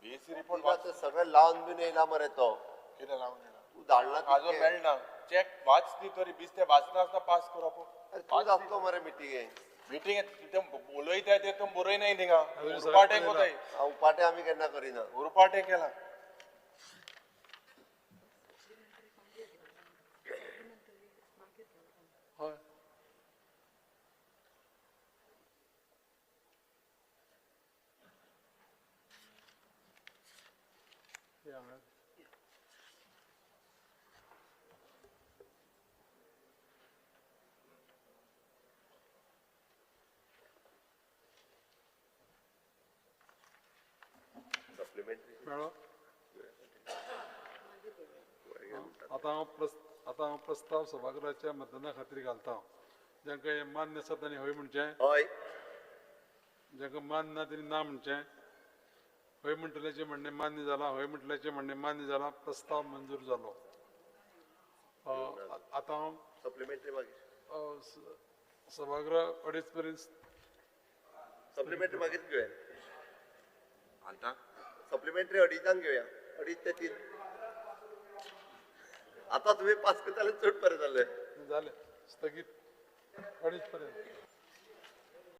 R: बीएससी रिपोर्ट वाच.
L: सगळें लावन बीन येयला मरे तो.
R: कितें लावन येयला?
L: तूं धाडला
R: आजून मेळना. चॅक वाच ती तरी बेश्टें वाचना आसतना पास करप.
L: तूं आसलो मरे मिटिंगेक.
R: मिटिंग उलयताय ते तूं बरयनाय थिंगा. उरफाटें कोताय.
L: उरफाटें आमी केन्ना करिना.
R: उरफाटें केलां.
P: हय. मेळ्ळो. आतां हांव प्रस्ताव सभागृहाच्या मतदाना खातीर घालता. जांकां हें मान्य आसा तांणी हय म्हणचें,
L: हय.
P: जांकां मान्य ना तांणी ना म्हणचें. हय म्हणटल्याचें म्हणणें मान्य जालां, हय म्हणटल्याचें म्हणणें मान्य जालां. प्रस्ताव मंजूर जालो. आतां हांव
L: सप्लिमेंटरी मागीर
P: सभागृह 2:30 पर्यंत
L: सप्लिमेंटरी मागीर घेवया. आतां सप्लिमेंटरी 2:30 घेवया, 2:30 ते 3. आतां तुमी पास करताले चड बरें जालें.
P: जालें, स्थगीत 2:30 पर्यंत.